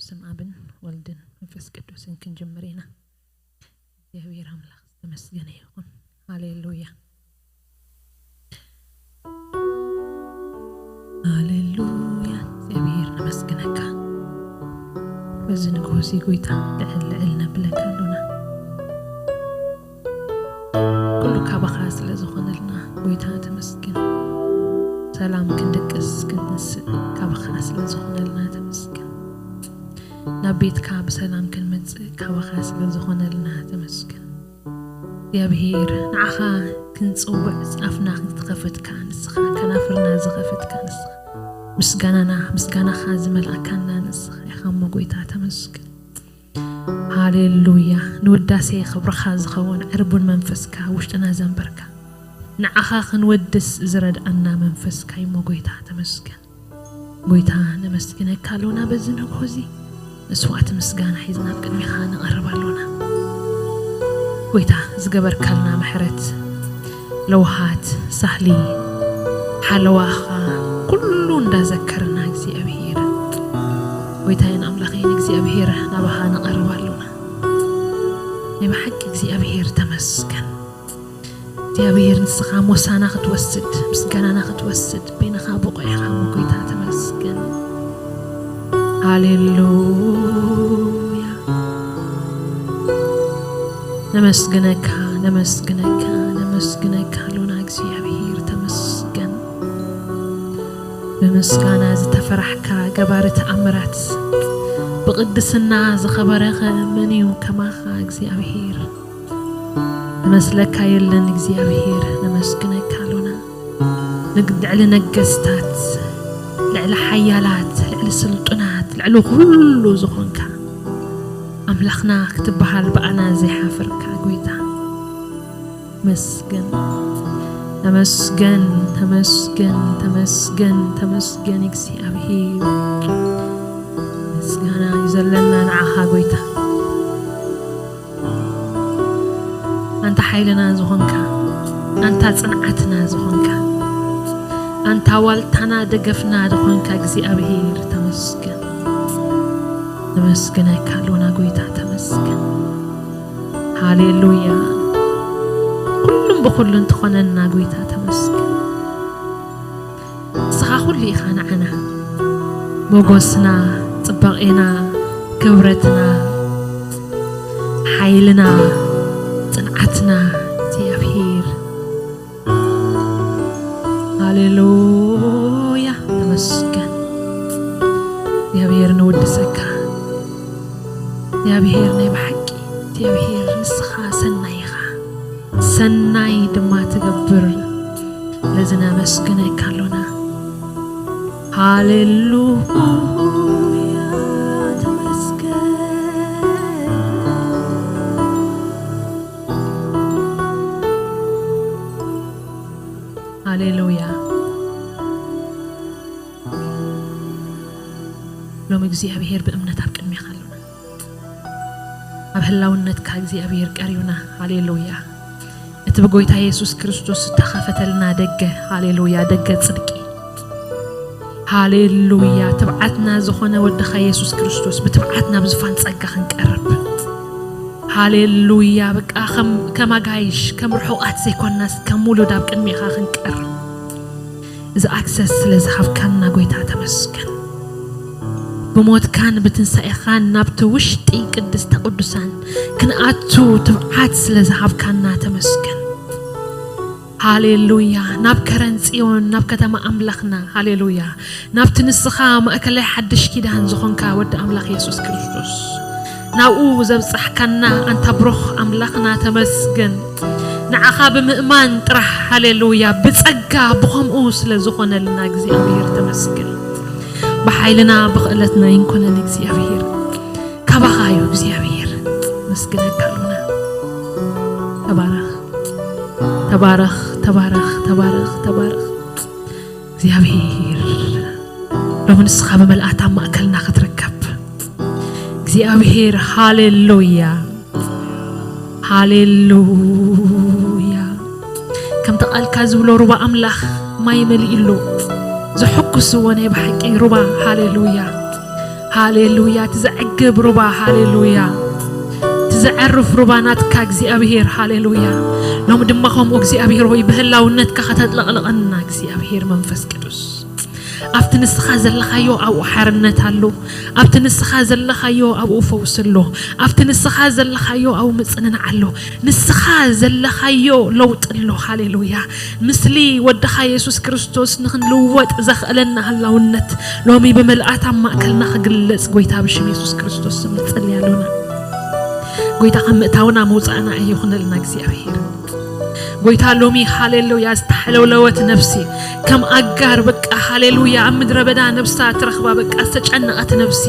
ብስም ኣብን ወልድን መንፈስ ቅዱስን ክንጅምር ኢና። እግዚኣብሔር ኣምላኽ ዝተመስገነ ይኹን። ሃሌሉያ፣ ሃሌሉያ። እግዚኣብሔር ነመስግነካ። በዚ ንግሆ እዚ ጎይታ ልዕል ልዕል ነብለካ ኣሎና። ኩሉ ካባኻ ስለ ዝኾነልና ጎይታ ተመስገን። ሰላም ክንድቅስ ክንስእ ካባኻ ስለ ዝኾነልና ተመስገን። ናብ ቤትካ ብሰላም ክንመጽእ ካባኻ ስለ ዝኾነልና ተመስገን። እግዚኣብሔር ንዓኻ ክንጽውዕ ኣፍና ክትኸፈትካ ንስኻ፣ ከናፍርና ዝኸፈትካ ንስኻ፣ ምስጋናና ምስጋናኻ ዝመልኣካና ንስኻ ኢኻ እሞ ጎይታ ተመስገን። ሃሌሉያ። ንውዳሴ ክብርኻ ዝኸውን ዕርቡን መንፈስካ ውሽጥና ዘንበርካ፣ ንዓኻ ክንወድስ ዝረድኣና መንፈስካ እሞ ጎይታ ተመስገን። ጎይታ ነመስግነካ ኣሎና በዚ ንግሆ እዚ መስዋዕቲ ምስጋና ሒዝና ኣብ ቅድሚኻ ንቐርብ ኣሎና። ጎይታ ዝገበርካልና ምሕረት፣ ለውሃት፣ ሳህሊ፣ ሓለዋኻ ኩሉ እንዳዘከርና እግዚኣብሔር፣ ጎይታዬን ኣምላኸይን እግዚኣብሔር ናባኻ ንቐርብ ኣሎና። ናይ ብሓቂ እግዚኣብሔር ተመስገን። እግዚኣብሔር ንስኻ ሞሳና ክትወስድ ምስጋናና ክትወስድ በይንኻ ብቑዕ ኢኻ እሞ ጎይታ ተመስገን። ሃሌሉያ። ነመስግነካ፣ ነመስግነካ፣ ነመስግነካ ኣሎና እግዚኣብሔር ተመስገን። ብምስጋና ዝተፈራሕካ ገባሪ ተኣምራት፣ ብቕድስና ዝኸበረኸ መን እዩ ከማኻ እግዚኣብሔር? ዝመስለካ የለን እግዚኣብሔር፣ ነመስግነካ ኣሎና። ንግ-፣ ልዕሊ ነገስታት፣ ልዕሊ ሓያላት፣ ልዕሊ ስልጡናት፣ ልዕሊ ኩሉ ዝኾንካ ኣምላኽና ክትበሃል ብኣና ዘይሓፈርካ ጎይታ። መስገን፣ ተመስገን፣ ተመስገን፣ ተመስገን፣ ተመስገን እግዚኣብሔር። ምስጋና እዩ ዘለና ንዓኻ ጎይታ። ኣንታ ሓይልና ዝኾንካ፣ ኣንታ ጽንዓትና ዝኾንካ፣ ኣንታ ዋልታና ደገፍና ዝኾንካ እግዚኣብሔር ተመስገን። ነመስግነካ ኣሎና ጎይታ ተመስገን። ሃሌሉያ። ኩሉን ብኹሉን ትኾነና ጎይታ ተመስገን። ንስኻ ኩሉ ኢኻ ንዓና፣ ሞጎስና፣ ጽባቄና፣ ክብረትና፣ ሓይልና፣ ጽንዓትና እግዚኣብሔር። ሃሌሉያ፣ ተመስገን እግዚኣብሔር፣ ንውድሰካ እግዚኣብሔር፣ ናይ ብሓቂ እግዚኣብሔር ንስኻ ሰናይ ኢኻ። ሰናይ ድማ ትገብር። ነዚ ነመስግነካ ኣሎና። ሃሌሉያ፣ ተመስገን። ሃሌሉያ። ሎሚ እግዚኣብሔር ብእምነት ኣብ ቅድሜኻ ኣሎና። ኣብ ህላውነትካ እግዚኣብሔር ቀሪብና። ሃሌሉያ። እቲ ብጎይታ የሱስ ክርስቶስ ዝተኸፈተልና ደገ፣ ሃሌሉያ፣ ደገ ጽድቂ። ሃሌሉያ። ትብዓትና ዝኾነ ወድኻ የሱስ ክርስቶስ ብትብዓት ናብ ዝፋን ጸጋ ክንቀርብ። ሃሌሉያ። በቃ ከም፣ ከም ኣጋይሽ፣ ከም ርሑቓት ዘይኮንናስ ከም ውሉድ ኣብ ቅድሜኻ ክንቀርብ። እዚ ኣክሰስ ስለ ዝሃብካና ጎይታ ተመስገን። ብሞትካን ብትንሳኤኻን ናብቲ ውሽጢ ቅድስተ ቅዱሳን ክንኣቱ ትብዓት ስለ ዝሃብካና ተመስገን። ሃሌሉያ። ናብ ከረን ጽዮን፣ ናብ ከተማ ኣምላኽና፣ ሃሌሉያ፣ ናብቲ ንስኻ ማእከላይ ሓድሽ ኪዳን ዝኾንካ ወዲ ኣምላኽ የሱስ ክርስቶስ፣ ናብኡ ዘብጻሕካና ኣንታ ብሩኽ ኣምላኽና ተመስገን። ንዓኻ ብምእማን ጥራሕ፣ ሃሌሉያ፣ ብጸጋ ብኸምኡ ስለ ዝኾነልና እግዚኣብሔር ተመስገን። ብሓይልና ብኽእለትና ኣይንኮነን እግዚኣብሔር፣ ካባኻ እዩ እግዚኣብሔር። መስግነካ ኣሎና። ተባረኽ፣ ተባረኽ፣ ተባረኽ፣ ተባረኽ፣ ተባረኽ። እግዚኣብሔር ሎሚ ንስኻ ብመልኣት ኣብ ማእከልና ክትርከብ እግዚኣብሔር፣ ሃሌሉያ፣ ሃሌሉያ። ከምቲ ቃልካ ዝብሎ ሩባ ኣምላኽ ማይ መሊእሉ ዘሐጉስዎ ናይ ብሓቂ ሩባ፣ ሃሌሉያ፣ ሃሌሉያ። እቲ ዘዕግብ ሩባ፣ ሃሌሉያ። እቲ ዘዕርፍ ሩባ ናትካ እግዚኣብሔር፣ ሃሌሉያ። ሎሚ ድማ ከምኡ እግዚኣብሔር ሆይ ብህላውነትካ ከተጥለቕልቐና እግዚኣብሔር መንፈስ ቅዱስ። ኣብቲ ንስኻ ዘለኻዮ ኣብኡ ሓርነት ኣሎ። ኣብቲ ንስኻ ዘለኻዮ ኣብኡ ፈውሲ ኣሎ። ኣብቲ ንስኻ ዘለኻዮ ኣብኡ ምጽንናዕ ኣሎ። ንስኻ ዘለኻዮ ለውጢ ኣሎ። ሃሌሉያ። ምስሊ ወድኻ የሱስ ክርስቶስ ንኽንልወጥ ዘኽእለና ህላውነት ሎሚ ብምልኣት ኣብ ማእከልና ክግለጽ ጎይታ ብሽም የሱስ ክርስቶስ ስም ንጸሊ ኣሎና። ጎይታ ከም ምእታውና መውጻእና ኣይኹነልና እግዚኣብሔር። ጎይታ ሎሚ ሃሌሉያ ዝተሓለውለወት ነፍሲ ከም ኣጋር በቃ ሃሌሉያ ኣብ ምድረ በዳ ነብሳ ትረኽባ በቃ ዝተጨነቐት ነፍሲ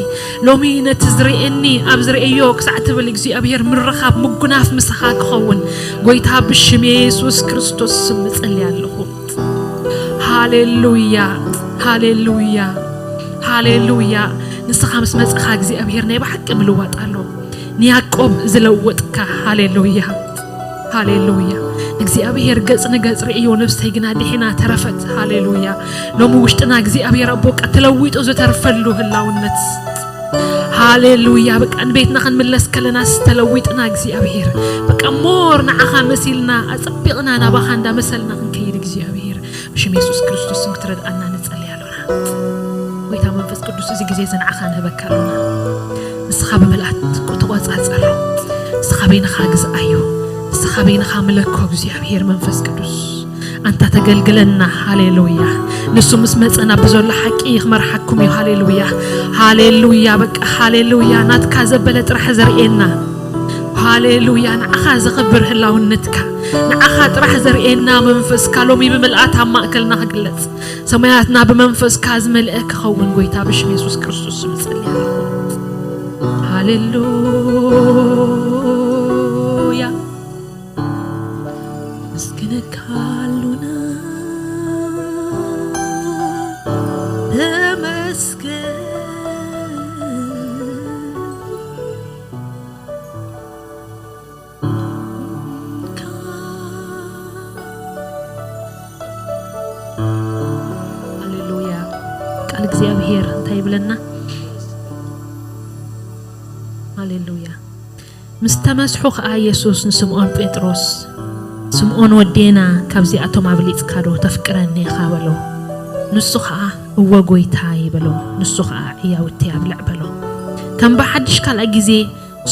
ሎሚ ነቲ ዝርእየኒ ኣብ ዝርእዮ ክሳዕ ትብል እግዚኣብሔር ምርኻብ ምጉናፍ ምሳኻ ክኸውን ጎይታ ብሽም የሱስ ክርስቶስ ስም እጸሊ ኣለኹ። ሃሌሉያ፣ ሃሌሉያ፣ ሃሌሉያ። ንስኻ ምስ መጸኻ እግዚኣብሔር ናይ ብሓቂ ምልዋጥ ኣሎ። ንያዕቆብ ዝለወጥካ፣ ሃሌሉያ፣ ሃሌሉያ። እግዚኣብሔር ገጽ ንገጽ ርእዮ፣ ነፍሰይ ግና ድሒና ተረፈት። ሃሌሉያ። ሎሚ ውሽጥና እግዚኣብሔር ኣቦ በቃ ተለዊጡ ዝተርፈሉ ህላውነት። ሃሌሉያ። በቃ ንቤትና ክንምለስ ከለና ዝተለዊጥና እግዚኣብሔር በቃ ሞር ንዓኻ መሲልና ኣጸቢቕና ናባኻ እንዳመሰልና ክንከይድ እግዚኣብሔር ብሽም የሱስ ክርስቶስ ስም ክትረድኣና ንጸሊ ኣሎና። ጎይታ መንፈስ ቅዱስ እዚ ግዜ እዚ ንዓኻ ንህበካ ኣሎና። ንስኻ ብምልኣት ተቆጻጸሮ። ንስኻ በይንኻ ግዝኣዮ። ንስኻ በይንኻ ምለኮ እግዚኣብሔር መንፈስ ቅዱስ። ኣንታ ተገልግለና። ሃሌሉያ። ንሱ ምስ መጸ ናብ ዘሎ ሓቂ ክመርሓኩም እዩ። ሃሌሉያ። ሃሌሉያ። በቃ ሃሌሉያ። ናትካ ዘበለ ጥራሕ ዘርእየና። ሃሌሉያ። ንዓኻ ዘኽብር ህላውነትካ፣ ንዓኻ ጥራሕ ዘርእየና መንፈስካ ሎሚ ብምልኣት ኣብ ማእከልና ክግለጽ፣ ሰማያትና ብመንፈስካ ዝመልአ ክኸውን ጎይታ ብሽም የሱስ ክርስቶስ ስም እጸሊ ኣለኹ። ሃሌሉያ። ምስግነካ ኣሉና ተመስገን። ሃሌሉያ። ቃል እግዚኣብሔር እንታይ ይብለና? ሃሌሉያ። ምስ ተመስሑ ኸኣ የሱስ ንስምዖን ጴጥሮስ፣ "ስምዖን ወዲ ዮና፣ ካብዚኣቶም ኣብሊጽካ ዶ ተፍቅረኒ ኢኻ?" በሎ። ንሱ ኸኣ፣ "እወ ጐይታይ" በሎ። ንሱ ኸኣ፣ "ዕያውተይ ኣብልዕ" በሎ። ከም ብሓድሽ ካልኣይ ግዜ፣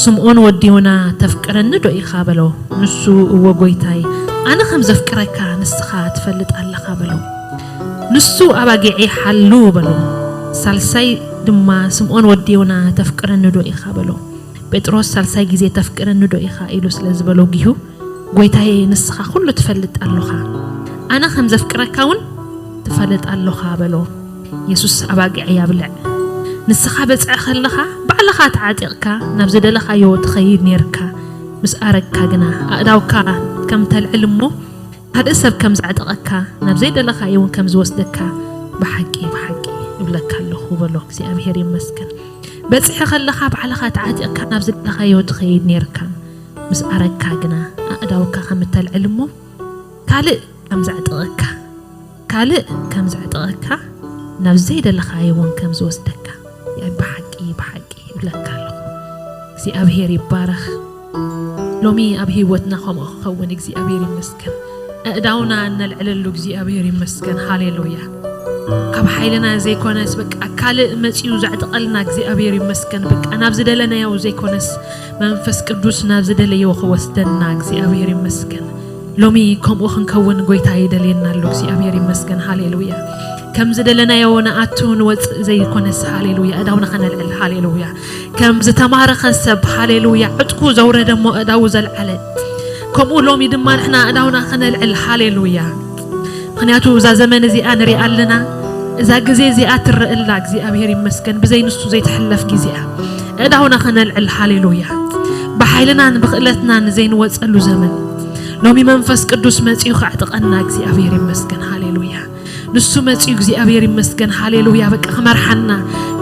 "ስምዖን ወዲ ዮና፣ ተፍቅረኒ ዶ ኢኻ?" በሎ። ንሱ፣ "እወ ጐይታይ፣ ኣነ ከም ዘፍቅረካ ንስኻ ትፈልጥ ኣለኻ" በሎ። ንሱ፣ "ኣባጊዐይ ሓሉ" በሎ። ሳልሳይ ድማ፣ "ስምዖን ወዲ ዮና፣ ተፍቅረኒ ዶ ኢኻ?" በሎ። ጴጥሮስ ሳልሳይ ግዜ፣ "ተፍቅረኒ ዶ ኢኻ?" ኢሉ ስለ ዝበሎ ጊሁ፣ "ጐይታየ፣ ንስኻ ኹሉ ትፈልጥ ኣሎኻ፣ ኣነ ከም ዘፍቅረካ እውን ትፈልጥ ኣሎኻ" በሎ። የሱስ፣ "ኣባጊዐይ ኣብልዕ። ንስኻ በጽሒ ከለኻ ባዕልኻ ተዓጢቕካ ናብ ዝደለኻዮ ትኸይድ ኔርካ፣ ምስ ኣረግካ ግና ኣእዳውካ ከም ተልዕል እሞ ካልእ ሰብ ከም ዘዕጥቐካ ናብ ዘይደለኻዮ እውን ከም ዝወስደካ ብሓቂ ብሓቂ እብለካ ኣለኹ" በሎ። እግዚኣብሔር ይመስገን። በጽሒ ከለኻ ባዕልኻ ተዓጢቕካ ናብ ዝደለኻዮ ትኸይድ ኔርካ፣ ምስ ኣረግካ ግና ኣእዳውካ ከም እተልዕል እሞ ካልእ ከም ዘዕጥቐካ፣ ካልእ ከም ዘዕጥቐካ፣ ናብ ዘይደለኻዮ እውን ከም ዝወስደካ ብሓቂ ብሓቂ እብለካ ኣለኹ። እግዚኣብሔር ይባረኽ። ሎሚ ኣብ ህይወትና ከምኡ ክኸውን እግዚኣብሔር ይመስገን። ኣእዳውና እነልዕለሉ እግዚኣብሔር ይመስገን። ሃሌሉያ። ካብ ሓይልና ዘይኮነስ በቃ ካልእ መጺኡ ዘዕጥቐልና እግዚኣብሔር ይመስገን። በቃ ናብ ዝደለናዮ ዘይኮነስ መንፈስ ቅዱስ ናብ ዝደለዮ ክወስደና እግዚኣብሔር ይመስገን። ሎሚ ከምኡ ክንከውን ጎይታ ይደልየና ኣሎ። እግዚኣብሔር ይመስገን። ሃሌሉያ። ከም ዝደለናዮ ንኣቱ ንወፅእ ዘይኮነስ፣ ሃሌሉያ፣ እዳውና ከነልዕል፣ ሃሌሉያ። ከም ዝተማረኸ ሰብ፣ ሃሌሉያ፣ ዕጥቁ ዘውረደ እሞ እዳው ዘልዓለ፣ ከምኡ ሎሚ ድማ ንሕና እዳውና ከነልዕል፣ ሃሌሉያ። ምኽንያቱ እዛ ዘመን እዚኣ ንሪኣ ኣለና፣ እዛ ግዜ እዚኣ ትረአ ኣላ። እግዚኣብሔር ይመስገን፣ ብዘይ ንሱ ዘይትሕለፍ ግዜ እያ። እዳውና ከነልዕል፣ ሃሌሉያ። ብሓይልናን ብኽእለትናን ዘይንወፀሉ ዘመን፣ ሎሚ መንፈስ ቅዱስ መፂኡ ከዕጥቐና፣ እግዚኣብሔር ይመስገን፣ ሃሌሉያ። ንሱ መፂኡ፣ እግዚኣብሔር ይመስገን፣ ሃሌሉያ። በቃ ክመርሓና፣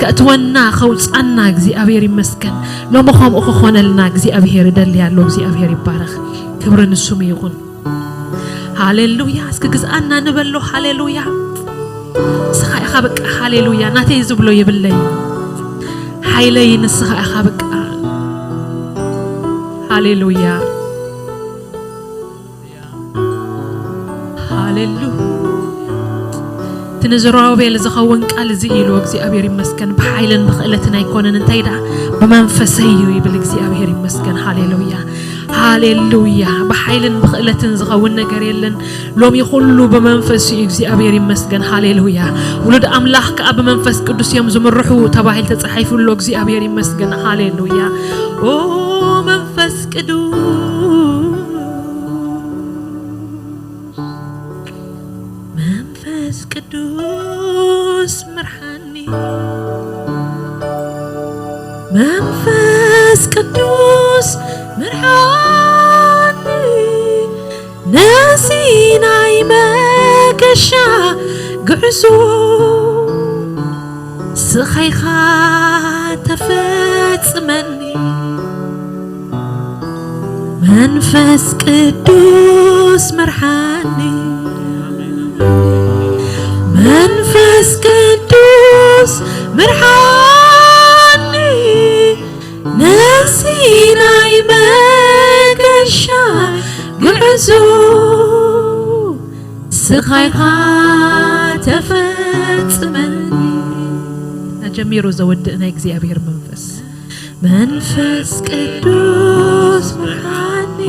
ከእትወና፣ ከውፃና፣ እግዚኣብሔር ይመስገን። ሎሚ ከምኡ ክኾነልና እግዚኣብሔር ይደሊ ኣሎ። እግዚኣብሔር ይባረኽ። ክብሪ ንስሙ ይኹን። ሃሌሉያ። እስኪ ግዝኣና ንበሎ። ሃሌሉያ። ንስኻ ኢኻ በቃ፣ ሃሌሉያ፣ ናተይ ዝብሎ የብለይ። ሓይለይ ንስኻ ኢኻ በቃ። ሃሌሉያ፣ ሃሌሉያ። እቲ ንዘሩባቤል ዝኸውን ቃል እዚ ኢሉ እግዚኣብሔር ይመስገን። ብሓይልን ብኽእለትን ኣይኮነን፣ እንታይ ደኣ ብመንፈሰይ እዩ ይብል እግዚኣብሔር ይመስገን። ሃሌሉያ፣ ሃሌሉያ። ብሓይልን ብኽእለትን ዝኸውን ነገር የለን። ሎሚ ኩሉ ብመንፈስ እዩ፣ እግዚኣብሔር ይመስገን። ሃሌሉያ። ውሉድ ኣምላኽ ከኣ ብመንፈስ ቅዱስ እዮም ዝምርሑ ተባሂል ተጻሒፉ ኣሎ። እግዚኣብሔር ይመስገን። ሃሌሉያ። ኦ መንፈስ ቅዱስ፣ መንፈስ ቅዱስ ምርሓኒ፣ መንፈስ ቅዱስ ምርሓኒ፣ ነዚ ናይ መገሻ ጉዕዞ ስኻይኻ ተፈጽመኒ። መንፈስ ቅዱስ ምርሓኒ፣ መንፈስ ቅዱስ ምርሓኒ፣ ነዚ ናይ መገሻ ጉዕዞ ስኻይኻ ተፈጽመኒ። ጀሚሩ ዘወድእ ናይ እግዚኣብሔር መንፈስ። መንፈስ ቅዱስ ምርሓኒ፣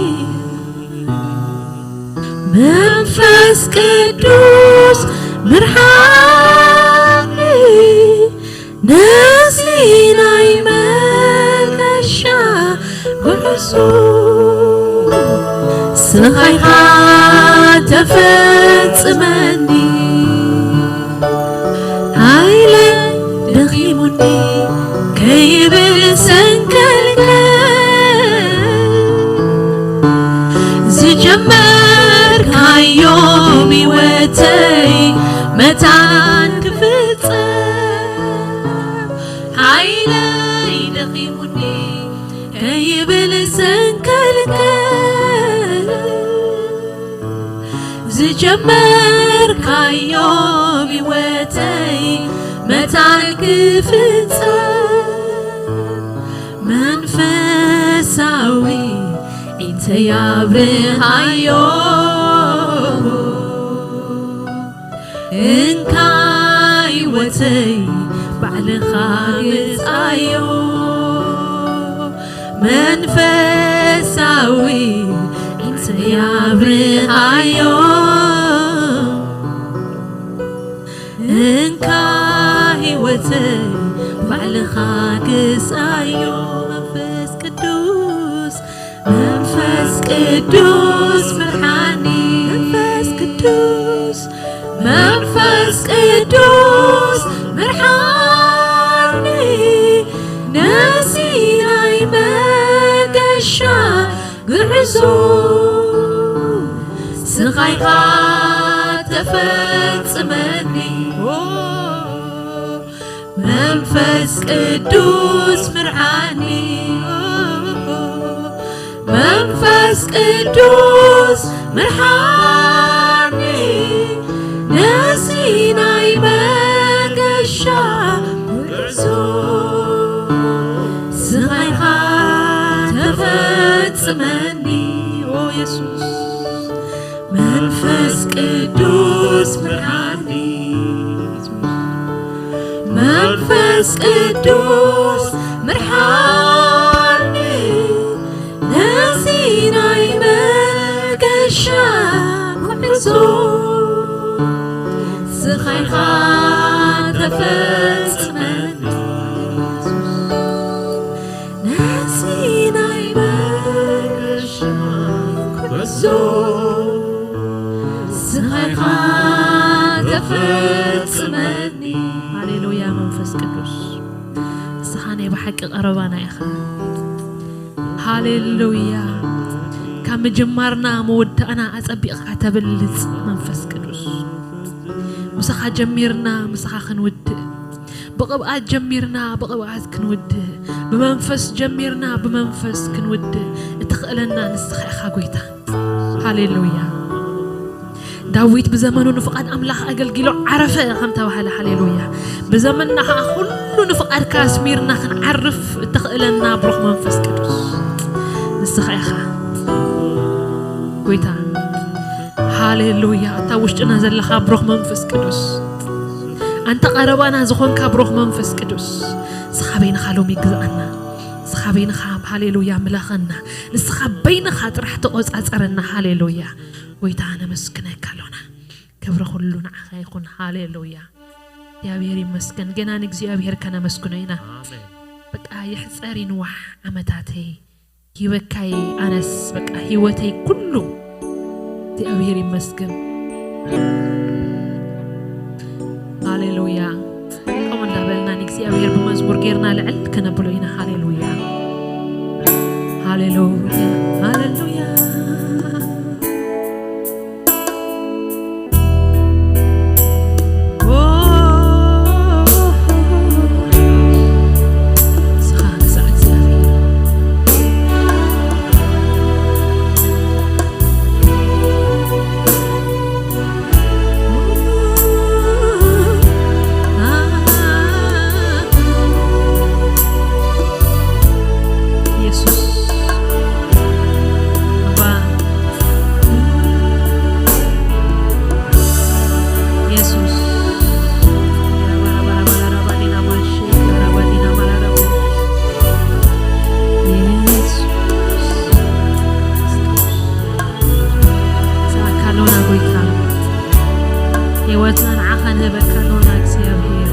መንፈስ ቅዱስ ምርሓኒ፣ ነዚ ናይ መገሻ ጉዕዞ ስኻይኻ ተፈጽመኒ። ሓይለይ ደኺሙኒ ከይብል ሰንከልከል፣ ዝጀመርካዮም ህይወተይ መታን ክፍጸም፣ ሓይለይ ደኺሙኒ ከይብል ሰንከልከል፣ ዝጀመርካዮም ህይወተይ መታን ክፍጸም፣ መንፈሳዊ ዒንተይ ኣብርሃዮ። እንካ ህይወተይ ባዕልኻ ግዛዮ፣ መንፈሳዊ ዒንተይ ኣብርሃዮ። እንካ ህይወተይ ባዕልኻ ግዛዮ። መንፈስ ቅዱስ፣ መንፈስ ቅዱስ ምርሓኒ፣ መንፈስ ቅዱስ፣ መንፈስ ቅዱስ ምርሓኒ፣ ነዚ ናይ መገሻ ጉዕዞ ስኻይኻ ተፈጽመኒ። መንፈስ ቅዱስ ምርሓኒ፣ መንፈስ ቅዱስ ምርሓኒ፣ ነዚ ናይ መገሻ ጉዕዞ ስኻይኻ ተፈጽመኒ። ኦ የሱስ፣ መንፈስ ቅዱስ ምርሓኒ፣ መንፈስ ቅዱስ ምርሓኒ፣ ነዚ ናይ መገሻ ጉዕዞ ስኻይኻ ተፈጽመኒ። ነዚ ናይ መገሻ ጉዕዞ ስኻይኻ ተፈጽመኒ። ሃሌሉያ መንፈስ ቅዱስ፣ ንስኻ ናይ ብሓቂ ቀረባና ኢኻ። ሃሌሉያ። ካብ ምጅማርና መወዳእና ኣጸቢቕካ ተብልጽ መንፈስ ቅዱስ፣ ምሳኻ ጀሚርና ምሳኻ ክንውድእ፣ ብቕብኣት ጀሚርና ብቕብኣት ክንውድእ፣ ብመንፈስ ጀሚርና ብመንፈስ ክንውድእ እትኽእለና ንስኻ ኢኻ ጎይታ። ሃሌሉያ። ዳዊት ብዘመኑ ንፍቓድ ኣምላኽ ኣገልጊሉ ዓረፈ ከም ተባህለ፣ ሃሌሉያ። ብዘመንና ኸዓ ኩሉ ንፍቓድካ ኣስሚርና ክንዓርፍ እተኽእለና ብሩኽ መንፈስ ቅዱስ ንስኻ ኢኻ ጎይታ። ሃሌሉያ። እታ ውሽጥና ዘለኻ ብሩኽ መንፈስ ቅዱስ፣ ኣንታ ቀረባና ዝኾንካ ብሩኽ መንፈስ ቅዱስ፣ ንስኻ በይንኻ ሎሚ ግዝኣና። ንስኻ በይንኻ፣ ሃሌሉያ፣ ምለኸና። ንስኻ በይንኻ ጥራሕ ተቖጻጸረና። ሃሌሉያ። ጎይታ ነመስግነካ ኣሎና። ክብሪ ኩሉ ንዓኻ ይኹን። ሃሌሉያ። እግዚኣብሔር ይመስገን። ገና ንእግዚኣብሔር ከነመስግኖ ኢና። ኣሜን። በቃ ይሕጸር ይንዋሕ ዓመታተይ፣ ሂበካይ ኣነስ በቃ ህይወተይ ኩሉ እግዚኣብሔር ይመስገን። ሃሌሉያ። ከምኡ እንዳበልና ንእግዚኣብሔር ብመዝሙር ጌርና ልዕል ከነብሎ ኢና። ሃሌሉያ። ሃሌሉያ። ሃሌሉያ። ኢየሱስ። ኣባ። ኢየሱስ። ኢየሱስ። ንስኻ ካሎና ጎይታ፣ ህይወትና ንዓኻ ንህበካ ኣሎና እግዚኣብሔር።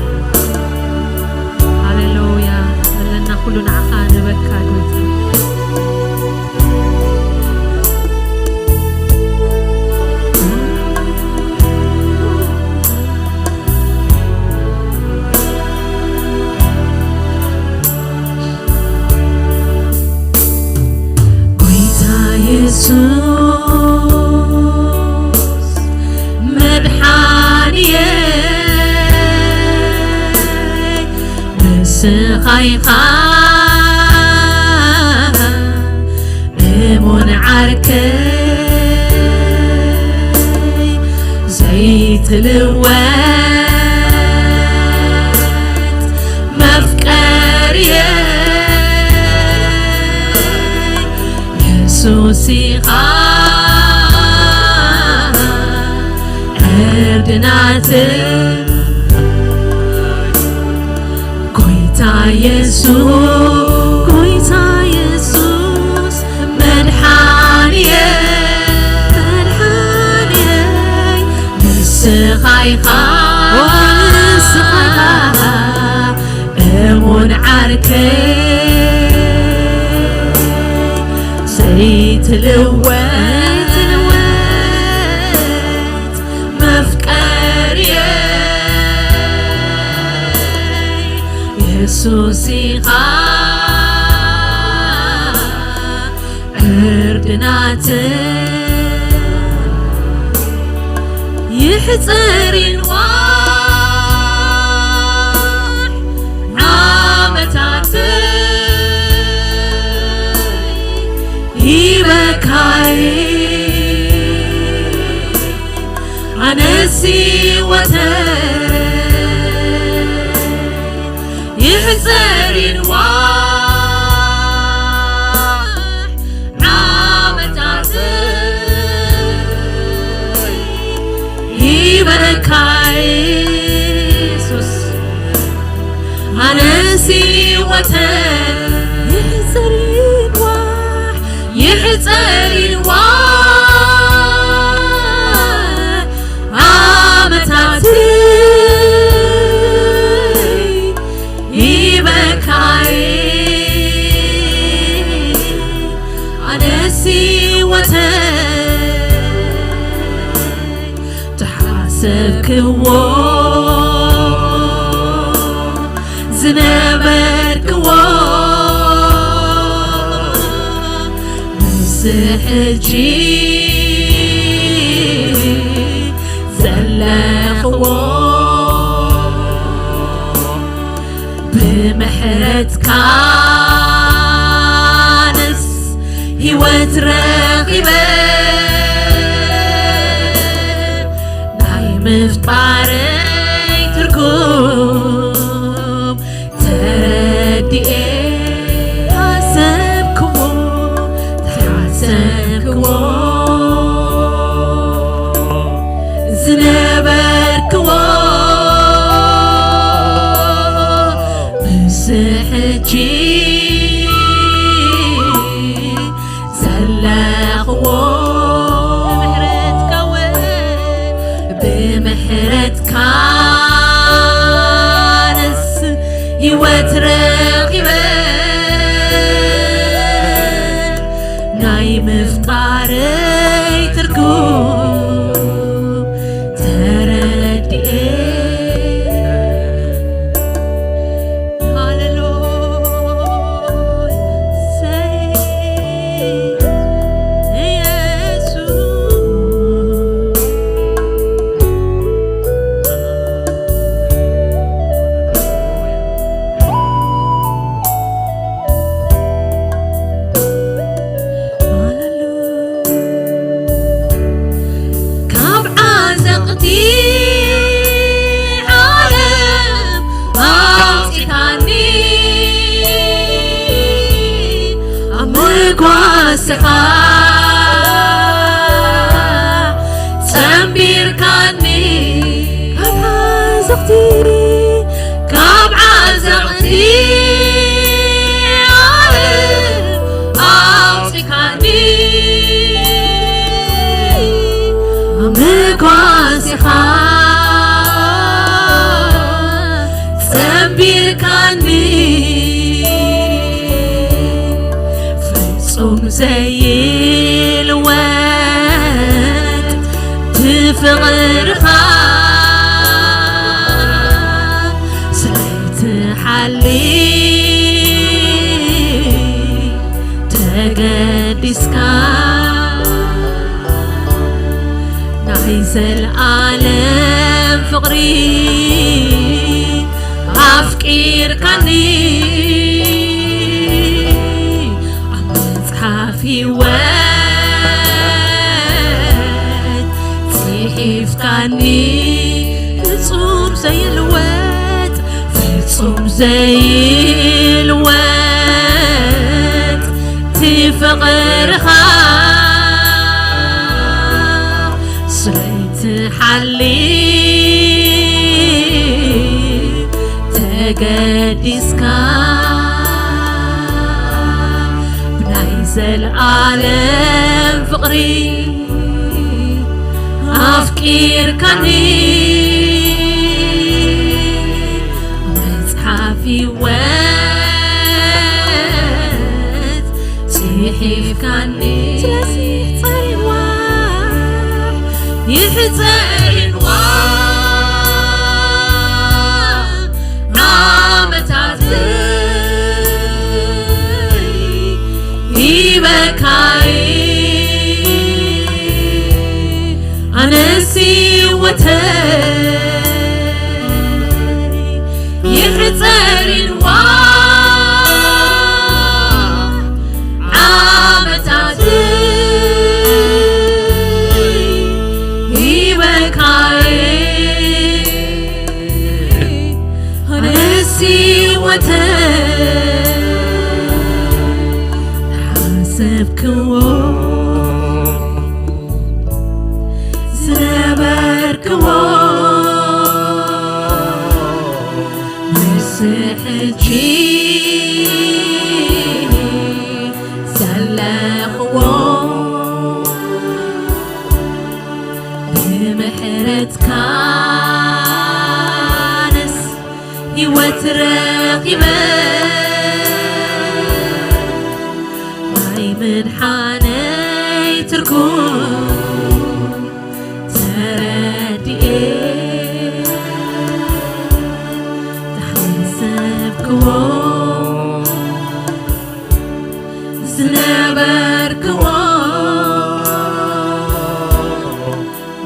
ሃሌሉያ። ዘለና ኩሉ ንዓኻ ንህበካ ጎይታ። ጎይታ የሱስ መድሓንየይ፣ ንስኻ ኢኻ እሙን ዓርከይ፣ ዘይትልወጥ መፍቀርየይ፣ የሱስ ኢኻ ዕርድናተይ። ጎይታ የሱስ፣ ጎይታ የሱስ መድሓንየይ፣ መድሓንየይ፣ ንስኻ ኢኻ፣ ንስኻ ኢኻ እሙን ዓርከይ፣ ዘይትልወጥ መፍቀርየይ፣ የሱስ ኢኻ ዕርድናተይ። ይሕጸር ይንዋሕ ዓመታተይ፣ ሂበካይ ኣነስ ህይወተይ። ይሕጸር ይንዋሕ ዓመታተይ፣ ሂበካ የሱስ ኣነስ ህይወተይ። ይሕጸር ይንዋሕ፣ ይሕጸር ይንዋሕ ዓመታተይ፣ ሂበካይ ኣነስ ህይወተይ። ተሓሰብክዎ ዝነበርክዎ ምስ ሕጂ ዘለኽዎ ብምሕረትካንስ ህይወት ረኺበ። ምፍጣረይ ትርጉም ተረዲኤ፣ ታሰብክዎ፣ ታሰብክዎ ዝነበርክዎ ምስ ሕጂ ዘለኽዎ ብምሕረትካ እውን፣ ብምሕረትካንስ ህይወት ረኺበ፣ ናይ ምፍጣረይ ትርጉም ተረዲኤ። ሃሌሉያ፣ ሰይ፣ ኢየሱስ። ካብ ዓዘቕቲ ዓለም ኣውጺኻኒ፣ ኣብ መጓሰኻ ጸንቢርካኒ፣ ካብ ዓዘቕቲ፣ ካብ ዓዘቕቲ ዓለም ኣውጺኻኒ፣ ኣብ መጓሰኻ ጸንቢርካኒ፣ ፍጹም ዘይልወጥ ፍቕርኻ ስለይትሓሊ ተገዲስካ፣ ናይ ዘለኣለም ፍቕሪ ኣፍቂርካኒ፣ ኣብ መጽሓፍ ህይወት ጽሒፍካኒ። ፍጹም ዘይልወጥ፣ ፍጹም ዘይልወጥ እቲ ፍቕርኻ ስለይትሓሊ ተገዲስካ፣ ብናይ ዘለኣለም ፍቕሪ ኣፍቂርካኒ፣ መጽሓፍ ህይወት ጽሒፍካኒ። ስለዚ ይሕጸር ይንዋሕ፣ ይሕጸር ይንዋሕ ዓመታተይ ሂበካይ፣ ኣነስ ህይወተይ ይሕጸር ይንዋሕ ዓመታተይ ሂበካይ፣ ኣነስ ህይወተይ ሓሰብክዎ ዝነበርክዎ፣ ምስ ሕጂ ዘለኽዎ ብምሕረትካንስ ህይወት ረኺበ፣ ናይ ምድሓነይ ትርጉም ተረዲኤ፣ ዝሓሰብክዎ ዝነበርክዎ፣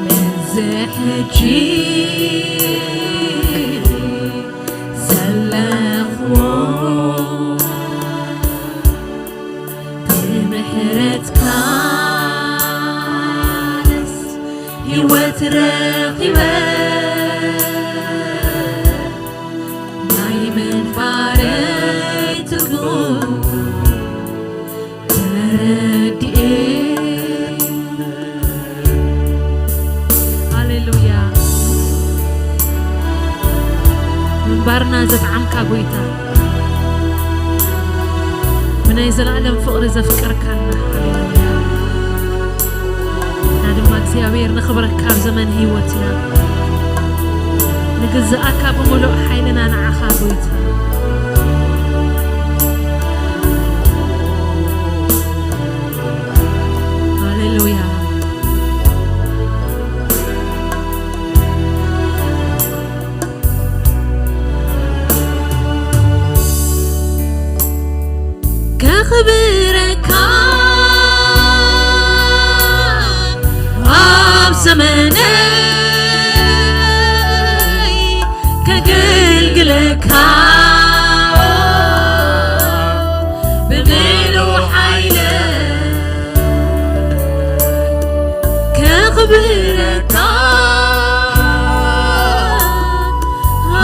ነዚ ሕጂ ዘለኽዎ፣ ብምሕረትካንስ ህይወት ረኺበ ናይ ምንባረይ ትርጉም ተረዲኤ። ሃሌሉያ። ምንባርና ዘጥዓምካ ጎይታ፣ ብናይ ዘላለም ፍቕሪ ዘፍቀርካና። ሃሌሉያ። እና ድማ እግዚኣብሔር ነኽብረካ ኣብ ዘመን ህይወትና። ንግዛኣካ ብምሉእ ሓይልና ንዓኻ ጎይታ። ሃሌሉያ። ከኽብረካ ኣብ ዘመነይ ከገልግለካ ብምሉእ ሓይለ ከኽብረካ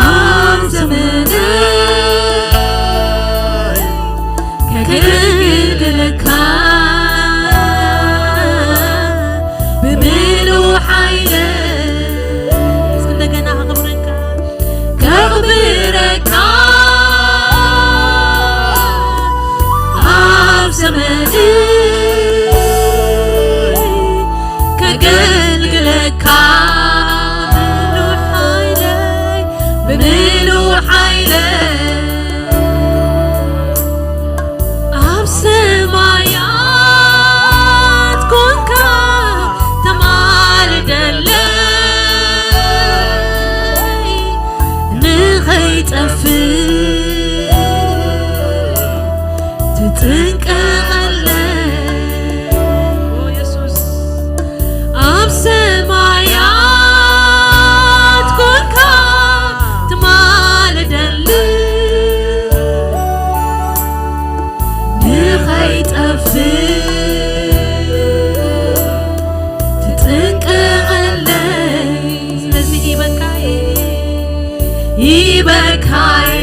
ኣብ ዘመነይ ከገልግለካ ብምሉእ ሓይለ። እስኪ እንደገና ከኽብረካ ከኽብረካ ኣብ ዘመነይ ከገልግለካ ብምሉእ ሓይለይ፣ ብምሉእ ሓይለይ። ኣብ ሰማያት ኮንካ ተማልደለይ፣ ንኸይጠፍእ ትጥንቀቐለይ። ኦ የሱስ፣ ኣብ ሰማያት ኮንካ ትማልደለይ፣ ንኸይጠፍእ ትጥንቀቐለይ። ስለዚ ይበካይ፣ ይበካይ፣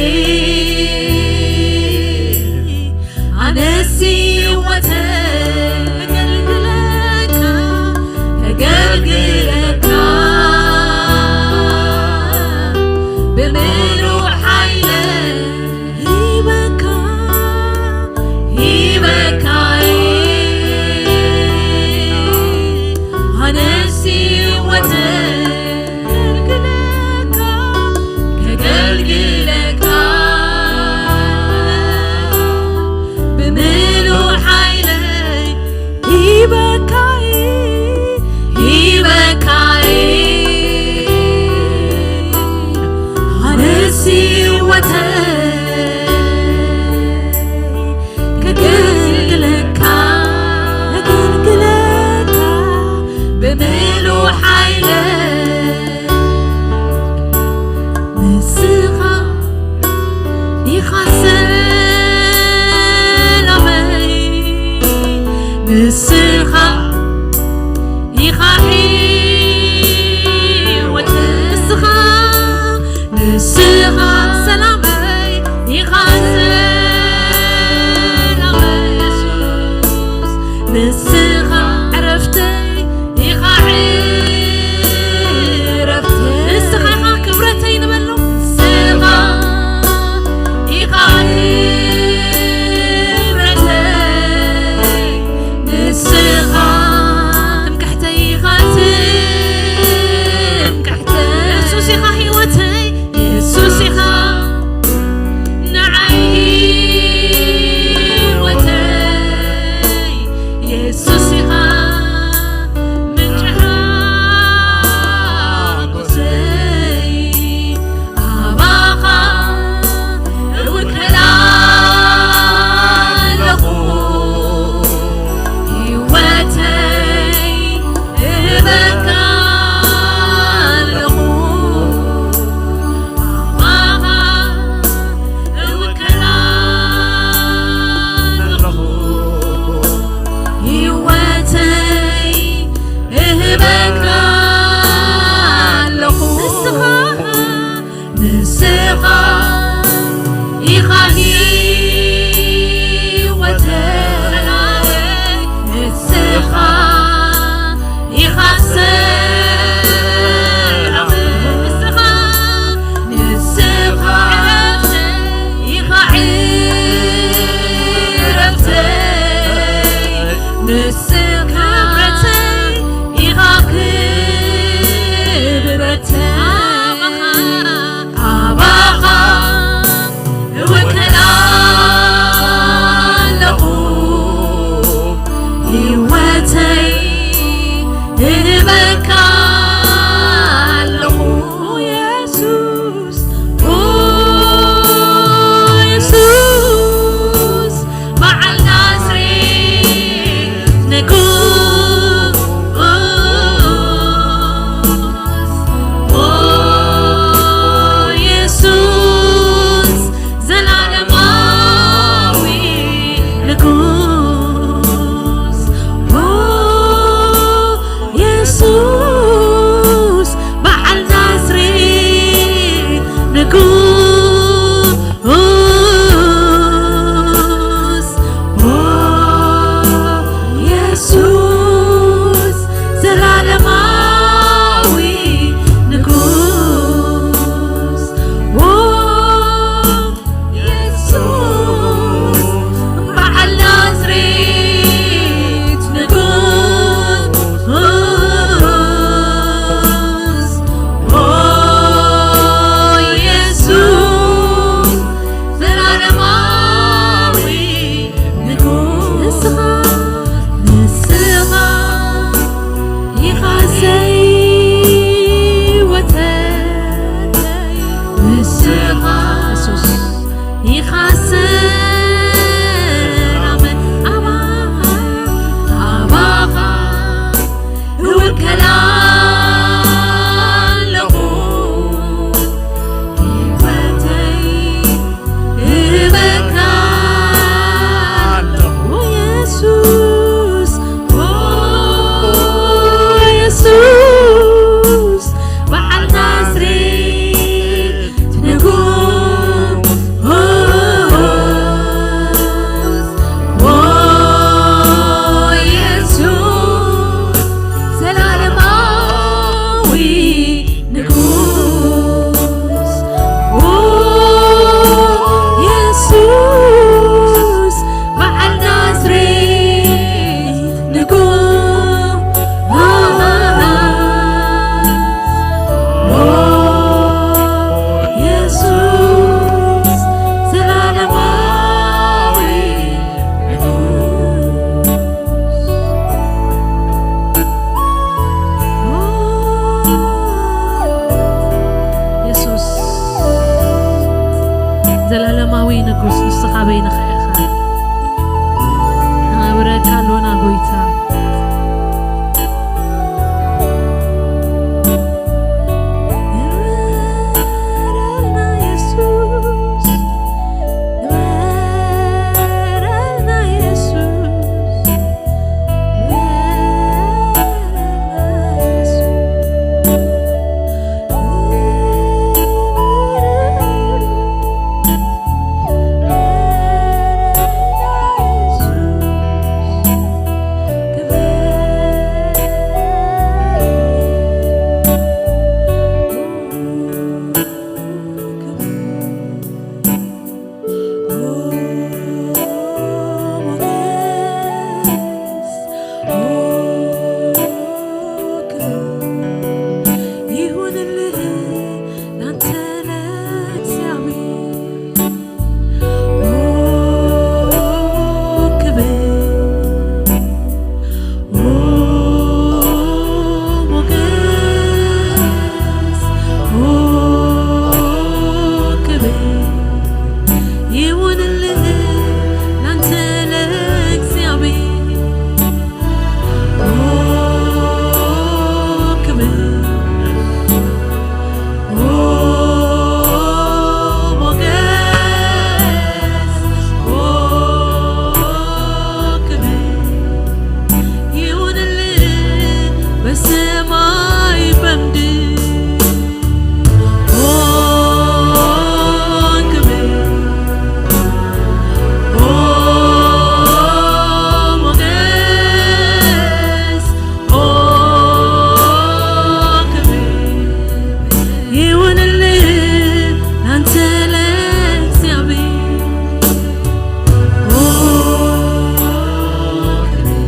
ኣነሲ ወተን ከገልግለካ፣ ከገልግለካ ብምሉእ ሓይለ። ሂበካ፣ ሂበካይ፣ ኣነሲ ወተን ከገልግለካ፣ ከገልግለካ ብምሉእ ሓይለይ። ሂበካይ፣ ሂበካይ፣ ኣነሲ ወተን ከገልግለካ፣ ከገልግለካ ብምሉእ ሓይለ። ንስኻ ኢኻ ሰላመይ፣ ንስኻ ኢኻ ህይወት፣ ንስኻ፣ ንስኻ ሰላመይ ኢኻ ሰላመይ የሱስ፣ ንስኻ ዕረፍተይ ኢኻ ዕረፍተይ። ንስኻ በይንኻ ኢኻ። ነኽብረካ ኣሎና ጎይታ። ንበረልና የሱስ፣ ንበረልና የሱስ። ይሁንልህ ላንተ ለእግዚአብሔር። ኦ ክብር፣ ኦ ሞገስ፣ ኦ ክብር ይሁንልህ ላንተ ለእግዚአብሔር። ኦ ክብር፣ ኦ ሞገስ፣ ኦ ክብር ይሁንልህ በሰማይ በምድር። ኦ ክብር፣ ኦ ሞገስ፣ ኦ ክብር ይሁንልህ ላንተ ለእግዚአብሔር። ኦ ክብር፣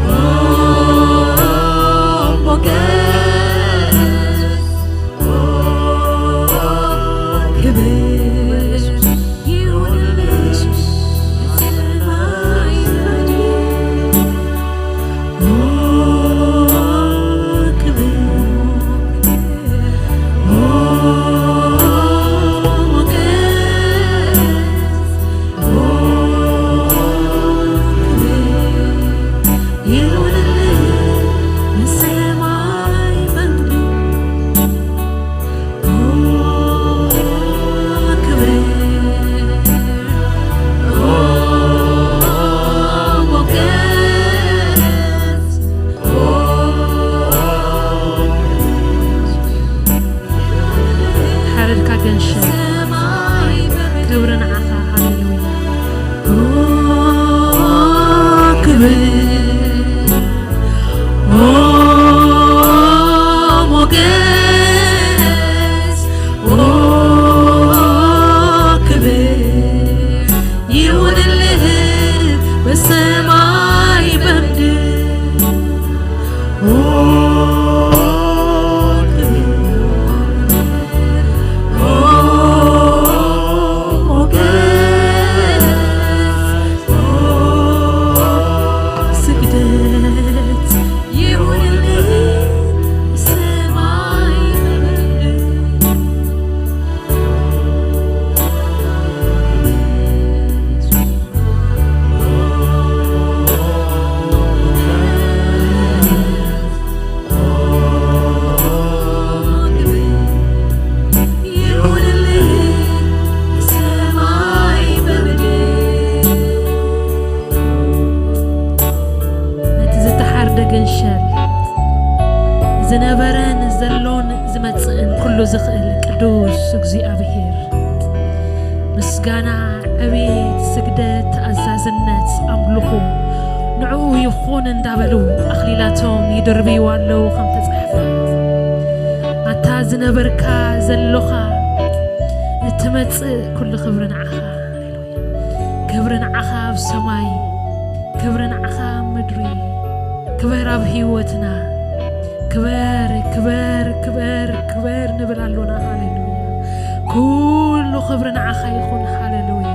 ኦ ሞገስ፣ ኦ ክብር ይሁንልህ በሰማይ በምድር። ኦ ክብር፣ ኦ ሞገስ፣ ኦ ክብር ይሁንልህ በሰማይ በምድር። ኦ ክብር፣ ኦ ሞገስ፣ ኦ ሓረድካ ገንሸል። ክብሪ ንዓኻ። ሃሌሉያ። ኦ ክብር፣ ኦ ሞገስ፣ ኦ ክብር ይሁንልህ በሰማይ በምድር። ኦ ክብር፣ ኦ ሞገስ፣ ኦ ስግደት ይሁንልህ ሰማይ በምድር። ነቲ ዝተሓርደ ገንሸል ዝነበረን ዘሎን ዝመጽእን ኩሉ ዝኽእል ቅዱስ እግዚኣብሔር፣ ምስጋና፣ ዕቤት፣ ስግደት፣ ተኣዛዝነት፣ ኣምልኾ ንዕኡ ይኹን እንዳበሉ ኣኽሊላቶም ይድርብይዋ ኣለዉ ከም ተጻሕፈ። ኣታ ዝነበርካ ዘሎኻ እትመጽእ ኩሉ ክብሪ ንዓኻ። ሃሌሉያ። ክብሪ ንዓኻ ኣብ ሰማይ፣ ክብሪ ንዓኻ ኣብ ምድሪ። ክበር ኣብ ህይወትና። ክበር፣ ክበር፣ ክበር፣ ክበር ንብል ኣሎና። ሃሌሉያ። ኩሉ ክብሪ ንዓኻ ይኹን። ሃሌሉያ።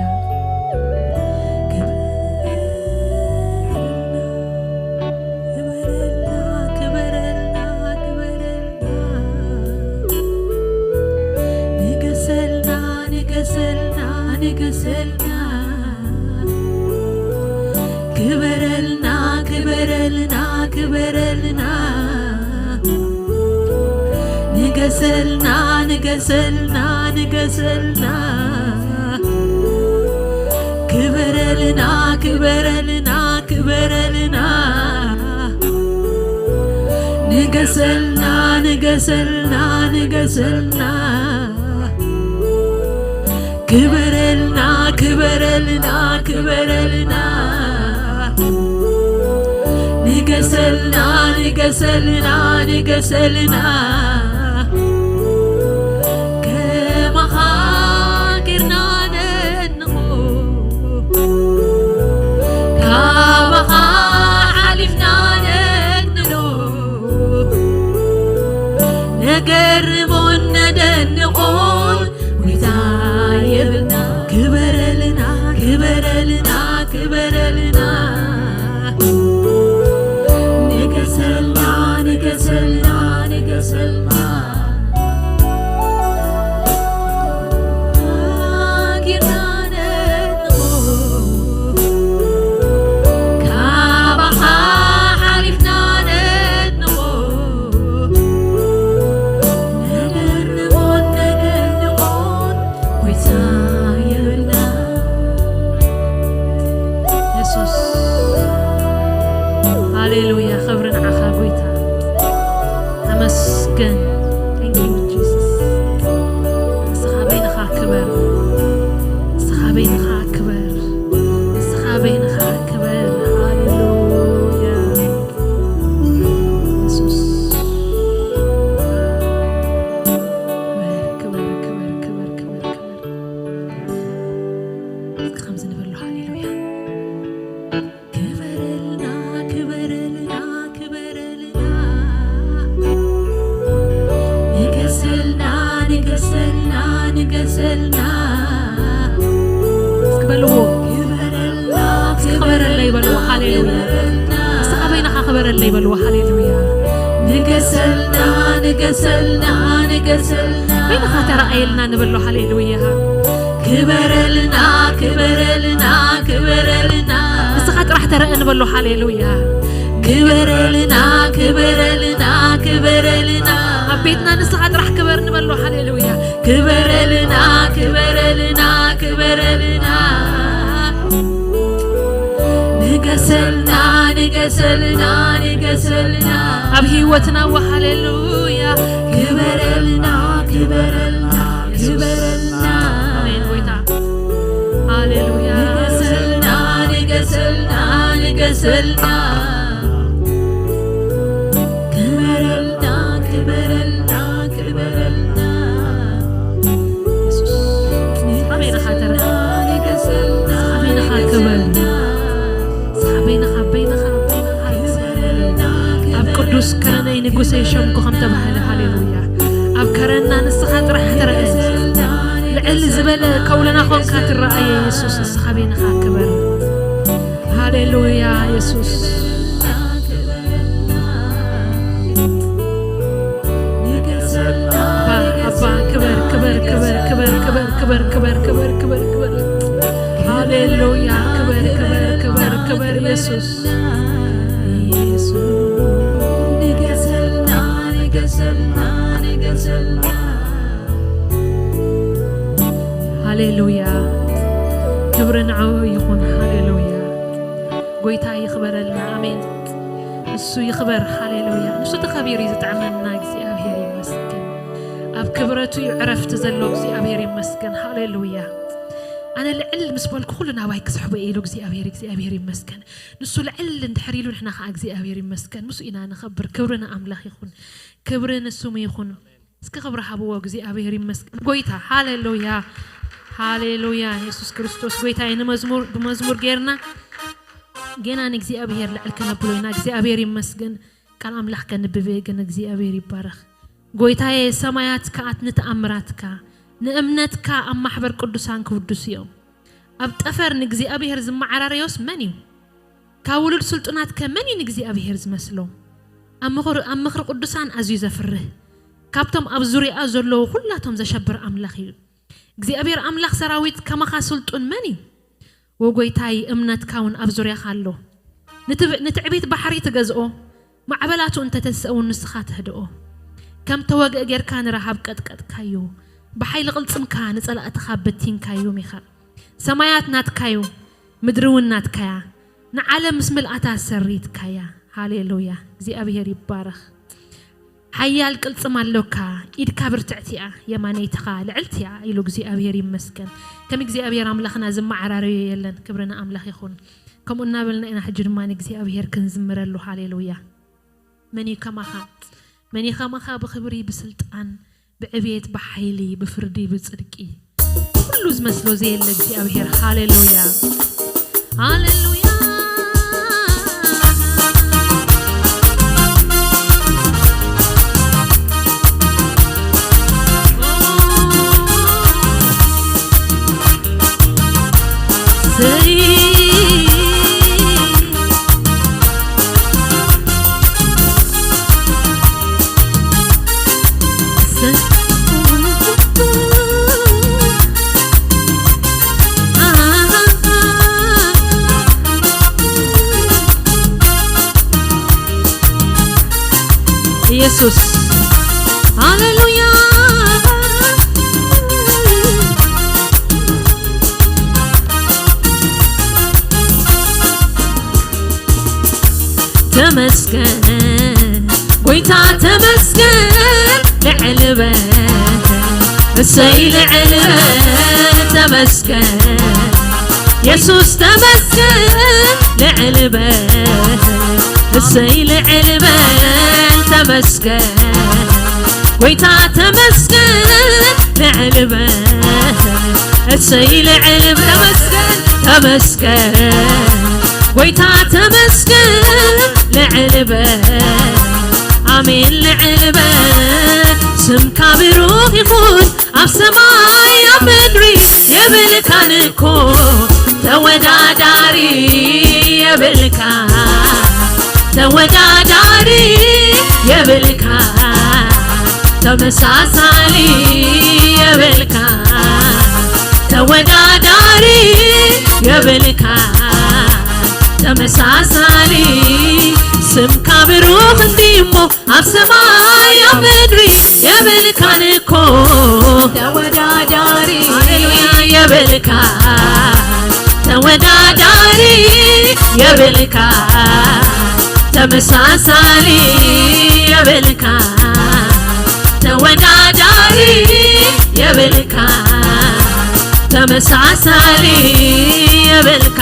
ክበር ክበረልና፣ ክበረልና፣ ክበረልና። ንገሰልና፣ ንገሰልና። ክበረልና፣ ንገሰልና፣ ንገሰልና፣ ንገሰልና። ክበረልና፣ ክበረልና፣ ክበረልና። ንገሰልና፣ ንገሰልና፣ ንገሰልና። ክበረልና፣ ክበረልና፣ ክበረልና። ንገሰልና፣ ንገሰልና፣ ንገሰልና። ከማኻ ጌርና ነንቑ፣ ካባኻ ሓሊፍና ነንሎ። ነገርሞን ነደንቖን ዊዛ የብልና። ክበረልና፣ ክበረልና፣ ክበረልና። ንገሰልና፣ ንገሰልና፣ ንገሰልና። ጌርና ነድንቑ፣ ካባኻ ሓሊፍና ነድንቑ። ነደርቦን ነደንቖን ጎይታ የብልና። የሱስ፣ ሃሌሉያ፣ ክብሪ ንዓኻ ጎይታ። ተመስገን። Thank you, Jesus። ንስኻ በይንኻ ክበር፣ ንስኻ በይንኻ ክበር፣ ንስኻ በይንኻ ክበር። ሃሌሉያ። የሱስ። ክበር፣ ክበር፣ ክበር፣ ክበር፣ ክበር፣ ክበር። እስኪ ከምዚ ንበሎ፣ ሃሌሉያ። ክበረልና፣ ክበረልና፣ ክበረልና። ንገሰልና፣ ንገሰልና፣ ንገሰልና። እስኪ በልዎ። ክበረልና፣ እስኪ ክበረለይ በልዎ። ሃሌሉያ። ክበረልና። እስኻ በይንኻ ክበረለይ በልዎ። ሃሌሉያ። ንገሰልና፣ ንገሰልና፣ ንገሰልና። በይንኻ ተረኣየልና ንበሎ። ሃሌሉያ። ክበረልና፣ ክበረልና፣ ክበረልና። ንስኻ ጥራሕ ተረአ ንበሎ። ሃሌሉያ። ክበረልና፣ ክበረልና፣ ክበረልና። ኣብ ቤትና ንስኻ ጥራሕ ክበር ንበሎ። ሃሌሉያ። ክበረልና፣ ክበረልና፣ ክበረልና። ንገሰልና፣ ንገሰልና፣ ንገሰልና። ኣብ ህይወትና፣ ሃሌሉያ። ክበረልና፣ ክበረልና፣ ክበረልና። ኣሜን ጎይታ። ሃሌሉያ። ንገሰልና፣ ንገሰልና፣ ንገሰልና። ክበረልና፣ ክበረልና፣ ክበረልና። የሱስ፣ ኣበይ ኢኻ ተረአ? ኣበይ ኢኻ ክበር? ኣበይ ኢኻ፣ ኣበይ ኢኻ፣ ኣበይ ኢኻ? ኣብ ቅዱስ ከረነይ ንጉሰይ ሸምኩ ከም ተባህለ፣ ሃሌሉያ። ኣብ ከረና ንስኻ ጥራሕ ትረአ። ልዕል ዝበለ ከውለና ኾንካ ትረኣየ የሱስ፣ ንስኻ በይንኻ ክበር። ሃሌሉያ የሱስ። ኣባ፣ ኣባ፣ ክበር፣ ክበር፣ ክበር። ሃሌሉያ፣ ክበር፣ ክበር፣ ክበር፣ ክበር፣ የሱስ። የሱስ። ንገሰልና፣ ንገሰልና፣ ንገሰልና። ሃሌሉያ፣ ክብሪ ንዕኡ ይኹን። ሃሌሉያ፣ ጎይታ ይኽበረልና። ኣሜን። ንሱ ይኽበር። ሃሌሉያ። ንሱ ተኸቢሩ እዩ ዝጥዕመና። እግዚኣብሔር ይመስገን። ኣብ ክብረቱ እዩ ዕረፍቲ ዘሎ። እግዚኣብሔር ይመስገን። ሃሌሉያ። ኣነ ልዕል ምስ በልኩ ኩሉ ናባይ ክስሕቦ እየ ኢሉ እግዚኣብሔር፣ እግዚኣብሔር ይመስገን። ንሱ ልዕል እንድሕር ኢሉ ንሕና ከዓ እግዚኣብሔር ይመስገን። ምስኡ ኢና ንኸብር። ክብሪ ንኣምላኽ ይኹን። ክብሪ ንስሙ ይኹን። እስኪ ክብሪ ሃብዎ። እግዚኣብሔር ይመስገን። ጎይታ፣ ሃሌሉያ፣ ሃሌሉያ። የሱስ ክርስቶስ ጎይታ እዩ። ንመዝሙር፣ ብመዝሙር ጌርና ጌና ንእግዚኣብሔር ልዕል ከነብሎ ኢና። እግዚኣብሔር ይመስገን። ቃል ኣምላኽ ከንብብ እየ፣ ግን እግዚኣብሔር ይባረኽ። ጎይታዬ፣ ሰማያት ክኣት ንተኣምራትካ፣ ንእምነትካ ኣብ ማሕበር ቅዱሳን ክውድሱ እዮም። ኣብ ጠፈር ንእግዚኣብሔር ዝመዓራረዮስ መን እዩ? ካብ ውሉድ ስልጡናት ከ መን እዩ ንእግዚኣብሔር ዝመስሎ? ኣብ ምኽሪ፣ ኣብ ምኽሪ ቅዱሳን ኣዝዩ ዘፍርህ፣ ካብቶም ኣብ ዙርያኣ ዘለዉ ኩላቶም ዘሸብር ኣምላኽ እዩ። እግዚኣብሔር ኣምላኽ ሰራዊት ከማኻ ስልጡን መን እዩ? ወጎይታይ፣ እምነትካ እውን ኣብ ዙርያኻ ኣሎ። ንትብ-፣ ንትዕቢት ባሕሪ ትገዝኦ፣ ማዕበላቱ እንተተስእ እውን ንስኻ ተህድኦ። ከም ተወግእ ጌርካ ንረሃብ ቀጥቀጥካዮ። ብሓይሊ ቅልጽምካ ንጸላእትኻ በቲንካዮም ኢኻ። ሰማያት ናትካዩ፣ ምድሪ እውን ናትካያ። ንዓለም ምስ ምልኣታ ሰሪትካያ። ሃሌሉያ። እግዚኣብሔር ይባረኽ። ሓያል ቅልጽም ኣሎካ፣ ኢድካ ብርትዕቲ እያ፣ የማነይትኻ ልዕልቲ እያ ኢሉ እግዚኣብሔር ይመስገን። ከም እግዚኣብሔር ኣምላኽና ዝመዓራረዮ የለን። ክብሪ ንኣምላኽ ይኹን። ከምኡ እናበልና ኢና ሕጂ ድማ ንእግዚኣብሔር ክንዝምረሉ። ሃሌሉያ። መን እዩ ከማኻ? መን እዩ ከማኻ? ብኽብሪ፣ ብስልጣን፣ ብዕቤት፣ ብሓይሊ፣ ብፍርዲ፣ ብጽድቂ፣ ኩሉ ዝመስሎ ዘየለ እግዚኣብሔር። ሃሌሉያ። ሃሌሉያ። ኢየሱስ። ሃሌሉያ። ተመስገን ጎይታ ተመስገን፣ ልዕል በል እሰይ፣ ልዕል በል ተመስገን። የሱስ ተመስገን፣ ልዕል በል እሰይ፣ ልዕል በል ተመስገን። ጎይታ ተመስገን፣ ልዕል በል እሰይ፣ ልዕል በል ተመስገን፣ ተመስገን። ጎይታ ተመስገን፣ ልዕል በል። ኣሜን፣ ልዕል በል። ስምካ ብሩኽ ይኹን ኣብ ሰማይ ኣብ ምድሪ፣ የብልካን እኮ ተወዳዳሪ፣ የብልካ ተወዳዳሪ፣ የብልካ ተመሳሳሊ፣ የብልካ ተወዳዳሪ፣ የብልካ ተመሳሳሊ። ስምካ ብሩኽ እንዲሞ ኣብ ሰማይ ኣብ ምድሪ፣ የብልካን እኮ ተወዳዳሪ፣ ሃሌሉያ፣ የብልካ ተወዳዳሪ፣ የብልካ ተመሳሳሊ፣ የብልካ ተወዳዳሪ፣ የብልካ ተመሳሳሊ፣ የብልካ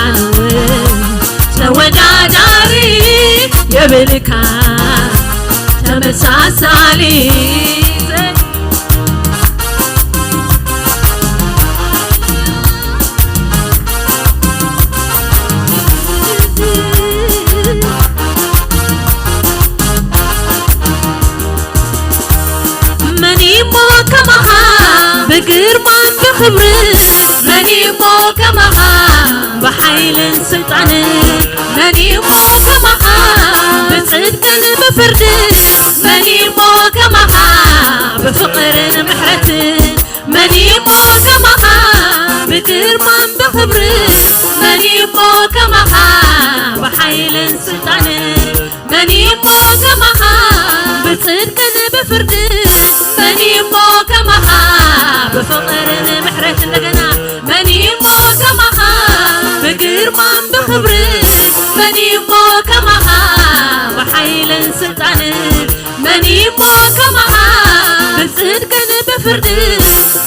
ተወዳዳሪ፣ የብልካ ተመሳሳሊ። መን እሞ ከማኻ ብግርማን ብኽብርን፣ መን እሞ ከማኻ ብሓይልን ስልጣንን፣ መን እሞ ከማኻ ብጽድቅን ብፍርድን፣ መን እሞ ከማኻ ብፍቕርን ምሕረትን፣ መን እሞ ከማኻ ብግርማን ብኽብርን፣ መን እሞ ከማኻ ብሓይልን ስልጣንን፣ መን እሞ ከማኻ ብጽድቅን ብፍርድን፣ መን እሞ ከማኻ ብፍቕርን ምሕረት? እንደገና፣ መን እሞ ከማኻ ብግርማን ብኽብርን፣ መን እሞ ከማኻ ብሓይልን ስልጣንን፣ መን እሞ ከማኻ ብጽድቅን ብፍርድን፣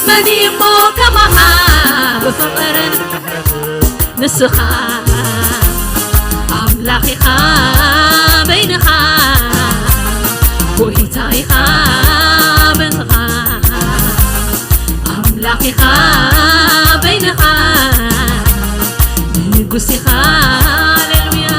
መን እሞ ከማኻ ብፍቕርን? ንስኻ ኣምላኽ ኢኻ በይንኻ፣ ጎይታ ኢኻ በይንኻ፣ ኣምላኽ ኢኻ በይንኻ፣ ንጉስ ኢኻ። ሃሌሉያ።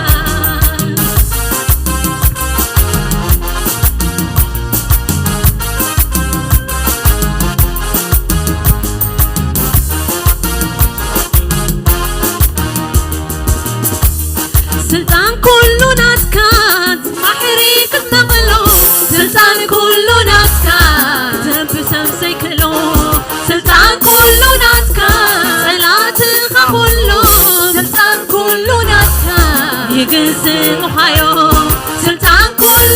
ስልጣን ኩሉ ናትካ፣ ባሕሪ ክትነቕሎ። ስልጣን ኩሉ ናትካ፣ ዘንቢ ሰብ ዘይክእሎ። ስልጣን ኩሉ ናትካ፣ ጸላትኻ ኩሉ። ስልጣን ኩሉ ናትካ፣ ይግዝእ ምዃዮ። ስልጣን ኩሉ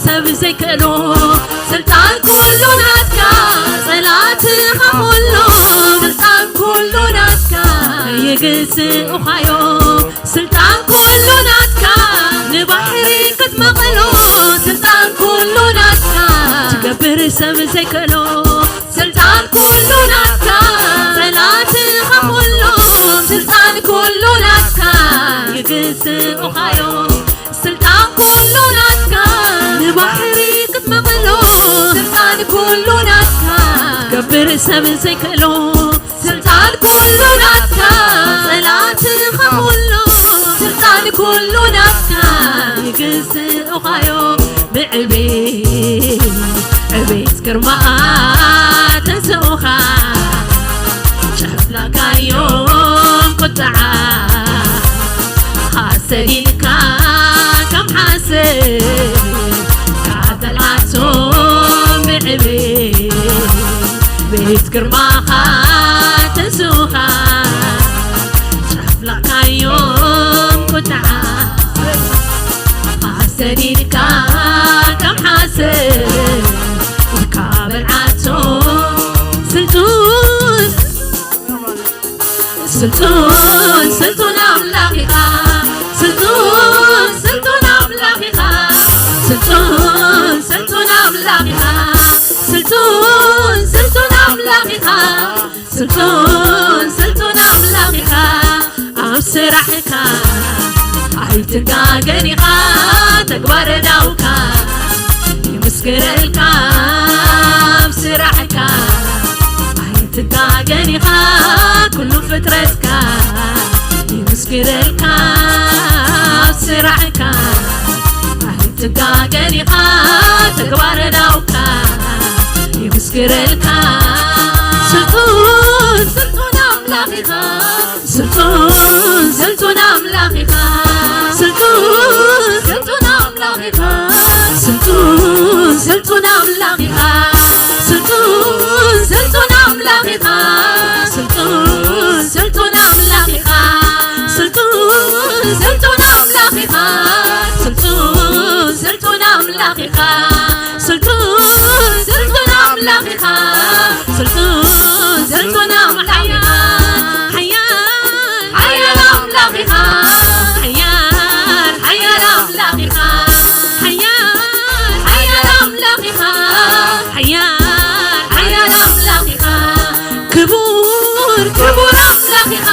ሰብ ዘይክእሎ ስልጣን ኩሉ ናትካ፣ ጸላትኻ ኩሉ ስልጣን ኩሉ ናትካ። ይግስኡኻዮ ስልጣን ኩሉ ናትካ፣ ንባሕሪ ክትመቕሎ ስልጣን ኩሉ ናትካ። ትገብር ሰብ ዘይክእሎ ስልጣን ኩሉ ናትካ፣ ጸላትኻ ኩሉ ስልጣን ኩሉ ናትካ። ይግስኡኻዮ ስልጣን ኩሉ ናትካ፣ ንባሕሪ ክትመቕሎ ስልጣን ኩሉ ናትካ። ገብር ሰብ ዘይክእሎ ስልጣን ኩሉ ናትካ፣ ጸላትኻ ኩሉ ስልጣን ኩሉ ናትካ። ይግስኡኻዮ ብዕቤት ዕቤት ግርማኣ ተንስኡኻ፣ ጨፍላቃዮም ቁጥዓ ሰዲድካ ከም ሓሰብ ካብ ጠልዓቶም ብዕቤት ቤት ግርማኻ ተንስኡኻ፣ ጨፍላቃዮም ቁጥዓ ሰዲድካ ከም ሓሰብ ካብ ጠልዓቶም ስልጡን ስልጡን ስልጡን ኣምላኽ ኢኻ። ስልጡን ስልጡን ኣምላኽ ኢኻ። ስልጡን ስልጡን ኣምላኽ ኢኻ። ስልጡን ስልጡን ኣምላኽ ኢኻ። ስልጡን ስልጡን ኣምላኽ ኢኻ። ኣብ ስራሕካ ኣይትጋገን ኢኻ። ተግባር እዳውካ ይምስክረልካ። ኣብ ስራሕካ ኣይትጋገን ኢኻ። ኩሉ ፍጥረትካ ይምስክረልካ። ኣብ ስራሕካ ኣይትጋገን ኢኻ። ተግባር እዳውካ ይምስክረልካ። ስልጡን ስልጡን ኣምላኽ ኢኻ። ስልጡን ስልጡን ኣምላኽ ኢኻ። ስልጡን ስልጡን ኣምላኽ ኢኻ። ስልጡን ስልጡን ኣምላኽ ኢኻ። ስልጡን ስልጡን ኣምላኽ ኢኻ። ስልጡን ስልጡን ኣምላኽ ኢኻ። ስልጡን ስልጡን ኣምላኽ ኢኻ። ስልጡን ስልጡን ኣምላኽ ኢኻ። ስልጡን ስልጡን ኣምላኽ ኢኻ። ስልጡን ስልጡን ኣምላኽ ኢኻ። ሓያል ሓያል ኣምላኽ ኢኻ። ሓያል ሓያል ኣምላኽ ኢኻ። ሓያል ሓያል ኣምላኽ ኢኻ። ሓያል ሓያል ኣምላኽ ኢኻ። ክቡር ክቡር ኣምላኽ ኢኻ።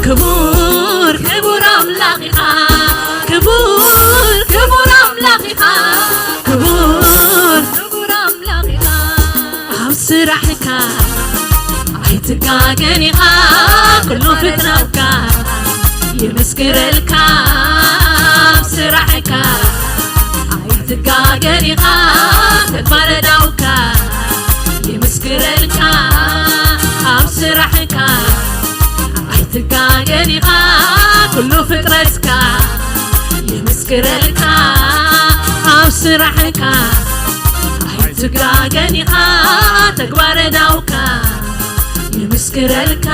ክቡር ክቡር ኣምላኽ ኢኻ። ክቡር ክቡር ኣምላኽ ኢኻ። ክቡር ክቡር ኣምላኽ ኢኻ። ኣብ ስራሕካ ኣይትጋገን ኢኻ። ኩሉ ፍጥረትካ ይምስክረልካ። ኣብ ስራሕካ ኣይትጋገን ኢኻ። ተግባር እዳውካ ይምስክረልካ። ኣብ ስራሕካ ኣይትጋገን ኢኻ። ኩሉ ፍጥረትካ ይምስክረልካ። ኣብ ስራሕካ ኣይትጋገን ኢኻ። ተግባር እዳውካ ይምስክረልካ።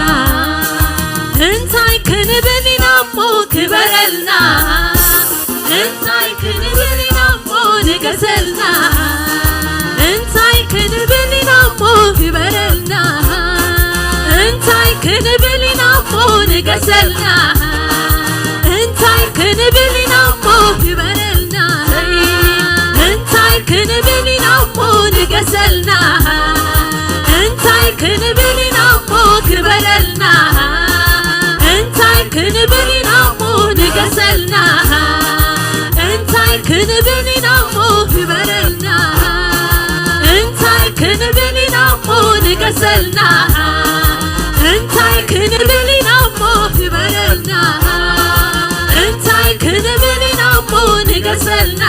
እንታይ ክንብል ኢና እሞ ክበረልና? እንታይ ክንብል ኢና እሞ ንገሰልና? እንታይ ክንብል ኢና እሞ ክበረልና? እንታይ ክንብል ኢና እሞ ንገሰልና? እንታይ ክንብል ኢና እሞ ክበረልና? እንታይ ክንብል ኢና እሞ ንገሰልና? እንታይ ክንብል ኢና እሞ ክበረልና? እንታይ ክንብል ኢና እሞ ንገሰልና? እንታይ ክንብል ኢና እሞ ክበረልና? እንታይ ክንብል ኢና እሞ ንገሰልና? እንታይ ክንብል ኢና እሞ ክበረልና? እንታይ ክንብል ኢና እሞ ንገሰልና?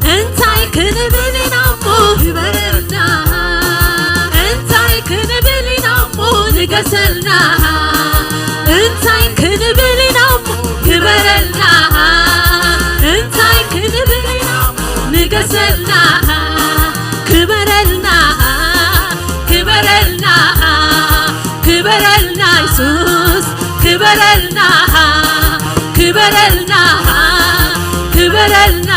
እንታይ ክንብል ኢና እሞ ክበረልና? እንታይ ክንብል ኢና እሞ ንገሰልና? እንታይ ክንብል ኢና እሞ ክበረልና? እንታይ ክንብል ኢና እሞ ንገሰልና? ክበረልና፣ ክበረልና፣ ክበረልና የሱስ፣ ክበረልና፣ ክበረልና፣ ክበረልና።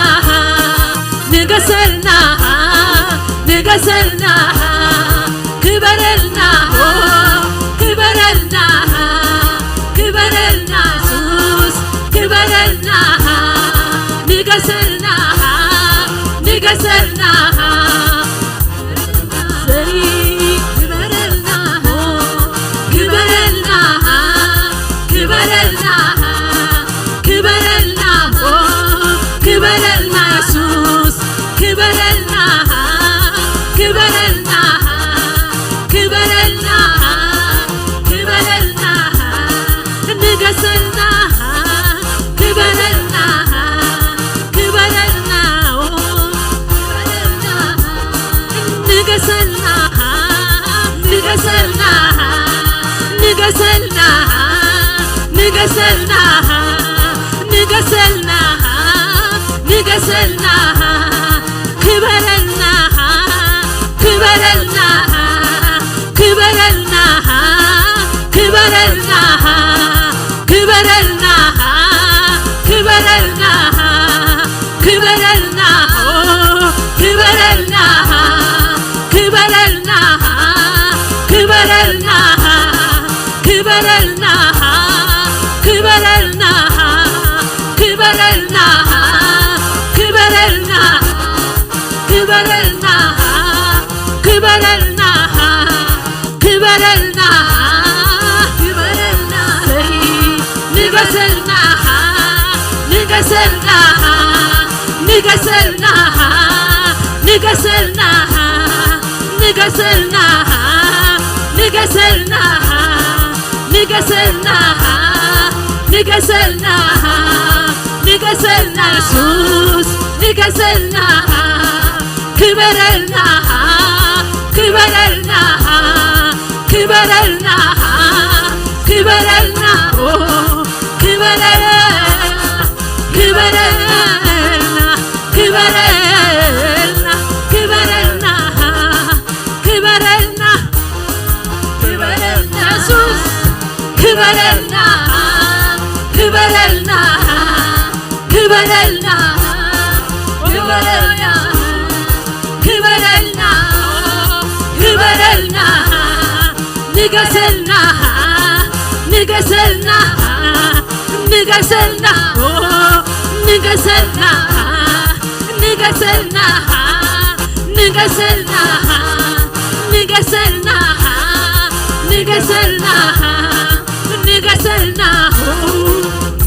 ንገሰልና፣ ንገሰልና፣ ክበረልና፣ ክበረልና፣ ክበረልና፣ ክበረልና፣ ክበረልና፣ ክበረልና፣ ክበረልና፣ ኦ፣ ክበረልና፣ ክበረልና፣ ክበረልና፣ ክበረልና፣ ክበረልና፣ ክበረልና፣ ክበረልና፣ ክበረልና፣ ክበረልና፣ ክበረልና፣ ክበረልና፣ ንገሰልና፣ ንገሰልና፣ ንገሰልና፣ ንገሰልና፣ ንገሰልና፣ ንገሰልና፣ ንገሰልና፣ ንገሰልና፣ ንገሰልና፣ የሱስ ንገሰልና፣ ክበረልና፣ ክበረልና፣ ክበረልና፣ ክበረልና፣ ኦ፣ ክበረልና፣ ክበረልና፣ ክበረልና፣ ክበረልና፣ ክበረልና፣ ክበረልና፣ የሱስ ክበረልና፣ ክበረልና፣ ክበረልና፣ ክበረልና፣ ክበረልና፣ ክበረልና፣ ንገሰልና፣ ንገሰልና፣ ንገሰልና፣ ኦ፣ ንገሰልና፣ ንገሰልና፣ ንገሰልና፣ ንገሰልና፣ ንገሰልና፣ ንገሰልና፣ ኦ፣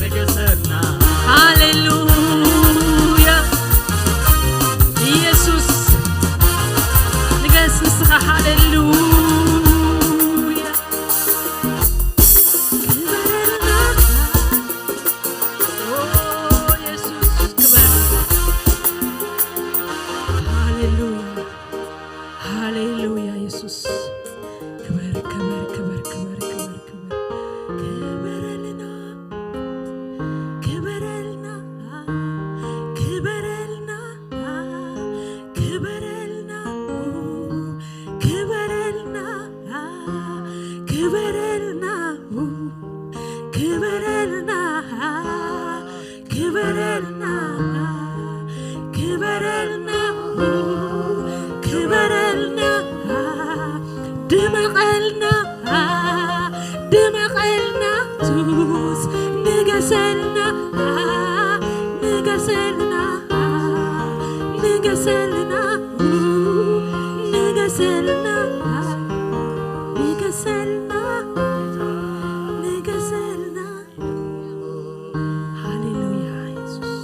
ንገሰልና። ሃሌሉያ። ኢየሱስ ንገስ ንስኻ። ሃሌሉያ። ክበረልና። ኦ፣ ኢየሱስ ክበር። ሃሌሉያ። ሃሌሉያ። ኢየሱስ ክበር፣ ክበር፣ ክበር፣ ክበር፣ ክበር፣ ክበር። ክበረልና። ክበረልና፣ ክበረልና፣ ክበረልና፣ ክበረልና፣ ክበረልና፣ ክበረልና፣ ክበረልና፣ ክበረልና፣ ክበረልና፣ ድመቐልና፣ ድመቐልና፣ ሱስ ንገሰልና፣ ንገሰልና፣ ንገሰልና፣ ንገሰልና፣ ንገሰልና፣ ንገሰልና። ሃሌሉያ፣ ኢየሱስ።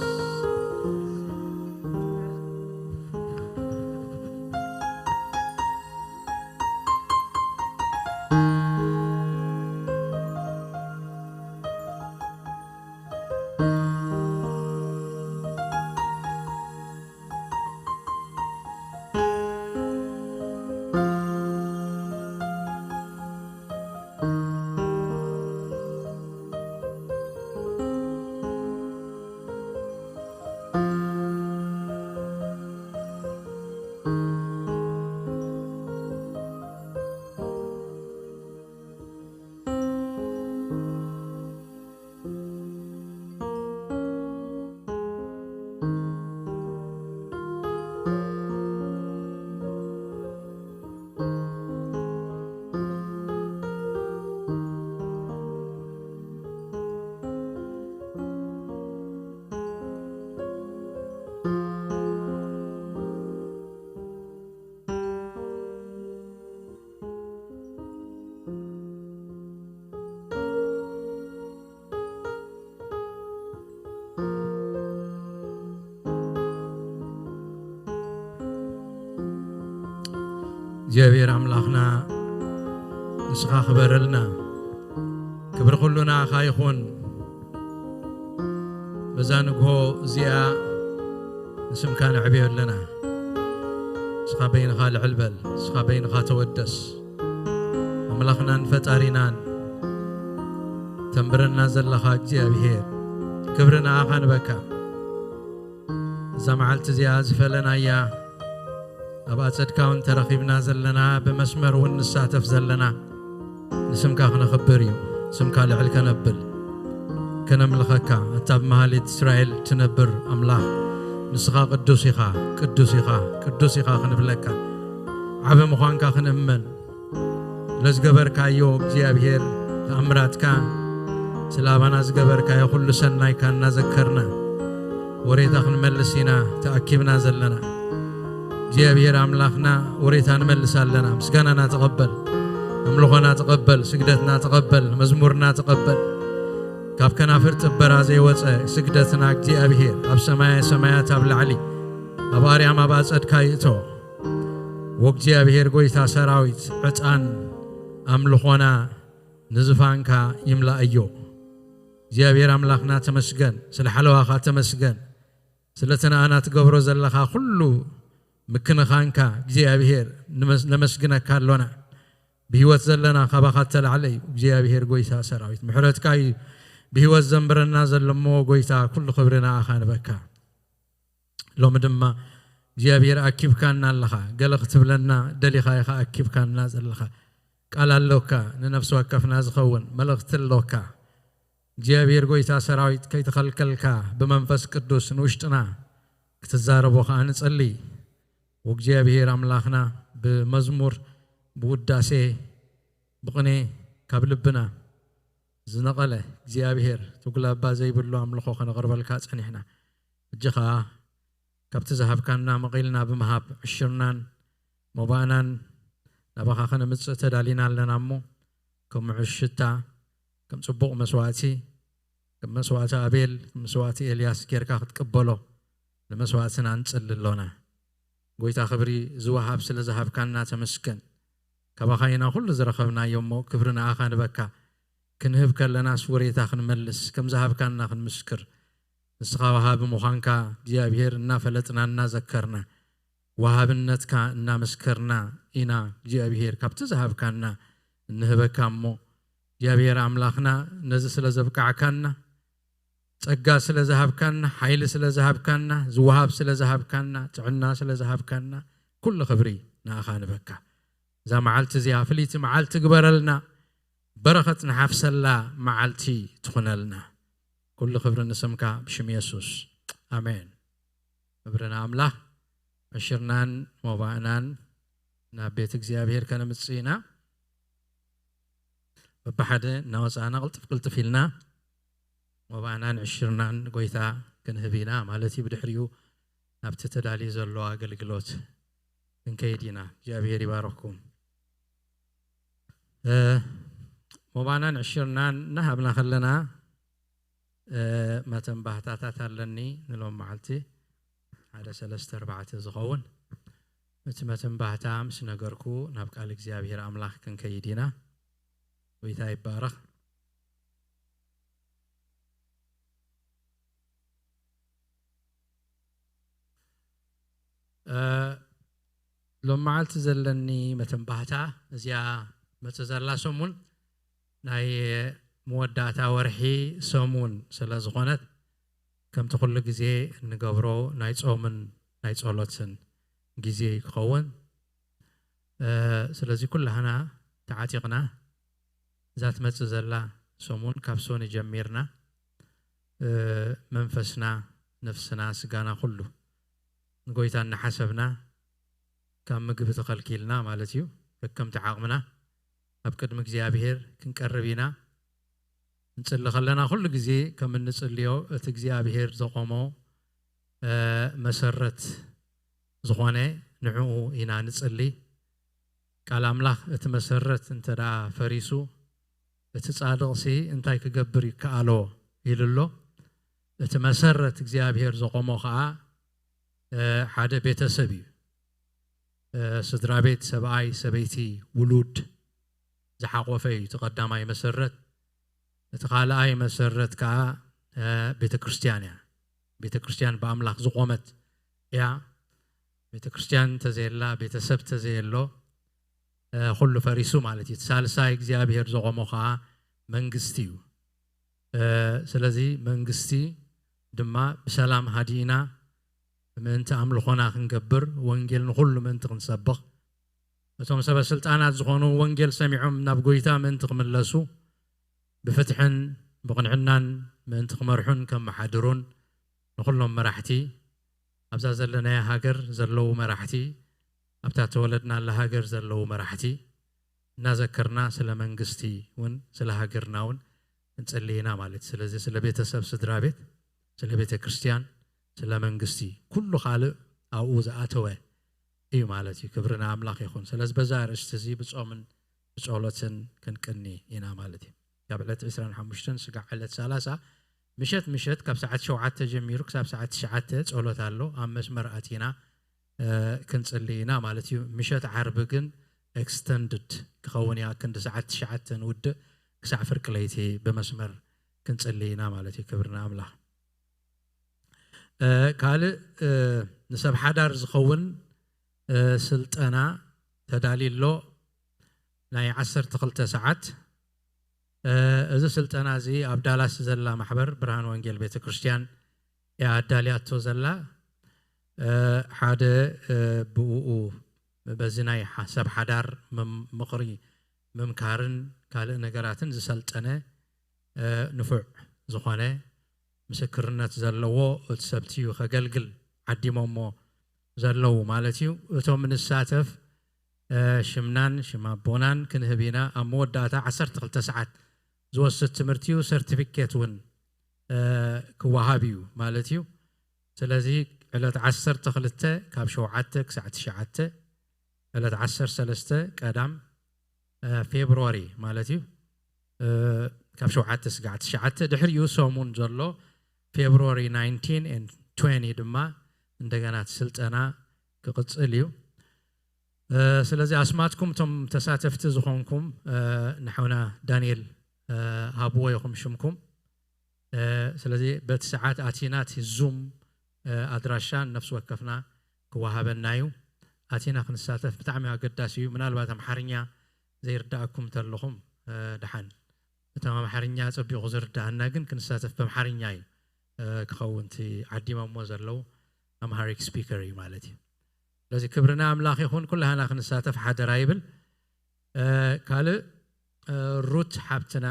እግዚኣብሔር ኣምላኽና፣ ንስኻ ክበረልና። ክብሪ ኩሉ ንኣኻ ይኹን። በዛ ንግሆ እዚኣ ንስምካ ነዕብዮ ኣለና። ንስኻ በይንኻ ልዕል በል፣ ንስኻ በይንኻ ተወደስ። ኣምላኽናን ፈጣሪናን፣ ተንብረና ዘለኻ እግዚኣብሔር፣ ክብሪ ንኣኻ ንበካ። እዛ መዓልቲ እዚኣ ዝፈለናያ፣ ኣብ ኣጸድካ እውን ተረኺብና ዘለና፣ ብመስመር እውን ንሳተፍ ዘለና፣ ንስምካ ክነኽብር እዩ። ስምካ ልዕል ከነብል፣ ከነምልኸካ፣ ኣታ ኣብ መሃሌት እስራኤል ትነብር ኣምላኽ፣ ንስኻ ቅዱስ ኢኻ፣ ቅዱስ ኢኻ፣ ቅዱስ ኢኻ ክንብለካ፣ ዓቢ ምዃንካ ክንእመን፣ ለዝገበርካዮ እግዚኣብሔር ተኣምራትካ፣ ስለ ኣባና ዝገበርካዮ ኩሉ ሰናይካ እናዘከርና፣ ወሬታ ክንመልስ ኢና ተኣኪብና ዘለና። እግዚኣብሔር ኣምላኽና፣ ወሬታ ንመልስ ኣለና። ምስጋናና ተቐበል፣ ኣምልኾና ተቐበል፣ ስግደትና ተቐበል፣ መዝሙርና ተቐበል። ካብ ከናፍር ጥበራ ዘይወጸ ስግደትና እግዚኣብሔር ኣብ ሰማየ ሰማያት ኣብ ላዕሊ ኣብ ኣርያም ኣብ ኣጸድካ ይእቶ። ወእግዚኣብሔር ጐይታ ሰራዊት፣ ዕጣን ኣምልኾና ንዝፋንካ ይምላእዮ። እግዚኣብሔር ኣምላኽና ተመስገን፣ ስለ ሓለዋኻ ተመስገን፣ ስለቲ ንኣና ትገብሮ ዘለኻ ኩሉ ምክንኻንካ እግዚኣብሔር ንመስ-፣ ነመስግነካ ኣሎና። ብህይወት ዘለና ካባኻ እተላዕለ እዩ እግዚኣብሔር ጐይታ ሰራዊት። ምሕረትካ እዩ ብህይወት ዘንብረና ዘሎ እሞ ጐይታ ኩሉ ክብሪ ንኣኻ ንበካ። ሎሚ ድማ እግዚኣብሔር ኣኪብካና ኣለኻ። ገለ ክትብለና ደሊኻ ኢኻ ኣኪብካና ዘለኻ። ቃል ኣሎካ፣ ንነፍሲ ወከፍና ዝኸውን መልእኽቲ ኣሎካ። እግዚኣብሔር ጐይታ ሰራዊት ከይተኸልከልካ ብመንፈስ ቅዱስ ንውሽጥና ክትዛረቦ ኸኣ ንጸሊ። ወእግዚኣብሔር ኣምላኽና ብመዝሙር፣ ብውዳሴ፣ ብቕኔ ካብ ልብና ዝነቐለ እግዚኣብሔር ትጉላባ ዘይብሉ ኣምልኾ ከነቕርበልካ ጸኒሕና። ሕጂ ኸኣ ካብቲ ዝሃብካና መቒልና ብምሃብ ዕሽርናን መባእናን ናባኻ ከነምጽእ ተዳሊና ኣለና እሞ፣ ከም ምዑዝ ሽታ፣ ከም ጽቡቕ መስዋእቲ፣ ከም መስዋእቲ ኣቤል፣ ከም መስዋእቲ ኤልያስ ጌርካ ክትቅበሎ ንመስዋእትና ንጽሊ ኣሎና። ጐይታ ክብሪ ዝወሃብ ስለ ዝሃብካና ተመስገን። ካባኻ ኢና ኩሉ ዝረኸብናዮ እሞ ክብሪ ንኣኻ ንበካ። ክንህብ ከለናስ ወሬታ ክንመልስ፣ ከም ዝሃብካና ክንምስክር። ንስኻ ወሃቢ ምዃንካ እግዚኣብሔር እናፈለጥና እናዘከርና፣ ወሃብነትካ እናመስከርና ኢና እግዚኣብሔር ካብቲ ዝሃብካና እንህበካ እሞ፣ እግዚኣብሔር ኣምላኽና ነዚ ስለ ዘብቃዕካና፣ ጸጋ ስለ ዝሃብካና፣ ሓይሊ ስለ ዝሃብካና፣ ዝወሃብ ስለ ዝሃብካና፣ ጥዕና ስለ ዝሃብካና፣ ኩሉ ክብሪ ንኣኻ ንበካ። እዛ መዓልቲ እዚኣ ፍልይቲ መዓልቲ ግበረልና፣ በረኸት ንሓፍሰላ መዓልቲ ትኹነልና። ኩሉ ክብሪ ንስምካ ብሽም የሱስ። ኣሜን። ክብሪ ንኣምላኽ። ዕሽርናን መባእናን ናብ ቤት እግዚኣብሔር ከነምጽእ ኢና። በብሓደ እናወጻእና ቅልጥፍ ቅልጥፍ ኢልና መባእናን ዕሽርናን ንጎይታ ክንህብ ኢና ማለት እዩ። ብድሕሪኡ ናብቲ ተዳልዩ ዘሎ ኣገልግሎት ክንከይድ ኢና። እግዚኣብሔር ይባርኽኩም። እ፣ መባእናን ዕሽርናን እናሃብና ከለና፣ እ፣ መተንባህታታት ኣለኒ ንሎም መዓልቲ፣ ሓደ ሰለስተ ኣርባዕተ ዝኸውን። እቲ መተንባህታ ምስ ነገርኩ ናብ ቃል እግዚኣብሔር ኣምላኽ ክንከይድ ኢና። ጎይታ ይባረኽ። እ፣ ሎም መዓልቲ ዘለኒ መተንባህታ፣ እዚኣ መጽእ ዘላ ሰሙን ናይ መወዳእታ ወርሒ ሰሙን ስለ ዝኾነት፣ ከምቲ ኩሉ ግዜ እንገብሮ ናይ ጾምን ናይ ጸሎትን ግዜ ክኸውን፣ እ፣ ስለዚ ኩላህና ተዓጢቕና እዛ ትመጽእ ዘላ ሰሙን ካብ ሶኒ ጀሚርና፣ እ፣ መንፈስና፣ ነፍስና፣ ስጋና ኩሉ ንጎይታ እናሓሰብና ካብ ምግቢ ተኸልኪልና ማለት እዩ። ከከምቲ ዓቕምና ኣብ ቅድሚ እግዚኣብሔር ክንቀርብ ኢና። ንጽሊ ከለና ኩሉ ግዜ ከም እንጽልዮ እቲ እግዚኣብሔር ዘቖሞ፣ እ፣ መሰረት ዝኾነ ንዕኡ ኢና ንጽሊ። ቃል ኣምላኽ እቲ መሰረት እንተ ደኣ ፈሪሱ እቲ ጻድቕሲ እንታይ ክገብር ይከኣሎ ኢሉ ኣሎ። እቲ መሰረት እግዚኣብሔር ዘቖሞ ኸኣ፣ እ፣ ሓደ ቤተሰብ እዩ። እ፣ ስድራ ቤት፣ ሰብኣይ፣ ሰበይቲ፣ ውሉድ ዝሓቖፈ እዩ እቲ ቀዳማይ መሰረት። እቲ ካልኣይ መሰረት ከኣ፣ እ፣ ቤተ ክርስቲያን እያ። ቤተ ክርስቲያን ብኣምላኽ ዝቖመት እያ። ቤተ ክርስቲያን እንተዘየላ፣ ቤተሰብ እንተዘየሎ፣ እ፣ ኩሉ ፈሪሱ ማለት እዩ። እቲ ሳልሳይ እግዚኣብሔር ዘቖሞ ከኣ መንግስቲ እዩ። ስለዚ መንግስቲ ድማ ብሰላም ሃዲእና ምእንቲ ኣምልኾና ክንገብር፣ ወንጌል ንኹሉ ምእንቲ ክንሰብኽ፣ እቶም ሰበ ስልጣናት ዝኾኑ ወንጌል ሰሚዖም ናብ ጎይታ ምእንቲ ክምለሱ፣ ብፍትሕን ብቕንዕናን ምእንቲ ክመርሑን ከመሓድሩን፣ ንኹሎም መራሕቲ፣ ኣብዛ ዘለናያ ሃገር ዘለዉ መራሕቲ፣ ኣብታ ተወለድናላ ሃገር ዘለዉ መራሕቲ እናዘከርና፣ ስለ መንግስቲ እውን ስለ ሃገርና እውን ክንጽሊ ኢና ማለት እዩ። ስለዚ ስለ ቤተሰብ፣ ስድራ ቤት፣ ስለ ቤተ ክርስቲያን፣ ስለ መንግስቲ፣ ኩሉ ካልእ ኣብኡ ዝኣተወ እዩ ማለት እዩ። ክብሪ ንኣምላኽ ይኹን። ስለዚ በዛ ኣርእስቲ እዚ ብጾምን ብጸሎትን ክንቅኒ ኢና ማለት እዩ። ካብ ዕለት ዕስራን ሓሙሽተን ስጋዕ ዕለት ሰላሳ ምሸት ምሸት ካብ ሰዓት ሸውዓተ ጀሚሩ ክሳብ ሰዓት ትሽዓተ ጸሎት ኣሎ። ኣብ መስመር ኣቲና ክንጽሊ ኢና ማለት እዩ። ምሸት ዓርቢ ግን ኤክስተንድድ ክኸውን እያ። ክንዲ ሰዓት ትሽዓተ ንውድእ ክሳዕ ፍርቂ ለይቲ ብመስመር ክንጽሊ ኢና ማለት እዩ። ክብሪ ንኣምላኽ። ካልእ ንሰብ ሓዳር ዝኸውን ስልጠና ተዳልዩ ኣሎ። ናይ ዓሰርተ ክልተ ሰዓት እዚ ስልጠና እዚ ኣብ ዳላስ ዘላ ማሕበር ብርሃን ወንጌል ቤተ ክርስቲያን እያ ኣዳልያቶ ዘላ። ሓደ ብኡ በዚ ናይ ሰብ ሓዳር ምኽሪ ምምካርን ካልእ ነገራትን ዝሰልጠነ ንፉዕ ዝኾነ ምስክርነት ዘለዎ እቲ ሰብቲ እዩ ከገልግል ዓዲሞሞ ዘለዉ ማለት እዩ። እቶም ንሳተፍ ሽምናን ሽም ኣቦናን ክንህብ ኢና። ኣብ መወዳእታ ዓሰርተ ክልተ ሰዓት ዝወስድ ትምህርቲ እዩ። ሰርቲፊኬት እውን ክወሃብ እዩ ማለት እዩ። ስለዚ ዕለት ዓሰርተ ክልተ ካብ ሸውዓተ ክሳዕ ትሽዓተ፣ ዕለት ዓሰርተ ሰለስተ ቀዳም ፌብርዋሪ ማለት እዩ፣ ካብ ሸውዓተ ስጋዕ ትሽዓተ፣ ድሕሪኡ ሰሙን ዘሎ ፌብርዋሪ ናይንቲን ኤንድ ትዌንቲ ድማ እንደገና እቲ ስልጠና ክቕጽል እዩ። ስለዚ ኣስማትኩም እቶም ተሳተፍቲ ዝኾንኩም ንሓውና ዳንኤል ሃብዎ ኢኹም ሽምኩም። ስለዚ በቲ ሰዓት ኣቲና እቲ ዙም ኣድራሻ ነፍሲ ወከፍና ክወሃበና እዩ። ኣቲና ክንሳተፍ ብጣዕሚ ኣገዳሲ እዩ። ምናልባት ኣምሓርኛ ዘይርዳእኩም እንተለኹም ደሓን፣ እቶም ኣምሓርኛ ጸቢቑ ዝርዳእና ግን ክንሳተፍ በምሓርኛ እዩ ክኸውን፣ እቲ ዓዲሞሞ ዘለዉ ኣምሃሪክ ስፒከር እዩ ማለት እዩ። ስለዚ ክብሪ ንኣምላኽ ይኹን። ኩላህና ክንሳተፍ ሓደራ ይብል። ካልእ ሩት ሓብትና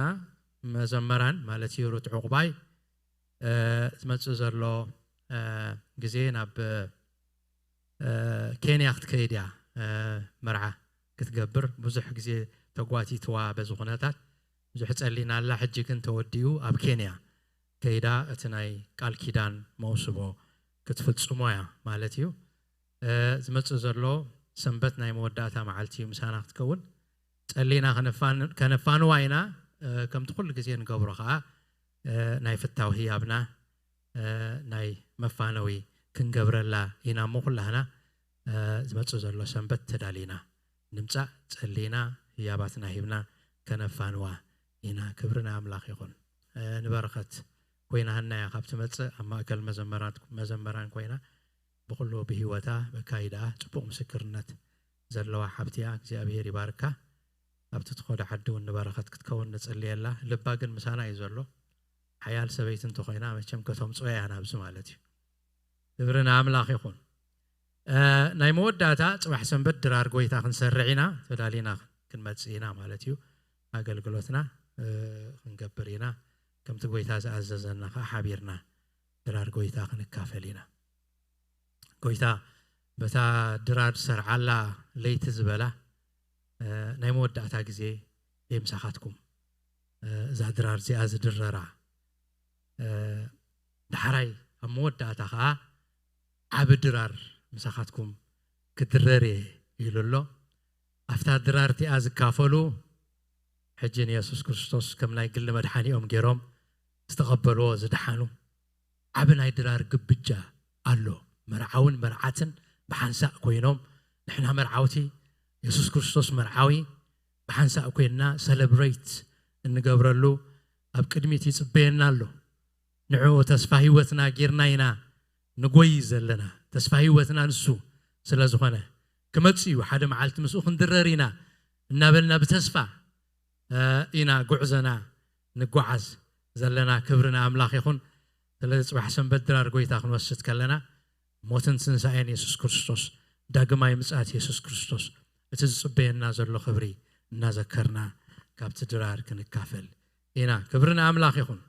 መዘመራን ማለት እዩ፣ ሩት ዕቑባይ ዝመጽእ ዘሎ ግዜ ናብ ኬንያ ክትከይድ እያ። መርዓ ክትገብር ብዙሕ ግዜ ተጓቲትዋ በዚ ኩነታት ብዙሕ ጸሊና ኣላ። ሕጂ ግን ተወዲኡ ኣብ ኬንያ ከይዳ እቲ ናይ ቃል ኪዳን መውስቦ ክትፍጽሞ እያ ማለት እዩ። ዝመጽእ ዘሎ ሰንበት ናይ መወዳእታ መዓልቲ እዩ ምሳና ክትከውን። ጸሊና ከነፋንዋ ኢና። ከምቲ ኩሉ ግዜ ንገብሮ ከኣ ናይ ፍታው ህያብና ናይ መፋነዊ ክንገብረላ ኢና እሞ ኩላህና ዝመጽእ ዘሎ ሰንበት ተዳሊና ንምጻእ ጸሊና ህያባትና ሂብና ከነፋንዋ ኢና። ክብሪ ንኣምላኽ ይኹን። ንበረኸት ኮይናህና እያ ካብ ትመጽእ ኣብ ማእከል መዘመራን ኮይና ብኹሉ ብህይወታ በካይዳ ጽቡቕ ምስክርነት ዘለዋ ሓብቲ እያ። እግዚኣብሔር ይባርካ። ኣብቲ ትኸዶ ዓዲ እውን ንበረኸት ክትከውን ንጽልየላ። ልባ ግን ምሳና እዩ ዘሎ። ሓያል ሰበይቲ እንተኾይና መቸም ከተምጽኦ እያ ናብዚ ማለት እዩ። ክብሪ ንኣምላኽ ይኹን። ናይ መወዳእታ ጽባሕ ሰንበት ድራር ጎይታ ክንሰርዕ ኢና፣ ተዳሊና ክንመጽእ ኢና ማለት እዩ። ኣገልግሎትና ክንገብር ኢና፣ ከምቲ ጎይታ ዝኣዘዘና ከዓ ሓቢርና ድራር ጎይታ ክንካፈል ኢና። ጎይታ በታ ድራር ዝሰርዓላ ለይቲ ዝበላ ናይ መወዳእታ ግዜ የምሳኻትኩም እዛ ድራር እዚኣ ዝድረራ። ዳሕራይ ኣብ መወዳእታ ከዓ ዓቢ ድራር ምሳኻትኩም ክድረር እየ ኢሉ ኣሎ። ኣብታ ድራር እቲኣ ዝካፈሉ ሕጂ ንየሱስ ክርስቶስ ከም ናይ ግሊ መድሓኒኦም ገይሮም ዝተቐበልዎ ዝደሓኑ ዓቢ ናይ ድራር ግብጃ ኣሎ። መርዓውን መርዓትን ብሓንሳእ ኮይኖም ንሕና መርዓውቲ፣ የሱስ ክርስቶስ መርዓዊ ብሓንሳእ ኮይንና ሰለብሬት እንገብረሉ ኣብ ቅድሚት ይጽበየና ኣሎ። ንዕኡ ተስፋ ህይወትና ጌርና ኢና ንጎይ ዘለና። ተስፋ ህይወትና ንሱ ስለ ዝኾነ ክመጽእ እዩ። ሓደ መዓልቲ ምስኡ ክንድረር ኢና እናበልና ብተስፋ ኢና ጉዕዞና ንጓዓዝ። ዘለና። ክብሪ ንኣምላኽ ይኹን። ስለዚ ጽባሕ ሰንበት ድራር ጎይታ ክንወስድ ከለና ሞትን ትንሳኤን የሱስ ክርስቶስ፣ ዳግማይ ምጽኣት የሱስ ክርስቶስ፣ እቲ ዝጽበየና ዘሎ ክብሪ እናዘከርና ካብቲ ድራር ክንካፈል ኢና። ክብሪ ንኣምላኽ ይኹን።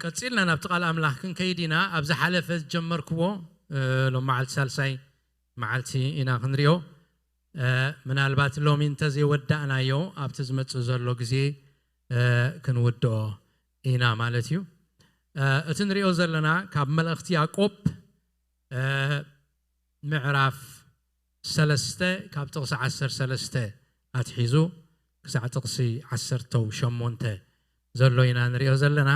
ቀጺልና ናብቲ ቃል ኣምላኽ ክንከይድ ኢና። ኣብ ዝሓለፈ ዝጀመርክዎ ሎም መዓልቲ ሳልሳይ መዓልቲ ኢና ክንሪኦ። ምናልባት ሎሚ እንተዘይወዳእናዮ ኣብቲ ዝመጽእ ዘሎ ግዜ ክንውድኦ ኢና ማለት እዩ። እቲ ንሪኦ ዘለና ካብ መልእኽቲ ያዕቆብ ምዕራፍ ሰለስተ ካብ ጥቕሲ ዓሰርተ ሰለስተ ኣትሒዙ ክሳዕ ጥቕሲ ዓሰርተ ሸሞንተ ዘሎ ኢና ንሪኦ ዘለና።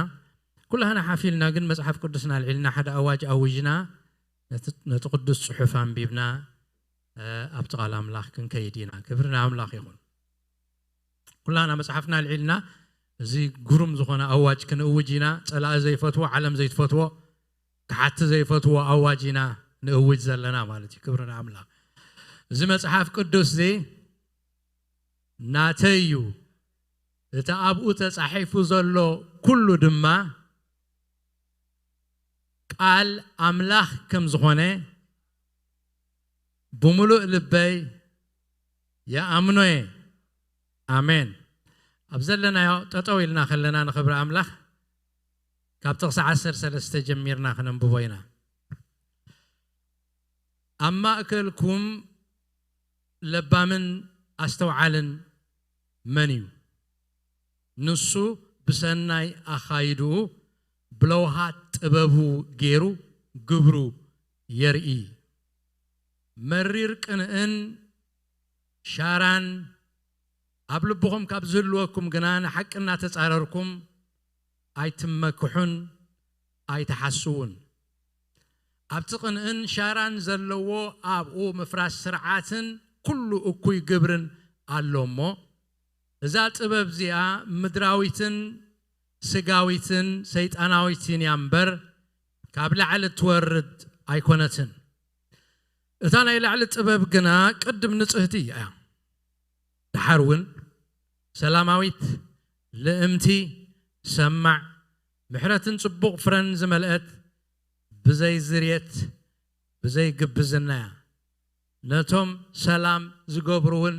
ኩላህና ሓፊልና ግን መጽሓፍ ቅዱስና ኣልዒልና ሓደ ኣዋጅ ኣውጅና ነቲ ቅዱስ ጽሑፍ ኣንቢብና ኣብቲ ቃል ኣምላኽ ክንከይድ ኢና። ክብሪ ንኣምላኽ ይኹን። ኩላና መጽሓፍና ኣልዒልና እዚ ግሩም ዝኾነ ኣዋጅ ክንእውጅ ኢና። ጸላኢ ዘይፈትዎ፣ ዓለም ዘይትፈትዎ፣ ክሓቲ ዘይፈትዎ ኣዋጅ ኢና ንእውጅ ዘለና ማለት እዩ። ክብሪ ንኣምላኽ። እዚ መጽሓፍ ቅዱስ እዚ ናተይ እዩ፣ እቲ ኣብኡ ተጻሒፉ ዘሎ ኩሉ ድማ ቃል ኣምላኽ ከም ዝኾነ ብምሉእ ልበይ ይኣምኖ እየ። ኣሜን። ኣብ ዘለናዮ ጠጠው ኢልና ከለና ንኽብሪ ኣምላኽ ካብ ጥቕሲ ዓሰርተ ሰለስተ ጀሚርና ክነንብቦ ኢና። ኣብ ማእከልኩም ለባምን ኣስተውዓልን መን እዩ? ንሱ ብሰናይ ኣኻይድኡ ብለውሃት ጥበቡ ገይሩ ግብሩ የርኢ። መሪር ቅንእን ሻራን ኣብ ልብኹም ካብ ዝህልወኩም ግና ንሓቂ እናተጻረርኩም ኣይትመክሑን ኣይትሓስዉን። ኣብቲ ቅንእን ሻራን ዘለዎ ኣብኡ ምፍራስ ስርዓትን ኩሉ እኩይ ግብርን ኣሎ እሞ፣ እዛ ጥበብ እዚኣ ምድራዊትን ስጋዊትን ሰይጣናዊትን እያ እምበር፣ ካብ ላዕሊ እትወርድ ኣይኮነትን። እታ ናይ ላዕሊ ጥበብ ግና ቅድም ንጽህቲ እያ፣ ደሓር እውን ሰላማዊት፣ ልእምቲ፣ ሰማዕ፣ ምሕረትን ጽቡቕ ፍረን ዝመልአት፣ ብዘይ ዝርየት፣ ብዘይ ግብዝና እያ። ነቶም ሰላም ዝገብሩ እውን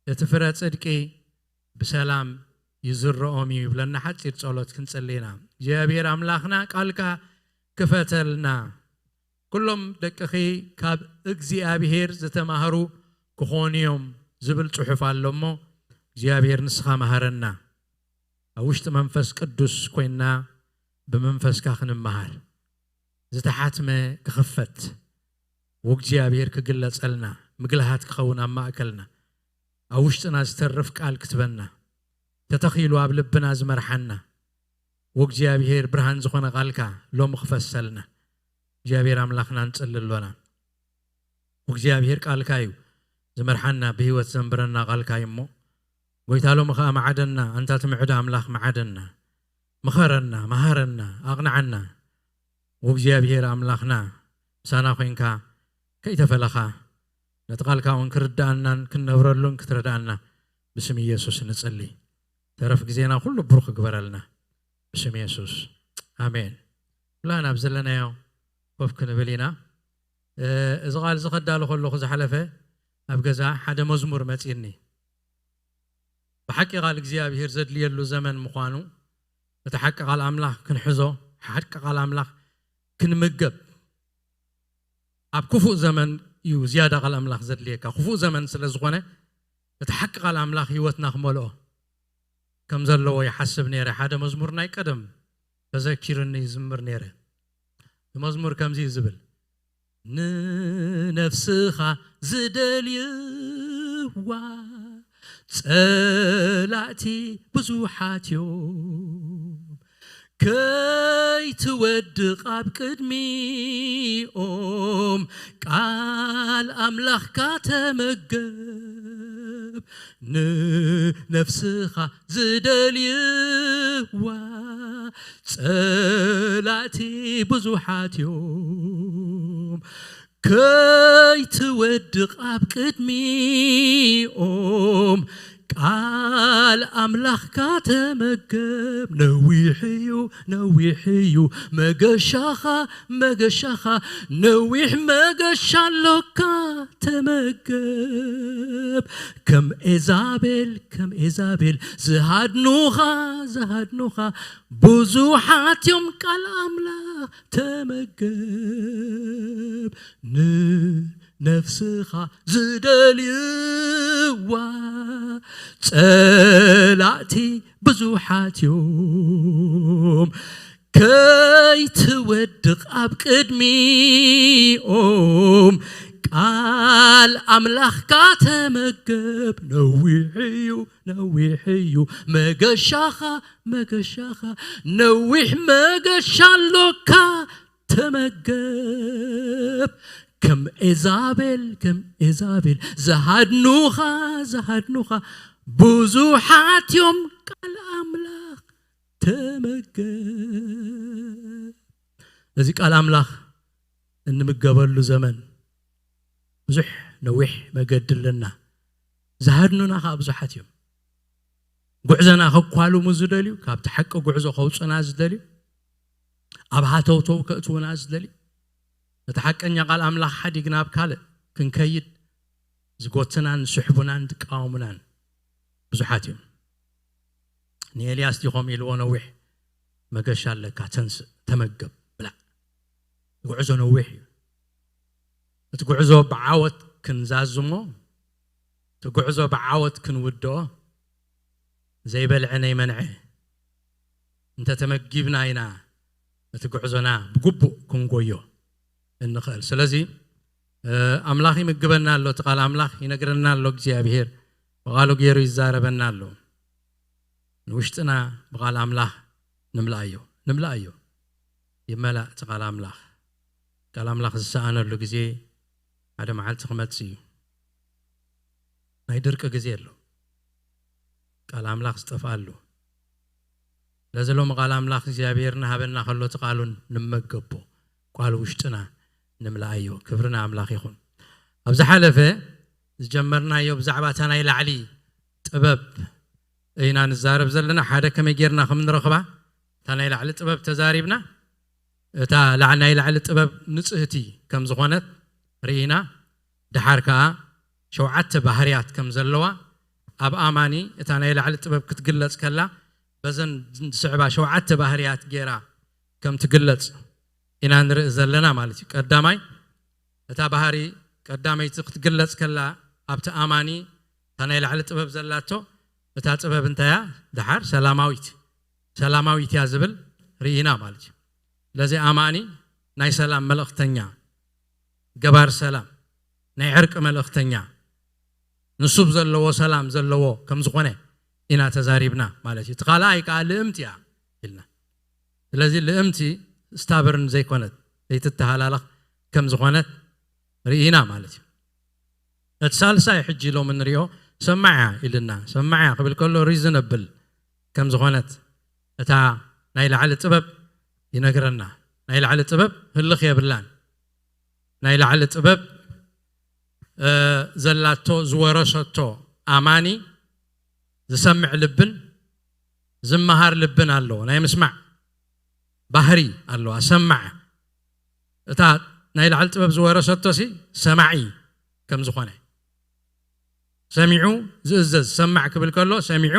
እቲ ፍረ ጽድቂ ብሰላም ይዝርኦም እዩ ይብለና። ሓጺር ጸሎት ክንጽሊ ኢና። እግዚኣብሔር ኣምላኽና ቃልካ ክፈተልና። ኩሎም ደቅኺ ካብ እግዚኣብሔር ዝተማህሩ ክኾኑ እዮም ዝብል ጽሑፍ ኣሎ እሞ እግዚኣብሔር ንስኻ መሃረና። ኣብ ውሽጢ መንፈስ ቅዱስ ኮይንና ብመንፈስካ ክንመሃር ዝተሓትመ ክኽፈት ወእግዚኣብሔር ክግለጸልና ምግልሃት ክኸውን ኣብ ማእከልና ኣብ ውሽጥና ዝተርፍ ቃል ክትበና ተተኺሉ ኣብ ልብና ዝመርሓና ወእግዚኣብሔር ብርሃን ዝኾነ ቃልካ ሎሚ ክፈሰልና እግዚኣብሔር ኣምላኽና ንጽሊ ኣሎና። እግዚኣብሔር ቃልካ እዩ ዝመርሓና ብህይወት ዘንብረና ቃልካ እዩ እሞ ጎይታ ሎሚ ኸዓ መዓደና። ኣንታ ትምዕድ ኣምላኽ መዓደና፣ ምኸረና፣ መሃረና፣ ኣቕንዓና። ወእግዚኣብሔር ኣምላኽና ምሳና ኮይንካ ከይተፈለኻ ነቲ ቃልካ እውን ክርዳኣናን ክንነብረሉን ክትረዳኣና ብስም ኢየሱስ ንጽሊ። ተረፍ ግዜና ኩሉ ብሩኽ ግበረልና ብስም ኢየሱስ ኣሜን። ኩላና ኣብ ዘለናዮ ኮፍ ክንብል ኢና። እዚ ቃል እዚ ከዳሉ ከለኹ ዝሓለፈ ኣብ ገዛ ሓደ መዝሙር መጺእኒ። ብሓቂ ቃል እግዚኣብሔር ዘድልየሉ ዘመን ምዃኑ፣ እቲ ሓቂ ቃል ኣምላኽ ክንሕዞ፣ ሓቂ ቃል ኣምላኽ ክንምገብ፣ ኣብ ክፉእ ዘመን እዩ ዝያዳ ቃል ኣምላኽ ዘድልየካ። ክፉእ ዘመን ስለ ዝኾነ፣ እቲ ሓቂ ቃል ኣምላኽ ህይወትና ክመልኦ ከም ዘለዎ ይሓስብ ነይረ። ሓደ መዝሙር ናይ ቀደም ተዘኪርኒ ይዝምር ነይረ። እቲ መዝሙር ከምዚ እዩ ዝብል፣ ንነፍስኻ ዝደልይዋ ጸላእቲ ብዙሓት እዮም። ከይትወድቕ ኣብ ቅድሚኦም ቃል ኣምላኽካ ተመገብ። ንነፍስኻ ዝደልይዋ ጸላእቲ ብዙሓት እዮም። ከይትወድቕ ኣብ ቅድሚኦም ቃል ኣምላኽካ ተመገብ። ነዊሕ እዩ፣ ነዊሕ እዩ መገሻኻ፣ መገሻኻ፣ ነዊሕ መገሻ ኣሎካ። ተመገብ ከም ኤዛቤል፣ ከም ኤዛቤል ዝሃድኑኻ፣ ዝሃድኑኻ ብዙሓት እዮም። ቃል ኣምላኽ ተመገብ። ንነፍስኻ ዝደልይዋ ጸላእቲ ብዙሓት እዮም። ከይትወድቕ ኣብ ቅድሚኦም ቃል ኣምላኽካ ተመገብ። ነዊሕ እዩ፣ ነዊሕ እዩ መገሻኻ፣ መገሻኻ፣ ነዊሕ መገሻ ኣሎካ። ተመገብ ከም ኤዛቤል፣ ከም ኤዛቤል ዝሃድኑኻ፣ ዝሃድኑኻ ብዙሓት እዮም። ቃል ኣምላኽ ተመገብ። እዚ ቃል ኣምላኽ እንምገበሉ ዘመን ብዙሕ ነዊሕ መገዲ ኣለና። ዝሃድኑና ከዓ ብዙሓት እዮም። ጉዕዞና ከኳልሙ ዝደልዩ፣ ካብቲ ሓቂ ጉዕዞ ከውፁና ዝደልዩ፣ ኣብ ሃተውተው ከእትዉና ዝደልዩ፣ ነቲ ሓቀኛ ቃል ኣምላኽ ሓዲግና ኣብ ካልእ ክንከይድ ዝጎትናን ዝስሕቡናን ዝቃወሙናን ብዙሓት እዮም። ንኤልያስ ዲኾም ኢልዎ፣ ነዊሕ መገሻ ኣለካ፣ ተንስእ፣ ተመገብ፣ ብላዕ። ጉዕዞ ነዊሕ እዩ። እቲ ጉዕዞ ብዓወት ክንዛዝሞ፣ እቲ ጉዕዞ ብዓወት ክንውድኦ ዘይበልዐ ነይመንዐ። እንተተመጊብና ኢና እቲ ጉዕዞና ብግቡእ ክንጎዮ እንኽእል። ስለዚ ኣምላኽ ይምግበና ኣሎ፣ እቲ ቃል ኣምላኽ ይነግረና ኣሎ። እግዚኣብሄር ብቓሉ ገይሩ ይዛረበና ኣሎ። ንውሽጥና ብቓል ኣምላኽ ንምልኣዮ፣ ንምልኣዮ። ይመላእ እቲ ቃል ኣምላኽ። ቃል ኣምላኽ ዝሰኣነሉ ግዜ ሓደ መዓልቲ ክመጽእ እዩ። ናይ ድርቂ ግዜ ኣሎ። ቃል ኣምላኽ ዝጠፍኣሉ። ስለዚ ሎሚ ቃል ኣምላኽ እግዚኣብሔር እናሃበና ከሎ እቲ ቃሉን ንመገቦ፣ ቃሉ ውሽጥና ንምልኣዮ። ክብሪ ንኣምላኽ ይኹን። ኣብ ዝሓለፈ ዝጀመርናዮ ብዛዕባ እታ ናይ ላዕሊ ጥበብ ኢና ንዛረብ ዘለና። ሓደ ከመይ ጌርና ከም ንረኽባ እታ ናይ ላዕሊ ጥበብ ተዛሪብና። እታ ላዕ-፣ ናይ ላዕሊ ጥበብ ንጽህቲ ከም ዝኾነት ርኢና። ደሓር ከኣ ሸውዓተ ባህርያት ከም ዘለዋ ኣብ ኣማኒ እታ ናይ ላዕሊ ጥበብ ክትግለጽ ከላ በዘን ዝስዕባ ሸውዓተ ባህርያት ጌራ ከም ትግለጽ ኢና ንርኢ ዘለና ማለት እዩ። ቀዳማይ እታ ባህሪ ቀዳመይቲ ክትግለጽ ከላ ኣብቲ ኣማኒ እታ ናይ ላዕሊ ጥበብ ዘላቶ እታ ጥበብ እንታያ ደሓር ሰላማዊት፣ ሰላማዊት እያ ዝብል ርኢና ማለት እዩ። ስለዚ ኣማኒ ናይ ሰላም መልእኽተኛ፣ ገባር ሰላም፣ ናይ ዕርቂ መልእኽተኛ፣ ንሱ ዘለዎ ሰላም ዘለዎ ከም ዝኾነ ኢና ተዛሪብና ማለት እዩ። እቲ ካልኣይ ከኣ ልእምቲ እያ ኢልና። ስለዚ ልእምቲ ስታብርን ዘይኮነት ዘይትተሃላለኽ ከም ዝኾነት ርኢና ማለት እዩ። እቲ ሳልሳይ ሕጂ ሎሚ ንሪኦ ሰማዕ እያ ኢልና። ሰማዕ እያ ክብል ከሎ ሪዝነብል ከም ዝኾነት እታ ናይ ላዕሊ ጥበብ ይነግረና። ናይ ላዕሊ ጥበብ ህልኽ የብላን። ናይ ላዕሊ ጥበብ እ፣ ዘላቶ ዝወረሰቶ ኣማኒ ዝሰምዕ ልብን ዝመሃር ልብን ኣለዎ። ናይ ምስማዕ ባህሪ ኣለዋ። ሰማዕ እታ ናይ ላዕሊ ጥበብ ዝወረሰቶ ሲ ሰማዒ ከም ዝኾነ ሰሚዑ ዝእዘዝ፣ ሰማዕ ክብል ከሎ ሰሚዑ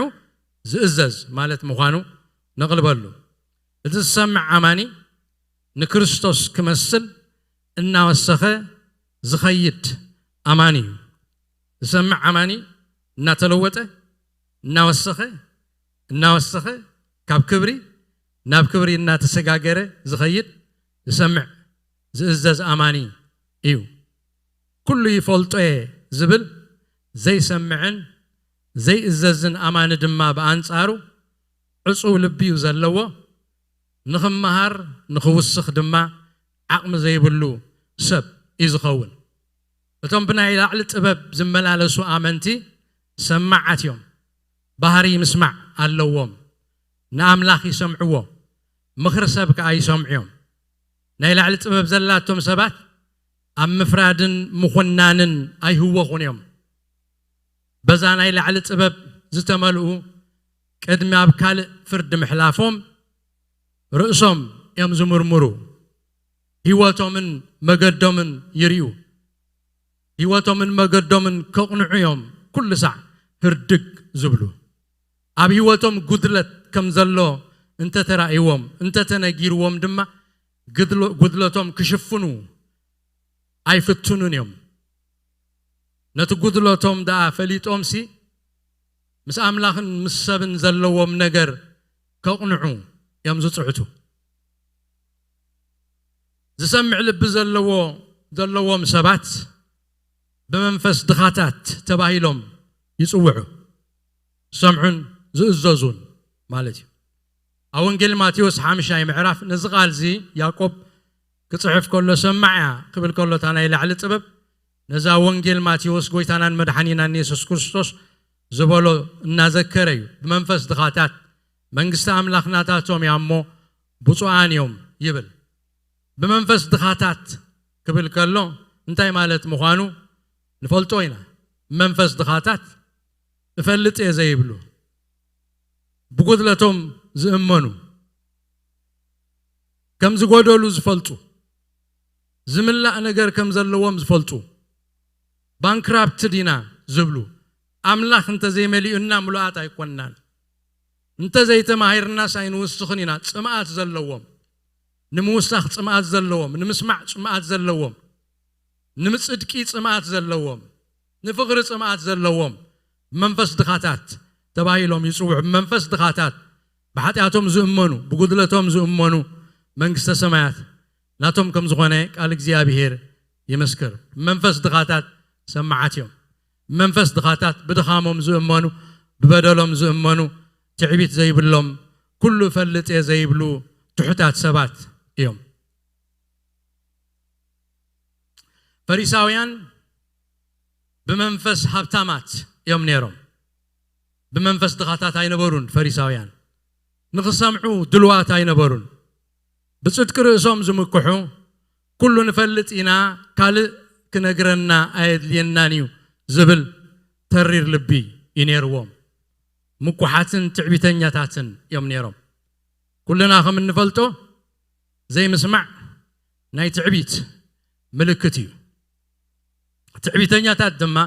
ዝእዘዝ ማለት ምዃኑ ነቕልበሉ። እቲ ዝሰምዕ ኣማኒ ንክርስቶስ ክመስል እናወሰኸ ዝኸይድ ኣማኒ እዩ። ዝሰምዕ ኣማኒ እናተለወጠ፣ እናወሰኸ፣ እናወሰኸ፣ ካብ ክብሪ ናብ ክብሪ እናተሰጋገረ ዝኸይድ ዝሰምዕ ዝእዘዝ ኣማኒ እዩ። ኩሉ ይፈልጦ እየ ዝብል ዘይሰምዕን ዘይእዘዝን ኣማኒ ድማ ብኣንጻሩ ዕጹው ልቢ እዩ ዘለዎ። ንኽመሃር ንኽውስኽ ድማ ዓቕሚ ዘይብሉ ሰብ እዩ ዝኸውን። እቶም ብናይ ላዕሊ ጥበብ ዝመላለሱ ኣመንቲ ሰማዓት እዮም። ባህሪ ምስማዕ ኣለዎም። ንኣምላኽ ይሰምዕዎ፣ ምኽሪ ሰብ ከኣ ይሰምዑ እዮም። ናይ ላዕሊ ጥበብ ዘላቶም ሰባት ኣብ ምፍራድን ምኹናንን ኣይህወኹን እዮም። በዛ ናይ ላዕሊ ጥበብ ዝተመልኡ፣ ቅድሚ ኣብ ካልእ ፍርዲ ምሕላፎም ርእሶም እዮም ዝምርምሩ። ህይወቶምን መገዶምን ይርእዩ። ህይወቶምን መገዶምን ከቕንዑ እዮም ኩሉ ሳዕ ህርድግ ዝብሉ። ኣብ ህይወቶም ጉድለት ከም ዘሎ እንተተራእይዎም፣ እንተተነጊርዎም ድማ፣ ግድሎ-፣ ጉድለቶም ክሽፍኑ ኣይፍትኑን እዮም። ነቲ ጉድለቶም ደኣ ፈሊጦምሲ፣ ምስ ኣምላኽን ምስ ሰብን ዘለዎም ነገር ከቕንዑ እዮም ዝጽዕቱ። ዝሰምዕ ልቢ ዘለዎ፣ ዘለዎም ሰባት ብመንፈስ ድኻታት ተባሂሎም ይጽውዑ። ዝሰምዑን ዝእዘዙን ማለት እዩ። ኣብ ወንጌል ማቴዎስ ሓምሻይ ምዕራፍ ነዚ ቃል እዚ ያዕቆብ ክጽሕፍ ከሎ፣ ሰማዕ እያ ክብል ከሎ፣ እታ ናይ ላዕሊ ጥበብ ነዛ ወንጌል ማቴዎስ ጎይታናን መድሓኒናን የሱስ ክርስቶስ ዝበሎ እናዘከረ እዩ። ብመንፈስ ድኻታት መንግስቲ ኣምላኽ ናታቶም እያ እሞ ብፁዓን እዮም ይብል። ብመንፈስ ድኻታት ክብል ከሎ እንታይ ማለት ምዃኑ ንፈልጦ ኢና። መንፈስ ድኻታት እፈልጥ እየ ዘይብሉ፣ ብጉድለቶም ዝእመኑ፣ ከም ዝጎደሉ ዝፈልጡ፣ ዝምላእ ነገር ከም ዘለዎም ዝፈልጡ፣ ባንክራፕትድ ኢና ዝብሉ፣ ኣምላኽ እንተዘይመሊኡና ምሉኣት ኣይኮንናን፣ እንተዘይተማሂርናስ ኣይንውስኽን ኢና። ጽምኣት ዘለዎም፣ ንምውሳኽ ጽምኣት ዘለዎም፣ ንምስማዕ ጽምኣት ዘለዎም፣ ንምጽድቂ ጽምኣት ዘለዎም፣ ንፍቕሪ ጽምኣት ዘለዎም መንፈስ ድኻታት ተባሂሎም ይጽውዑ። መንፈስ ድኻታት ብሓጢኣቶም ዝእመኑ፣ ብጉድለቶም ዝእመኑ መንግስተ ሰማያት ናቶም ከም ዝኾነ ቃል እግዚኣብሔር ይመስክር። መንፈስ ድኻታት ሰማዓት እዮም። መንፈስ ድኻታት ብድኻሞም ዝእመኑ፣ ብበደሎም ዝእመኑ፣ ትዕቢት ዘይብሎም፣ ኩሉ እፈልጥ እየ ዘይብሉ ትሑታት ሰባት እዮም። ፈሪሳውያን ብመንፈስ ሃብታማት እዮም ነይሮም። ብመንፈስ ድኻታት ኣይነበሩን ፈሪሳውያን። ንኽሰምዑ ድልዋት ኣይነበሩን። ብጽድቂ ርእሶም ዝምክሑ፣ ኩሉ ንፈልጥ ኢና፣ ካልእ ክነግረና ኣየድልየናን እዩ ዝብል ተሪር ልቢ እዩ ነይርዎም። ምኩሓትን ትዕቢተኛታትን እዮም ነይሮም። ኩልና ከም እንፈልጦ፣ ዘይምስማዕ ናይ ትዕቢት ምልክት እዩ። ትዕቢተኛታት ድማ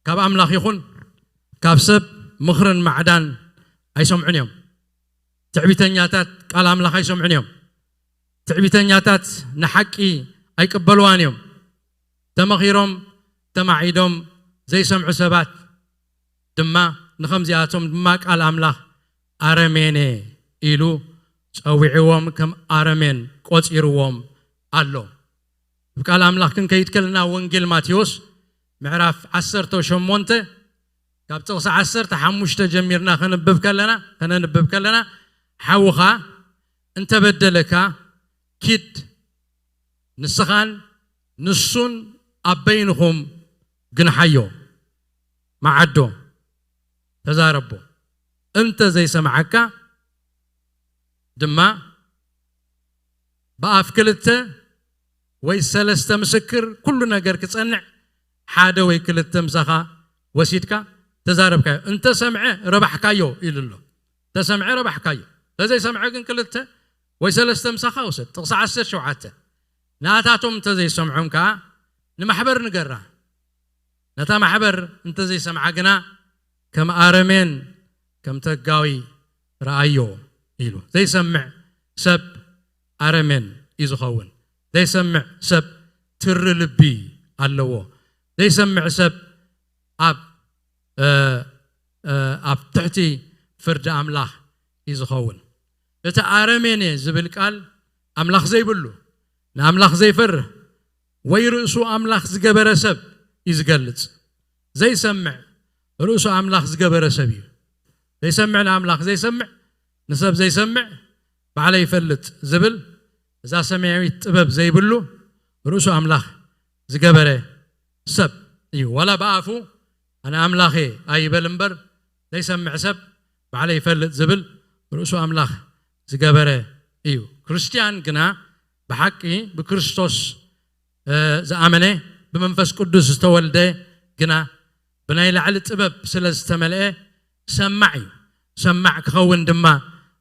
ካብ ኣምላኽ ይኹን ካብ ሰብ ምኽርን ማዕዳን ኣይሰምዑን እዮም። ትዕቢተኛታት ቃል ኣምላኽ ኣይሰምዑን እዮም። ትዕቢተኛታት ንሓቂ ኣይቅበልዋን እዮም። ተመኺሮም፣ ተማዒዶም ዘይሰምዑ ሰባት ድማ ንኸምዚኣቶም ድማ ቃል ኣምላኽ ኣረሜኔ ኢሉ ጸዊዕዎም፣ ከም ኣረሜን ቆጺርዎም ኣሎ። ኣብ ቃል ኣምላኽ ክንከይድ ከለና፣ ወንጌል ማቴዎስ ምዕራፍ ዓሰርተ ሸሞንተ ካብ ጥቕሲ ዓሰርተ ሓሙሽተ ጀሚርና ከንብብ ከለና፣ ከነንብብ ከለና፣ ሓውኻ እንተበደለካ ኪድ፣ ንስኻን ንሱን ኣብ በይንኹም ግንሓዮ፣ መዓዶ፣ ተዛረቦ። እንተ ዘይሰምዓካ ድማ ብኣፍ ክልተ ወይ ሰለስተ ምስክር ኩሉ ነገር ክጸንዕ፣ ሓደ ወይ ክልተ ምሳኻ ወሲድካ ተዛረብካዮ። እንተ ሰምዐ ረባሕካዮ ኢሉ ኣሎ። እንተ ሰምዐ ረባሕካዮ። እንተ ዘይሰምዐ ግን ክልተ ወይ ሰለስተ ምሳኻ ውሰድ። ጥቕሲ ዓሰርተ ሸውዓተ። ናታቶም እንተ ዘይሰምዖም ከኣ ንማሕበር ንገራ። ነታ ማሕበር እንተ ዘይሰምዓ ግና ከም ኣረሜን ከም ተጋዊ ረኣዮ ኢሉ። ዘይሰምዕ ሰብ ኣረሜን እዩ ዝኸውን። ዘይሰምዕ ሰብ ትሪ ልቢ ኣለዎ። ዘይሰምዕ ሰብ ኣብ፣ እ፣ እ፣ ኣብ ትሕቲ ፍርዲ ኣምላኽ እዩ ዝኸውን። እቲ ኣረሜኔ ዝብል ቃል ኣምላኽ ዘይብሉ፣ ንኣምላኽ ዘይፈርህ ወይ ርእሱ ኣምላኽ ዝገበረ ሰብ እዩ ዝገልጽ። ዘይሰምዕ ርእሱ ኣምላኽ ዝገበረ ሰብ እዩ። ዘይሰምዕ ንኣምላኽ ዘይሰምዕ፣ ንሰብ ዘይሰምዕ፣ ባዕለይ ይፈልጥ ዝብል፣ እዛ ሰማያዊት ጥበብ ዘይብሉ ርእሱ ኣምላኽ ዝገበረ ሰብ እዩ። ዋላ ብኣፉ ኣነ ኣምላኽ እየ ኣይበል እምበር፣ ዘይሰምዕ ሰብ ባዕለይ ይፈልጥ ዝብል ርእሱ ኣምላኽ ዝገበረ እዩ። ክርስትያን ግና ብሓቂ ብክርስቶስ፣ እ፣ ዝኣመነ፣ ብመንፈስ ቅዱስ ዝተወልደ ግና ብናይ ላዕሊ ጥበብ ስለ ዝተመልአ፣ ሰማዕ እዩ። ሰማዕ ክኸውን ድማ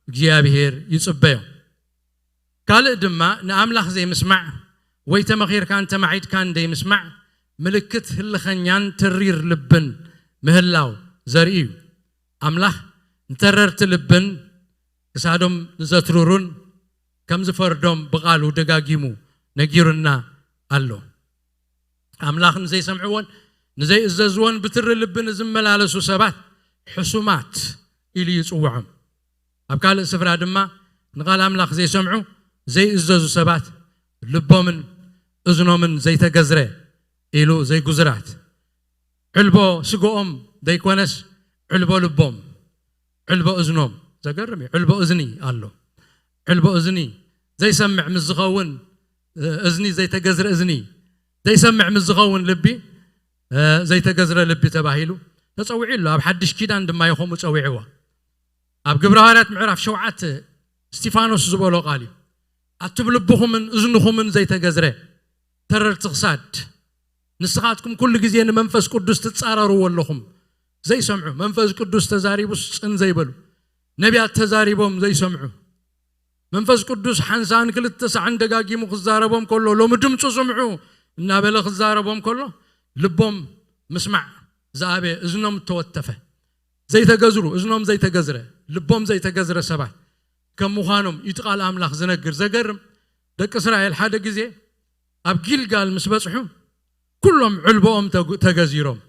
እግዚኣብሔር ይጽበዮ። ካልእ ድማ ንኣምላኽ ዘይምስማዕ ወይ ተመኺርካን ተማዒድካን ዘይምስማዕ ምልክት ህልኸኛን ተሪር ልብን ምህላው ዘርኢ እዩ። ኣምላኽ ንተረርቲ ልብን ክሳዶም ንዘትርሩን ከም ዝፈርዶም ብቓሉ ደጋጊሙ ነጊሩና ኣሎ። ኣምላኽ ንዘይሰምዕዎን ንዘይእዘዝዎን ብትሪ ልቢ ንዝመላለሱ ሰባት ሕሱማት ኢሉ ይጽውዖም። ኣብ ካልእ ስፍራ ድማ ንቓል ኣምላኽ ዘይሰምዑ ዘይእዘዙ ሰባት ልቦምን እዝኖምን ዘይተገዝረ ኢሉ ዘይጉዝራት ዕልቦ ስግኦም ዘይኮነስ ዕልቦ ልቦም ዕልቦ እዝኖም ዘገርም እዩ። ዕልቦ እዝኒ ኣሎ። ዕልቦ እዝኒ ዘይሰምዕ ምስ ዝኸውን እዝኒ ዘይተገዝረ እዝኒ ዘይሰምዕ ምስ ዝኸውን ልቢ ዘይተገዝረ ልቢ ተባሂሉ ተጸዊዑ ኣሎ። ኣብ ሓድሽ ኪዳን ድማ ይኸምኡ ጸዊዕዎ። ኣብ ግብረ ሃዋርያት ምዕራፍ ሸውዓተ እስቲፋኖስ ዝበሎ ቃል እዩ። ኣቱም ልብኹምን እዝንኹምን ዘይተገዝረ ተረርቲ ክሳድ ንስኻትኩም ኩሉ ግዜ ንመንፈስ ቅዱስ ትጻረርዎ ኣለኹም። ዘይሰምዑ መንፈስ ቅዱስ ተዛሪቡስ ጽን ዘይበሉ ነቢያት ተዛሪቦም ዘይሰምዑ መንፈስ ቅዱስ ሓንሳን ክልተ ሳዕን ደጋጊሙ ክዛረቦም ከሎ ሎሚ ድምፁ ስምዑ እናበለ ክዛረቦም ከሎ ልቦም ምስማዕ ዝኣበየ እዝኖም እተወተፈ ዘይተገዝሩ እዝኖም ዘይተገዝረ ልቦም ዘይተገዝረ ሰባት ከም ምዃኖም እዩ እቲ ቃል ኣምላኽ ዝነግር። ዘገርም ደቂ እስራኤል ሓደ ግዜ ኣብ ጊልጋል ምስ በጽሑ ኩሎም ዕልቦኦም ተጉ- ተገዚሮም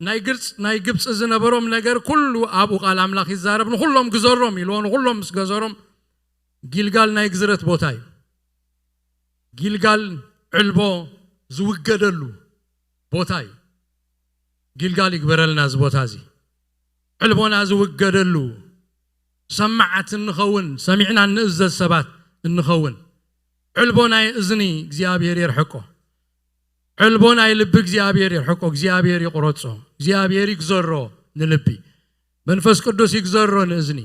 ናይ ግብፅ ናይ ግብፅ ዝነበሮም ነገር ኩሉ ኣብኡ ቃል ኣምላኽ ይዛረብ ንኩሎም ግዘሮም ኢልዎ ንኩሎም ምስ ገዘሮም ጊልጋል ናይ ግዝረት ቦታ እዩ። ጊልጋል ዕልቦ ዝውገደሉ ቦታ እዩ። ጊልጋል ይግበረልና እዚ ቦታ እዚ ዕልቦና ዝውገደሉ ሰማዓት እንኸውን ሰሚዕና እንእዘዝ ሰባት እንኸውን ዕልቦ ናይ እዝኒ እግዚኣብሔር የርሕቆ። ዕልቦ ናይ ልቢ እግዚኣብሔር የርሕቆ። እግዚኣብሔር ይቁረጾ። እግዚኣብሔር ይግዘሮ ንልቢ። መንፈስ ቅዱስ ይግዘሮ ንእዝኒ።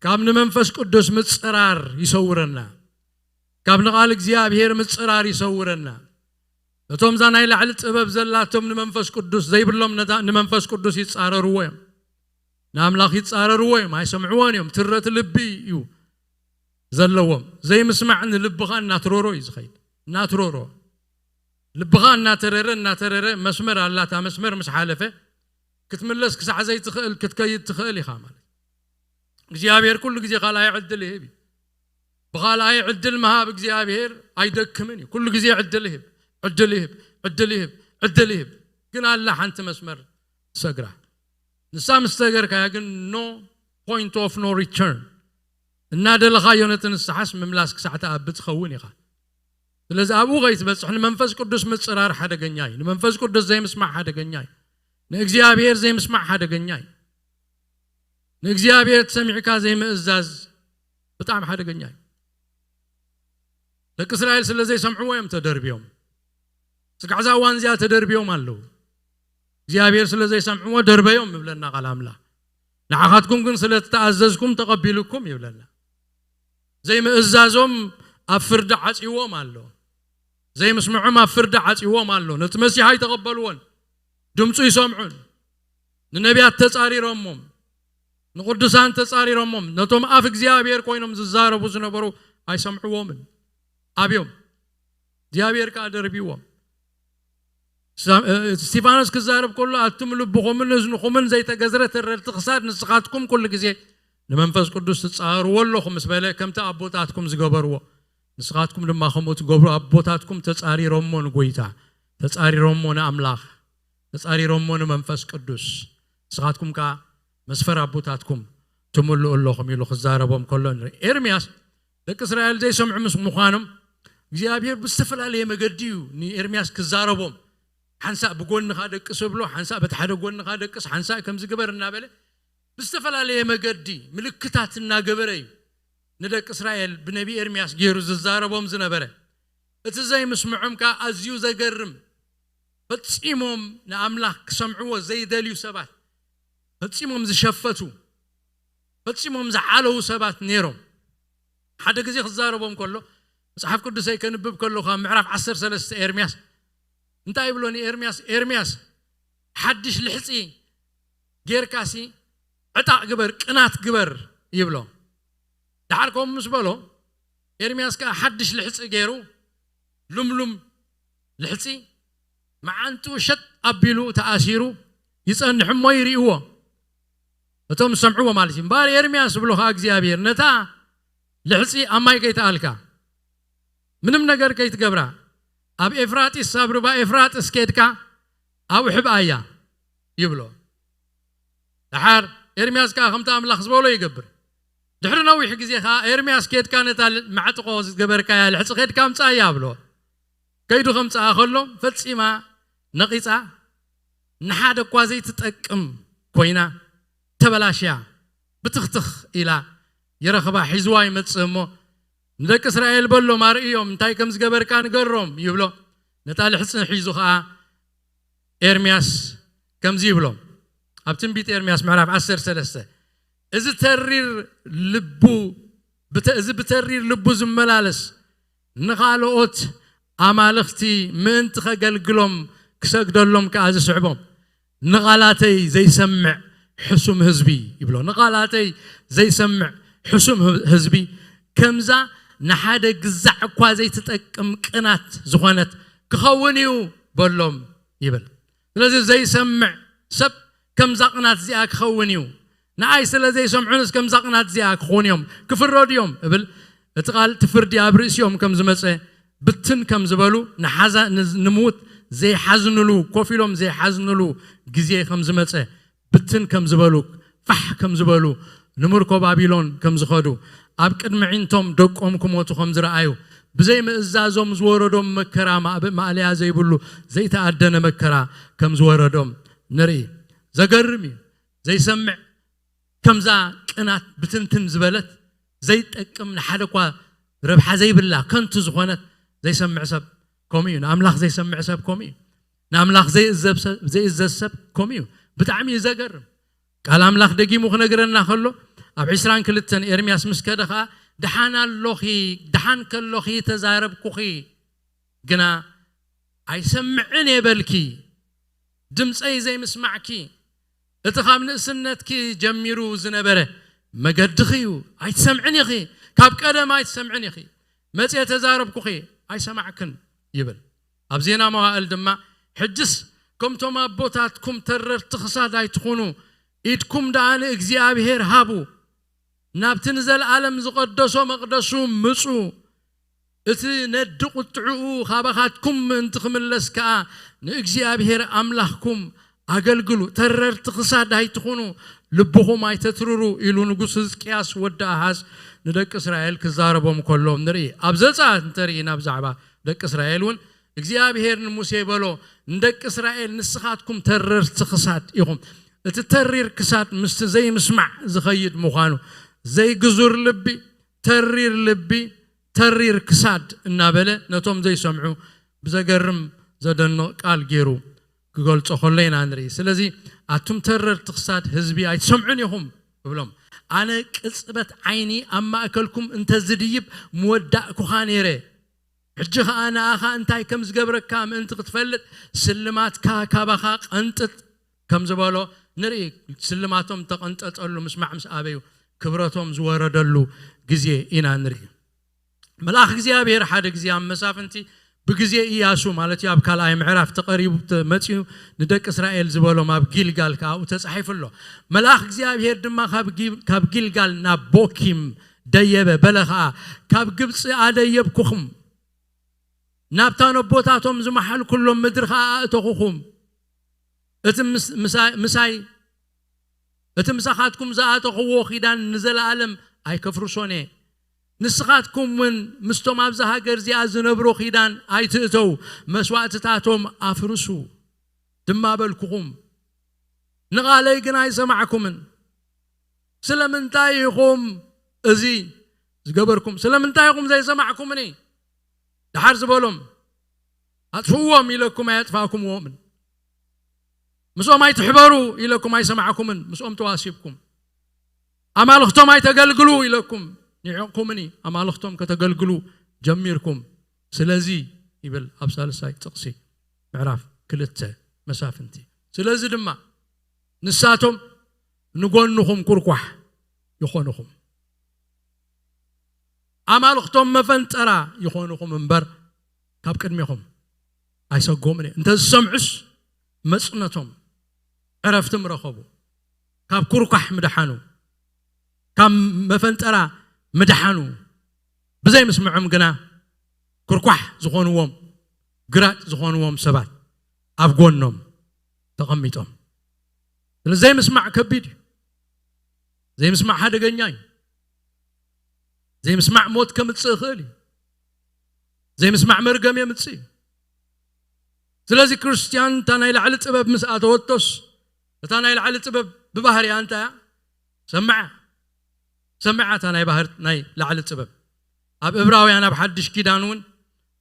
ካብ ንመንፈስ ቅዱስ ምጽራር ይሰውረና። ካብ ንቓል እግዚኣብሔር ምጽራር ይሰውረና። እቶም እዛ ናይ ላዕሊ ጥበብ ዘላቶም ንመንፈስ ቅዱስ ዘይብሎም ነታ ንመንፈስ ቅዱስ ይጻረርዎ እዮም። ንኣምላኽ ይጻረርዎ እዮም። ኣይሰምዕዎን እዮም። ትረቲ ልቢ እዩ ዘለዎም። ዘይምስማዕ ንልብኻ እናትረሮ እዩ ዝኸይድ። እናትረሮ ልብኻ እናተረረ እናተረረ መስመር ኣላታ መስመር ምስ ሓለፈ ክትምለስ ክሳዕ ዘይትኽእል ክትከይድ ትኽእል ኢኻ ማለት እግዚኣብሔር ኩሉ ግዜ ካልኣይ ዕድል ይህብ እዩ። ብኻልኣይ ዕድል ምሃብ እግዚኣብሔር ኣይደክምን እዩ። ኩሉ ግዜ ዕድል ይህብ፣ ዕድል ይህብ፣ ዕድል ይህብ፣ ዕድል ይህብ። ግን ኣላ ሓንቲ መስመር ትሰግራ። ንሳ ምስ ሰገርካያ ግን no point of no return እናደለኻዮ ነቲ ንስሓስ ምምላስ ክሳዕ ትኣቢ ትኸውን ኢኻ። ስለዚ ኣብኡ ከይትበጽሕ ንመንፈስ ቅዱስ ምጽራር ሓደገኛ እዩ። ንመንፈስ ቅዱስ ዘይምስማዕ ሓደገኛ እዩ። ንእግዚኣብሔር ዘይምስማዕ ሓደገኛ እዩ። ንእግዚኣብሔር ተሰሚዕካ ዘይምእዛዝ ብጣዕሚ ሓደገኛ እዩ። ደቂ እስራኤል ስለ ዘይሰምዕዎ እዮም ተደርብዮም። ስጋዕ እዛ እዋን እዚኣ ተደርብዮም ኣለዉ። እግዚኣብሔር ስለ ዘይሰምዕዎ ደርበዮም ይብለና ቃል ኣምላኽ። ንዓኻትኩም ግን ስለ ዝተኣዘዝኩም ተቐቢሉኩም ይብለና። ዘይምእዛዞም ኣብ ፍርዲ ዓጽይዎም ኣሎ። ዘይምስምዖም ኣብ ፍርዲ ዓጽይዎም ኣሎ። ነቲ መሲሕ ኣይተቐበልዎን። ድምፁ ይሰምዑን። ንነቢያት ተጻሪሮሞም፣ ንቅዱሳን ተጻሪሮሞም፣ ነቶም ኣፍ እግዚኣብሔር ኮይኖም ዝዛረቡ ዝነበሩ ኣይሰምዕዎምን። ኣብዮም እግዚኣብሔር ከኣ ደርቢዎም። እስቲፋኖስ ክዛረብ ከሎ ኣቱም ልብኹምን እዝንኹምን ዘይተገዝረ ተረድቲ ክሳድ ንስኻትኩም ኩሉ ግዜ ንመንፈስ ቅዱስ ትጻረርዎ ኣለኹም ምስ በለ ከምቲ ኣቦታትኩም ዝገበርዎ ንስኻትኩም ድማ ከምኡ ትገብሩ ኣቦታትኩም ተጻሪሮሞ ንጎይታ ተጻሪሮሞ ንኣምላኽ ተጻሪሮሞ ንመንፈስ ቅዱስ ንስኻትኩም ከኣ መስፈር ኣቦታትኩም ትምልኡ ኣለኹም ኢሉ ክዛረቦም ከሎ ንርኢ። ኤርምያስ ደቂ እስራኤል ዘይሰምዑ ምስ ምዃኖም እግዚኣብሔር ብዝተፈላለየ መገዲ እዩ ንኤርምያስ ክዛረቦም። ሓንሳእ ብጎንኻ ደቅስ እብሎ፣ ሓንሳእ በቲ ሓደ ጎንኻ ደቅስ፣ ሓንሳእ ከምዚ ግበር እናበለ ብዝተፈላለየ መገዲ ምልክታት እናገበረ እዩ ንደቂ እስራኤል ብነቢ ኤርምያስ ገይሩ ዝዛረቦም ዝነበረ። እቲ ዘይምስምዖም ከኣ ኣዝዩ ዘገርም ፈጺሞም ንኣምላኽ ክሰምዕዎ ዘይደልዩ ሰባት ፈጺሞም ዝሸፈቱ ፈጺሞም ዝዓለዉ ሰባት ነይሮም። ሓደ ግዜ ክዛረቦም ከሎ መጽሓፍ ቅዱሰይ ከንብብ ከለኹ ኣብ ምዕራፍ ዓሰርተ ሰለስተ ኤርምያስ እንታይ ይብሎ ንኤርምያስ? ኤርምያስ ሓድሽ ልሕጺ ጌርካሲ ዕጣቕ ግበር፣ ቅናት ግበር ይብሎ። ደሓር ከምኡ ምስ በሎ፣ ኤርምያስ ከኣ ሓድሽ ልሕጺ ገይሩ፣ ልምሉም ልሕጺ፣ መዓንጥኡ ሸጥ ኣቢሉ ተኣሲሩ ይጸንሕ እሞ ይርእይዎ፣ እቶም ዝሰምዕዎ ማለት እዩ። እምበኣር ኤርምያስ ዝብሎ ከኣ እግዚኣብሔር፣ ነታ ልሕጺ ኣብ ማይ ከይተኣልካ፣ ምንም ነገር ከይትገብራ፣ ኣብ ኤፍራጢስ፣ ኣብ ሩባ ኤፍራጥስ ኬድካ ኣብኡ ሕብኣያ ይብሎ። ደሓር ኤርምያስ ከኣ ከምቲ ኣምላኽ ዝበሎ ይገብር። ድሕሪ ነዊሕ ግዜ ከኣ፣ ኤርምያስ ኬድካ ነታ ል-፣ ማዕጥቖ ዝገበርካያ ልሕጺ ኬድካ ኣምጽኣያ ብሎ። ከይዱ ከምጽኣ ከሎ፣ ፈጺማ ነቒጻ፣ ንሓደ እኳ ዘይትጠቅም ኮይና፣ ተበላሽያ፣ ብትኽትኽ ኢላ ይረኽባ፣ ሒዝዋ ይመጽእ እሞ፣ ንደቂ እስራኤል በሎም፣ ኣርእዮም፣ እንታይ ከም ዝገበርካ ንገሮም ይብሎ። ነታ ልሕጺ ሒዙ ኸኣ ኤርምያስ ከምዚ ይብሎ፣ ኣብ ትንቢት ኤርምያስ ምዕራፍ ዓሰርተ ሰለስተ፣ እዚ ተሪር ልቡ፣ ብተ-፣ እዚ ብተሪር ልቡ ዝመላለስ፣ ንኻልኦት ኣማልኽቲ ምእንቲ ኸገልግሎም ክሰግደሎም ከኣ ዝስዕቦም፣ ንቓላተይ ዘይሰምዕ ሕሱም ህዝቢ ይብሎ። ንቓላተይ ዘይሰምዕ ሕሱም ህ-፣ ህዝቢ፣ ከምዛ ንሓደ ግዛዕ እኳ ዘይትጠቅም ቅናት ዝኾነት ክኸውን እዩ በሎም ይብል። ስለዚ ዘይሰምዕ ሰብ ከምዛ ቅናት እዚኣ ክኸውን እዩ። ንኣይ ስለ ዘይሰምዑንስ ከምዛ ቅናት እዚኣ ክኾኑ እዮም፣ ክፍረዱ እዮም እብል። እቲ ቃል፣ እቲ ፍርዲ ኣብ ርእሲኦም ከም ዝመጸ፣ ብትን ከም ዝበሉ፣ ንሓዛ-፣ ንዝ-፣ ንምዉት ዘይሓዝንሉ፣ ኮፍ ኢሎም ዘይሓዝንሉ ግዜ ከም ዝመጸ፣ ብትን ከም ዝበሉ፣ ፋሕ ከም ዝበሉ፣ ንምርኮ ባቢሎን ከም ዝኸዱ፣ ኣብ ቅድሚ ዒንቶም ደቆም ክሞቱ ከም ዝረኣዩ፣ ብዘይ ምእዛዞም ዝወረዶም መከራ፣ ማእብ-፣ ማእለያ ዘይብሉ ዘይተኣደነ መከራ ከም ዝወረዶም ንርኢ። ዘገርም እዩ። ዘይሰምዕ፣ ከምዛ ቅናት ብትንትን ዝበለት፣ ዘይጠቅም፣ ንሓደ እኳ ረብሓ ዘይብላ፣ ከንቱ ዝኾነት፣ ዘይሰምዕ ሰብ ከምኡ እዩ። ንኣምላኽ ዘይሰምዕ ሰብ ከምኡ እዩ። ንኣምላኽ ዘይእዘብ ሰብ፣ ዘይእዘዝ ሰብ ከምኡ እዩ። ብጣዕሚ እዩ ዘገርም። ቃል ኣምላኽ ደጊሙ ክነግረና ከሎ፣ ኣብ ዕስራን ክልተን ኤርምያስ ምስ ከደ ኸኣ፣ ደሓን ኣሎኺ፣ ደሓን ከሎኺ ተዛረብኩኺ፣ ግና ኣይሰምዕን እየ በልኪ፣ ድምፀይ ዘይምስማዕኪ፣ እቲ ካብ ንእስነትኪ ጀሚሩ ዝነበረ መገድኺ እዩ። ኣይትሰምዕን ኢኺ፣ ካብ ቀደም ኣይትሰምዕን ኢኺ። መፅየ ተዛረብኩኺ፣ ኣይሰማዕክን ይብል። ኣብ ዜና መዋእል ድማ፣ ሕጅስ ከምቶም ኣቦታትኩም ተረርቲ ክሳድ ኣይትኹኑ፣ ኢድኩም ደኣ ንእግዚኣብሔር ሃቡ፣ ናብቲ ንዘለኣለም ዝቐደሶ መቕደሱ ምጹ፣ እቲ ነዲ ቁጥዕኡ ካባኻትኩም ምእንቲ ክምለስ ከኣ ንእግዚኣብሔር ኣምላኽኩም ኣገልግሉ። ተረርቲ ክሳድ ኣይትኹኑ፣ ልብኹም ኣይተትርሩ ኢሉ ንጉስ ህዝቅያስ ወዲ ኣሃዝ ንደቂ እስራኤል ክዛረቦም ከሎ ንርኢ። ኣብ ዘጸኣት እንተርኢና ብዛዕባ ደቂ እስራኤል እውን እግዚኣብሔር ንሙሴ በሎ፣ ንደቂ እስራኤል ንስኻትኩም ተረርቲ ክሳድ ኢኹም። እቲ ተሪር ክሳድ ምስቲ ዘይምስማዕ ዝኸይድ ምዃኑ፣ ዘይግዙር ልቢ፣ ተሪር ልቢ፣ ተሪር ክሳድ እናበለ ነቶም ዘይሰምዑ ብዘገርም ዘደንቕ ቃል ገይሩ ክገልጾ ከሎ ኢና ንርኢ። ስለዚ ኣቱም ተረርቲ ክሳድ ህዝቢ ኣይትሰምዑን ኢኹም እብሎም። ኣነ ቅጽበት ዓይኒ ኣብ ማእከልኩም እንተዝድይብ ምወዳእኩኻ ነይረ። ሕጂ ኸኣ ንኣኻ እንታይ ከም ዝገብረካ ምእንቲ ክትፈልጥ ስልማትካ ካባኻ ቀንጥጥ ከም ዝበሎ ንርኢ። ስልማቶም ተቐንጠጠሉ ምስማዕ ምስ ኣበዩ ክብረቶም ዝወረደሉ ግዜ ኢና ንርኢ። መልኣኽ እግዚኣብሔር ሓደ ግዜ ኣብ መሳፍንቲ ብግዜ ኢያሱ ማለት እዩ ኣብ ካልኣይ ምዕራፍ ተቐሪቡ ተ-፣ መጺኡ ንደቂ እስራኤል ዝበሎም ኣብ ጊልጋል ከኣ ኣብኡ ተጻሒፉ ኣሎ። መልኣኽ እግዚኣብሔር ድማ ካብ ጊ-፣ ካብ ጊልጋል ናብ ቦኪም ደየበ፣ በለ ኸኣ፣ ካብ ግብጺ ኣደየብኩኹም፣ ናብታ ነቦታቶም ዝመሓልኩሎም ምድሪ ኸኣ ኣእተኹኹም። እቲ ምስ-፣ ምሳይ፣ ምሳይ፣ እቲ ምሳኻትኩም ዝኣተኽዎ ኺዳን ንዘለኣለም ኣይከፍርሶን እየ። ንስኻትኩም እውን ምስቶም ኣብዛ ሃገር እዚኣ ዝነብሩ ኺዳን ኣይትእተው፣ መስዋእትታቶም ኣፍርሱ ድማ በልኩኹም። ንቓለይ ግን ኣይሰማዕኩምን። ስለምንታይ ኢኹም እዚ ዝገበርኩም? ስለምንታይ ኢኹም ዘይሰማዕኩምኒ? ደሓር ዝበሎም፣ "ኣጥፍእዎም" ኢለኩም ኣየጥፋእኩምዎምን። "ምስኦም ኣይትሕበሩ" ኢለኩም ኣይሰማዕኩምን፣ ምስኦም ተዋሲብኩም። "ኣማልኽቶም ኣይተገልግሉ" ኢለኩም ኒዕቕኩምኒ፣ ኣማልኽቶም ከተገልግሉ ጀሚርኩም። ስለዚ ይብል ኣብ ሳልሳይ ጥቕሲ ምዕራፍ ክልተ መሳፍንቲ። ስለዚ ድማ ንሳቶም ንጎንኹም ኩርኳሕ ይኾንኹም፣ ኣማልኽቶም መፈንጠራ ይኾንኹም እምበር ካብ ቅድሜኹም ኣይሰጎምን እዮም። እንተ ዝሰምዑስ መጽነቶም ዕረፍቲ ምረኸቡ፣ ካብ ኩርኳሕ ምድሓኑ፣ ካብ መፈንጠራ ምድሓኑ፣ ብዘይ ምስምዖም ግና ኩርኳሕ ዝኾንዎም፣ ግራጭ ዝኾንዎም ሰባት ኣብ ጎኖም ተቐሚጦም። ስለዚ ዘይምስማዕ ከቢድ እዩ። ዘይምስማዕ ሓደገኛ እዩ። ዘይምስማዕ ሞት ከምጽእ ይኽእል እዩ። ዘይምስማዕ መርገም የምጽእ እዩ። ስለዚ ክርስትያን እታ ናይ ላዕሊ ጥበብ ምስ ኣተወቶስ፣ እታ ናይ ላዕሊ ጥበብ ብባህሪያ እንታይ እያ? ሰምዓ። ሰምዓ እታ ናይ ባህር ናይ ላዕሊ ጥበብ። ኣብ እብራውያን ኣብ ሓድሽ ኪዳን እውን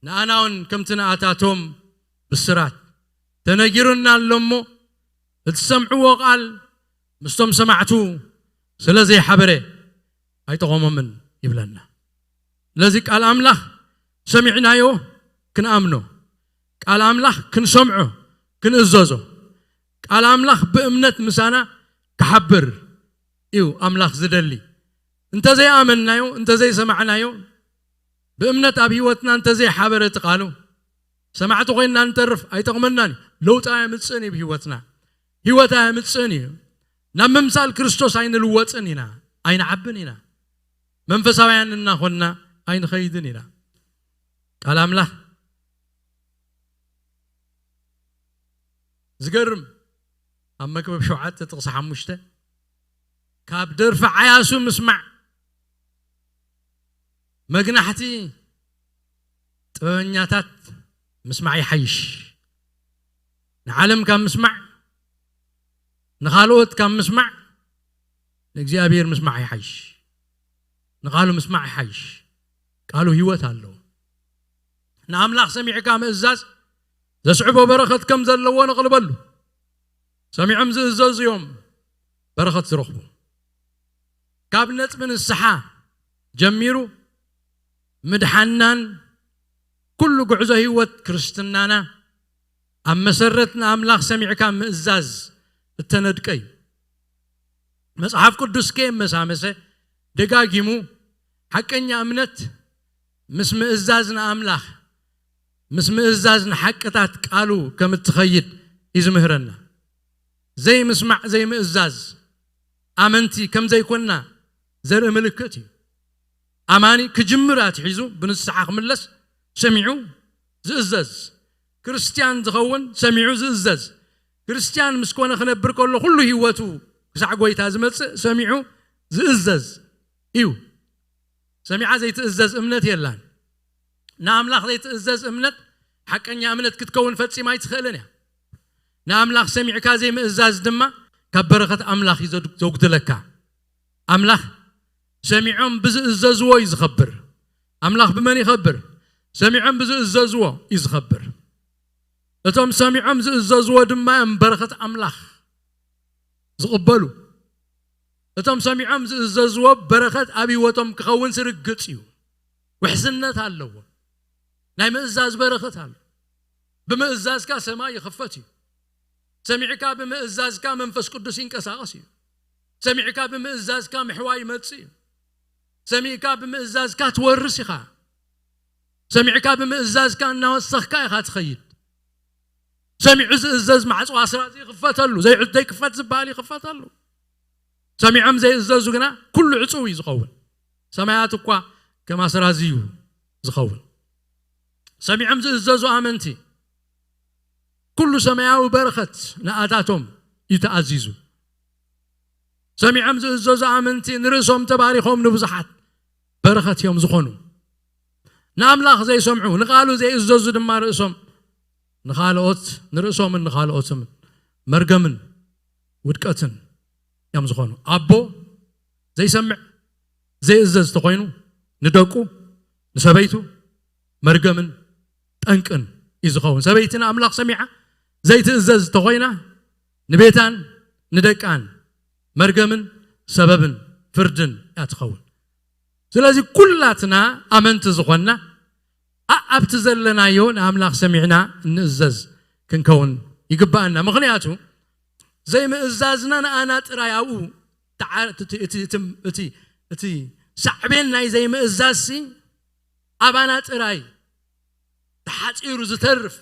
ንኣና እውን ከምቲ ንኣታቶም ብስራት ተነጊሩና ኣሎ እሞ፣ እቲ ሰምዕዎ ቃል ምስቶም ሰማዕቱ ስለ ዘይሓበረ ኣይጠቐሞምን ይብለና። ስለዚ ቃል ኣምላኽ ሰሚዕናዮ ክንኣምኖ፣ ቃል ኣምላኽ ክንሰምዖ፣ ክንእዘዞ፣ ቃል ኣምላኽ ብእምነት ምሳና ክሓብር እዩ ኣምላኽ ዝደሊ። እንተዘይኣመንናዮ፣ እንተዘይሰማዕናዮ፣ ብእምነት ኣብ ህይወትና እንተዘይሓበረ እቲ ቃሉ፣ ሰማዕቲ ኮይንና ንተርፍ ኣይጠቕመናን እዩ። ለውጢ ኣየምጽእን እዩ ብህይወትና። ህይወት ኣየምጽእን እዩ። ናብ ምምሳል ክርስቶስ ኣይንልወጥን ኢና፣ ኣይንዓብን ኢና። መንፈሳውያን እናኾንና ኣይንኸይድን ኢና። ቃል ኣምላኽ ዝገርም፣ ኣብ መክብብ ሸውዓተ ጥቕሲ ሓሙሽተ፣ ካብ ደርፊ ዓያሱ ምስማዕ መግናሕቲ ጥበበኛታት ምስማዕ ይሓይሽ። ንዓለም ካብ ምስማዕ፣ ንኻልኦት ካብ ምስማዕ ንእግዚኣብሔር ምስማዕ ይሓይሽ። ንቃሉ ምስማዕ ይሓይሽ። ቃሉ ህይወት ኣለዎ። ንኣምላኽ ሰሚዕካ ምእዛዝ ዘስዕቦ በረኸት ከም ዘለዎ ነቕልበሉ። ሰሚዖም ዝእዘዙ እዮም በረኸት ዝረኽቡ። ካብ ነጥቢ ንስሓ ጀሚሩ ምድሓናን ኩሉ ጉዕዞ ህይወት ክርስትናና ኣብ መሰረት ንኣምላኽ ሰሚዕካ ምእዛዝ እተነድቀ እዩ። መጽሓፍ ቅዱስ ከየመሳመሰ ደጋጊሙ ሓቀኛ እምነት ምስ ምእዛዝ ንኣምላኽ፣ ምስ ምእዛዝ ንሓቅታት ቃሉ ከም እትኸይድ እዩ ዝምህረና። ዘይምስማዕ ዘይምእዛዝ ኣመንቲ ከም ዘይኮንና ዘርኢ ምልክት እዩ። ኣማኒ ክጅምር ኣትሒዙ ብንስሓ ክምለስ ሰሚዑ ዝእዘዝ፣ ክርስትያን ዝኸውን ሰሚዑ ዝእዘዝ፣ ክርስትያን ምስ ኮነ ክነብር ከሎ ኩሉ ህይወቱ ክሳዕ ጎይታ ዝመጽእ ሰሚዑ ዝእዘዝ እዩ። ሰሚዓ ዘይትእዘዝ እምነት የላን። ንኣምላኽ ዘይትእዘዝ እምነት ሓቀኛ እምነት ክትከውን ፈጺማ ኣይትኽእልን እያ። ንኣምላኽ ሰሚዕካ ዘይምእዛዝ ድማ ካብ በረኸት ኣምላኽ እዩ ዘድ-፣ ዘጉድለካ። ኣምላኽ ሰሚዖም ብዝእዘዝዎ እዩ ዝኸብር። ኣምላኽ ብመን ይኸብር? ሰሚዖም ብዝእዘዝዎ እዩ ዝኸብር። እቶም ሰሚዖም ዝእዘዝዎ ድማ እዮም በረኸት ኣምላኽ ዝቕበሉ። እቶም ሰሚዖም ዝእዘዝዎ በረኸት ኣብ ህይወቶም ክኸውን ስርግጽ እዩ። ውሕስነት ኣለዎ። ናይ ምእዛዝ በረኸት ኣሎ። ብምእዛዝካ ሰማይ ይኽፈት እዩ። ሰሚዕካ ብምእዛዝካ መንፈስ ቅዱስ ይንቀሳቐስ እዩ። ሰሚዕካ ብምእዛዝካ ምሕዋይ ይመጽእ እዩ። ሰሚዕካ ብምእዛዝካ ትወርስ ኢኻ። ሰሚዕካ ብምእዛዝካ እናወሰኽካ ኢኻ ትኸይድ። ሰሚዑ ዝእዘዝ ማዕጾ ኣስራት ይኽፈተሉ፣ ዘይዕድ ዘይክፈት ዝበሃል ይኽፈተሉ። ሰሚዖም ዘይእዘዙ ግና ኩሉ ዕጹው እዩ ዝኸውን። ሰማያት እኳ ከም ኣስራዚ እዩ ዝኸውን። ሰሚዖም ዝእዘዙ ኣመንቲ ኩሉ ሰማያዊ በረኸት ንኣታቶም እዩ ተኣዚዙ። ሰሚዖም ዝእዘዙ ኣመንቲ ንርእሶም ተባሪኾም ንብዙሓት በረኸት እዮም ዝኾኑ። ንኣምላኽ ዘይሰምዑ፣ ንቓሉ ዘይእዘዙ ድማ ርእሶም ንኻልኦት፣ ንርእሶምን ንኻልኦትን መርገምን ውድቀትን እዮም ዝኾኑ። ኣቦ ዘይሰምዕ ዘይእዘዝ ተኾይኑ ንደቁ ንሰበይቱ መርገምን ጠንቅን እዩ ዝኸውን። ሰበይቲ ንኣምላኽ ሰሚዓ ዘይትእዘዝ ተኾይና ንቤታን ንደቃን መርገምን ሰበብን ፍርድን እያ ትኸውን። ስለዚ ኩላትና ኣመንቲ ዝኾንና ኣኣብቲ ዘለናዮ ንኣምላኽ ሰሚዕና እንእዘዝ ክንከውን ይግባኣና። ምኽንያቱ ዘይምእዛዝና ንኣና ጥራይ ኣብኡ ተዓ- እቲ- እቲ- እቲ- እቲ- እቲ ሳዕቤን ናይ ዘይምእዛዝሲ ኣባና ጥራይ ተሓፂሩ ዝተርፍ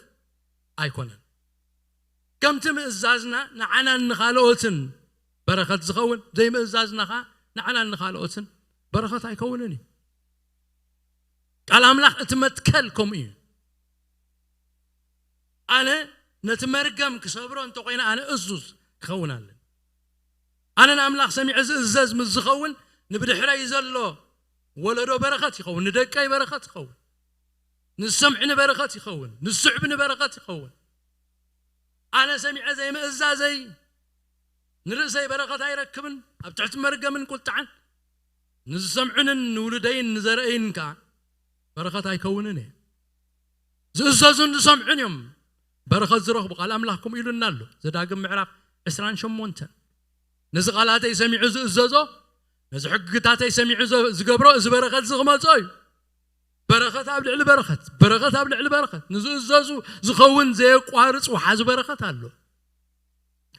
ኣይኮነን። ከምቲ ምእዛዝና ንዓናን ንኻልኦትን በረኸት ዝኸውን፣ ዘይምእዛዝና ኸዓ ንዓናን ንኻልኦትን በረኸት ኣይከውንን እዩ። ቃል ኣምላኽ እቲ መትከል ከምኡ እዩ። ኣነ ነቲ መርገም ክሰብሮ እንተኾይነ ኣነ እዙዝ ክኸውን ኣለን። ኣነ ንኣምላኽ ሰሚዐ ዝእዘዝ ምስ ዝኸውን ንብድሕረይ ዘሎ ወለዶ በረኸት ይኸውን፣ ንደቀይ በረኸት ይኸውን፣ ንዝሰምዕኒ በረኸት ይኸውን፣ ንዝስዕብኒ በረኸት ይኸውን። ኣነ ሰሚዐ ዘይምእዛዘይ ንርእሰይ በረኸት ኣይረክብን፣ ኣብ ትሕቲ መርገምን ቁጥዓን ንዝሰምዑንን ንውሉደይን ንዘርእይን ከኣ በረኸት ኣይከውንን እየ። ዝእዘዙን ዝሰምዑን እዮም በረኸት ዝረኽቡ። ቃል ኣምላኽ ከምኡ ኢሉና ኣሎ። ዘዳግም ምዕራፍ ዕስራን ሸሞንተን፣ ነዚ ቃላተይ ሰሚዑ ዝእዘዞ፣ ነዚ ሕግታተይ ሰሚዑ ዘ- ዝገብሮ፣ እዚ በረኸት እዚ ክመጾ እዩ። በረኸት ኣብ ልዕሊ በረኸት፣ በረኸት ኣብ ልዕሊ በረኸት፣ ንዝእዘዙ ዝኸውን ዘየቋርጽ ወሓዚ በረኸት ኣሎ።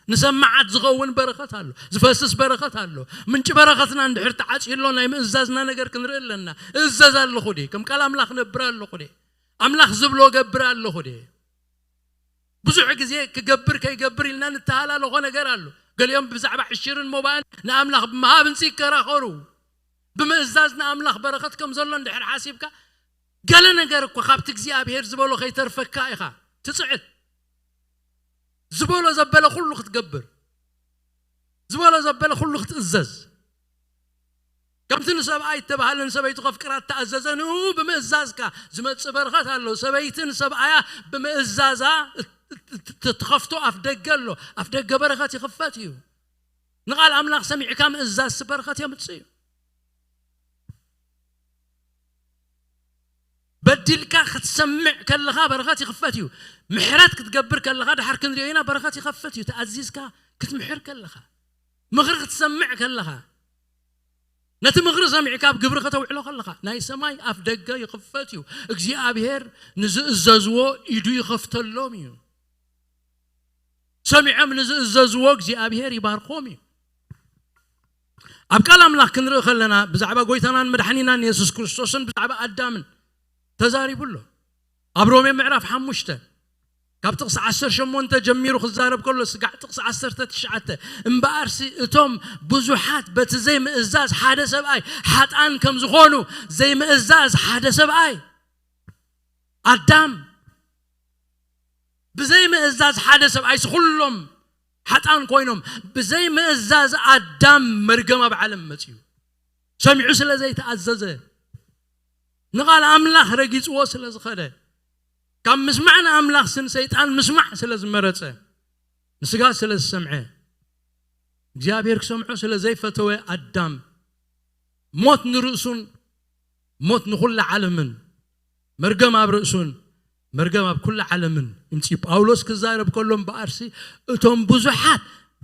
ንሰማዓት ዝኸውን በረኸት ኣሎ፣ ዝፈስስ በረኸት ኣሎ። ምንጪ በረኸትና እንድሕር ተዓጽዩ ኣሎ፣ ናይ ምእዛዝና ነገር ክንርኢ ኣለና። እእዘዝ ኣለኹ ድየ? ከም ቃል ኣምላኽ ነብር ኣለኹ ድየ? ኣምላኽ ዝብሎ ገብር ኣለኹ ድየ? ብዙሕ ግዜ ክገብር ከይገብር ኢልና ንተሃላለኾ ነገር ኣሎ። ገሊኦም ብዛዕባ ዕሽርን ሞባእን ንኣምላኽ ብምሃብ እንጽ ይከራኸሩ። ብምእዛዝ ንኣምላኽ በረኸት ከም ዘሎ እንድሕር ሓሲብካ፣ ገለ ነገር እኮ ካብቲ እግዚኣብሔር ዝበሎ ከይተርፈካ ኢኻ ትጽዕት። ዝበሎ ዘበለ ኩሉ ክትገብር፣ ዝበሎ ዘበለ ኩሉ ክትእዘዝ። ከምቲ ንሰብኣይ እተባህለ ንሰበይቱ ከፍቅራ እተኣዘዘ ንኡ ብምእዛዝካ ዝመጽእ በረኸት ኣሎ። ሰበይቲ ንሰብኣያ ብምእዛዛ እት- እት- እት- እትኸፍቶ ኣፍ ደገ ኣሎ። ኣፍ ደገ በረኸት ይኽፈት እዩ። ንቓል ኣምላኽ ሰሚዕካ ምእዛዝ በረኸት የምጽእ እዩ። በዲልካ ክትሰምዕ ከለኻ በረኸት ይኽፈት እዩ። ምሕረት ክትገብር ከለኻ ድሓር ክንሪኦ ኢና በረኸት ይኸፍት እዩ። ተኣዚዝካ ክትምሕር ከለኻ፣ ምኽሪ ክትሰምዕ ከለኻ፣ ነቲ ምኽሪ ሰሚዕካ ኣብ ግብሪ ከተውዕሎ ከለኻ ናይ ሰማይ ኣፍ ደገ ይኽፈት እዩ። እግዚኣብሔር ንዝእዘዝዎ ኢዱ ይኸፍተሎም እዩ። ሰሚዖም ንዝእዘዝዎ እግዚኣብሔር ይባርኮም እዩ። ኣብ ቃል ኣምላኽ ክንርኢ ከለና ብዛዕባ ጎይታናን መድሓኒናን የሱስ ክርስቶስን ብዛዕባ ኣዳምን ተዛሪቡ ኣሎ። ኣብ ሮሜ ምዕራፍ ሓሙሽተ ካብ ጥቕሲ ዓሰርተ ሸሞንተ ጀሚሩ ክዛረብ ከሎ ስጋዕ ጥቕሲ ዓሰርተ ትሽዓተ፣ እምበኣርሲ እቶም ብዙሓት በቲ ዘይምእዛዝ ሓደ ሰብኣይ ሓጣን ከም ዝኾኑ ዘይምእዛዝ ሓደ ሰብኣይ ኣዳም ብዘይ ምእዛዝ ሓደ ሰብኣይስ ኩሎም ሓጣን ኮይኖም፣ ብዘይ ምእዛዝ ኣዳም መርገም ኣብ ዓለም መጺኡ። ሰሚዑ ስለ ዘይተኣዘዘ፣ ንቓል ኣምላኽ ረጊጽዎ ስለ ዝኸደ፣ ካብ ምስማዕ ንኣምላኽስ ንሰይጣን ምስማዕ ስለ ዝመረጸ፣ ንስጋ ስለ ዝሰምዐ፣ እግዚኣብሔር ክሰምዖ ስለ ዘይፈተወ ኣዳም ሞት ንርእሱን ሞት ንኹላ ዓለምን፣ መርገም ኣብ ርእሱን መርገም ኣብ ኩላ ዓለምን ይምጽእ። ጳውሎስ ክዛረብ ከሎ እምበኣርሲ እቶም ብዙሓት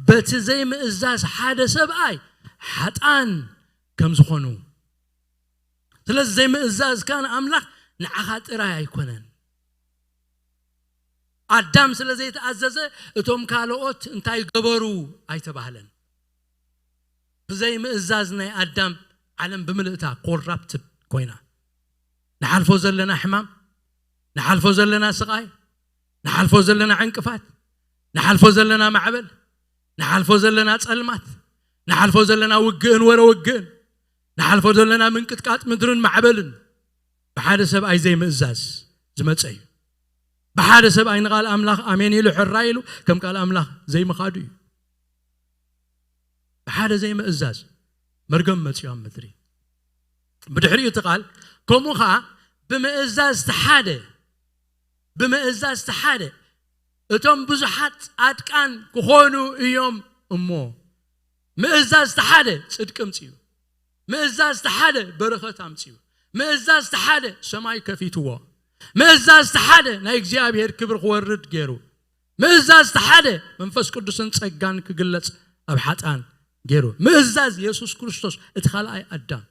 በቲ ዘይምእዛዝ ሓደ ሰብኣይ ሓጣን ከም ዝኾኑ። ስለዚ ዘይምእዛዝካ ንኣምላኽ ንዓኻ ጥራይ ኣይኮነን። ኣዳም ስለ ዘይተኣዘዘ እቶም ካልኦት እንታይ ገበሩ ኣይተባህለን። ብዘይ ምእዛዝ ናይ ኣዳም ዓለም ብምልእታ ኮራፕትድ ኮይና፣ ንሓልፎ ዘለና ሕማም፣ ንሓልፎ ዘለና ስቓይ፣ ንሓልፎ ዘለና ዕንቅፋት፣ ንሓልፎ ዘለና ማዕበል፣ ንሓልፎ ዘለና ጸልማት፣ ንሓልፎ ዘለና ውግእን ወረ ውግእን፣ ንሓልፎ ዘለና ምንቅጥቃጥ ምድርን ማዕበልን ብሓደ ሰብኣይ ዘይምእዛዝ ዝመጸ እዩ። ብሓደ ሰብኣይ ንቓል ኣምላኽ ኣሜን ኢሉ ሕራይ ኢሉ ከም ቃል ኣምላኽ ዘይምኻዱ እዩ። ብሓደ ዘይምእዛዝ መርገም መጺኡ ኣብ ምድሪ። ብድሕሪኡ እቲ ቃል ከምኡ ኸዓ ብምእዛዝ እቲ ሓደ፣ ብምእዛዝ እቲ ሓደ እቶም ብዙሓት ጻድቃን ክኾኑ እዮም እሞ፣ ምእዛዝ እቲ ሓደ ጽድቂ ኣምጺኡ፣ ምእዛዝ እቲ ሓደ በረኸት ኣምጺኡ፣ ምእዛዝ እቲ ሓደ ሰማይ ከፊትዎ፣ ምእዛዝ እቲ ሓደ ናይ እግዚኣብሔር ክብሪ ክወርድ ገይሩ፣ ምእዛዝ እቲ ሓደ መንፈስ ቅዱስን ጸጋን ክግለጽ ኣብ ሓጣን ገይሩ። ምእዛዝ የሱስ ክርስቶስ እቲ ካልኣይ ኣዳም።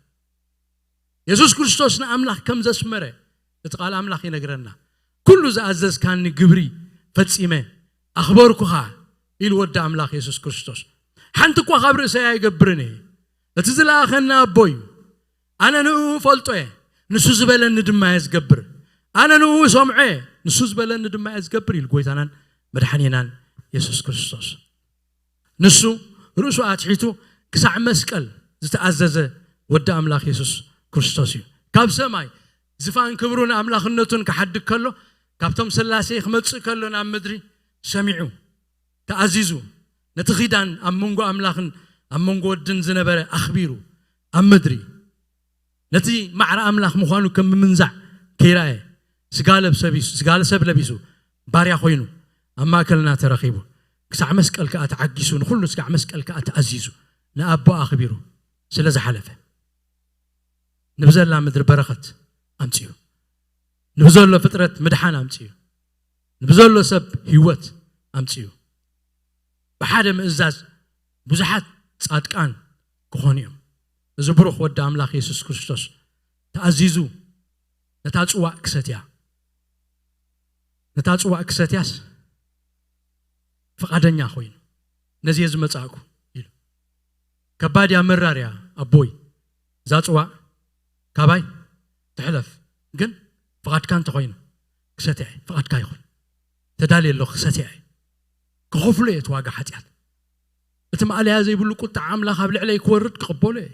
የሱስ ክርስቶስ ንኣምላኽ ከም ዘስመረ እቲ ቃል ኣምላኽ ይነግረና። "ኩሉ ዝኣዘዝካኒ ግብሪ ፈጺመ ኣኽበርኩኻ" ኢሉ ወዲ ኣምላኽ የሱስ ክርስቶስ። ሓንቲ እኳ ካብ ርእሰይ ኣይገብርን እየ። እቲ ዝለኣኸኒ ኣቦ እዩ። ኣነ ንእኡ እፈልጦ እየ፣ ንሱ ዝበለኒ ድማ እየ ዝገብር። ኣነ ንእኡ እሰምዖ እየ፣ ንሱ ዝበለኒ ድማ እየ ዝገብር ኢሉ ጎይታናን መድሓኒናን የሱስ ክርስቶስ። ንሱ ርእሱ ኣትሒቱ ክሳዕ መስቀል ዝተኣዘዘ ወዲ ኣምላኽ የሱስ ክርስቶስ እዩ። ካብ ሰማይ ዝፋን ክብሩን ኣምላኽነቱን ክሓድግ ከሎ፣ ካብቶም ስላሴ ክመጽእ ከሎ ናብ ምድሪ ሰሚዑ፣ ተኣዚዙ፣ ነቲ ኺዳን ኣብ መንጎ ኣምላኽን ኣብ መንጎ ወድን ዝነበረ ኣኽቢሩ፣ ኣብ ምድሪ ነቲ ማዕረ ኣምላኽ ምዃኑ ከም ምምንዛዕ ከይረኣየ፣ ስጋ ለብሰ ቢሱ፣ ስጋ ሰብ ለቢሱ፣ ባርያ ኮይኑ፣ ኣብ ማእከልና ተረኺቡ፣ ክሳዕ መስቀል ከኣ ተዓጊሱ፣ ንኹሉ ስጋዕ መስቀል ከኣ ተኣዚዙ፣ ንኣቦ ኣኽቢሩ ስለ ዝሓለፈ፣ ንብዘላ ምድሪ በረኸት ኣምጺኡ፣ ንብዘሎ ፍጥረት ምድሓን ኣምጺኡ፣ ንብዘሎ ሰብ ህይወት ኣምጺኡ። ብሓደ ምእዛዝ ብዙሓት ጻድቃን ክኾኑ እዮም። እዚ ብሩኽ ወዲ ኣምላኽ የሱስ ክርስቶስ ተኣዚዙ ነታ ጽዋእ ክሰትያ፣ ነታ ጽዋእ ክሰትያስ ፍቓደኛ ኮይኑ፣ "ነዚ እየ ዝመጻእኩ" ኢሉ። "ከባድ እያ፣ መራር እያ ኣቦይ፣ እዛ ጽዋእ ካባይ ትሕለፍ፣ ግን ፍቓድካ እንተኾይኑ ክሰትያ እየ፣ ፍቓድካ ይኹን፣ ተዳልየ ኣለኹ፣ ክሰትያ እየ፣ ክኸፍሎ እየ እቲ ዋጋ ሓጢኣት። እቲ ማእለያ ዘይብሉ ቁጥዓ ኣምላኽ ኣብ ልዕለይ ክወርድ ክቕበሎ እየ።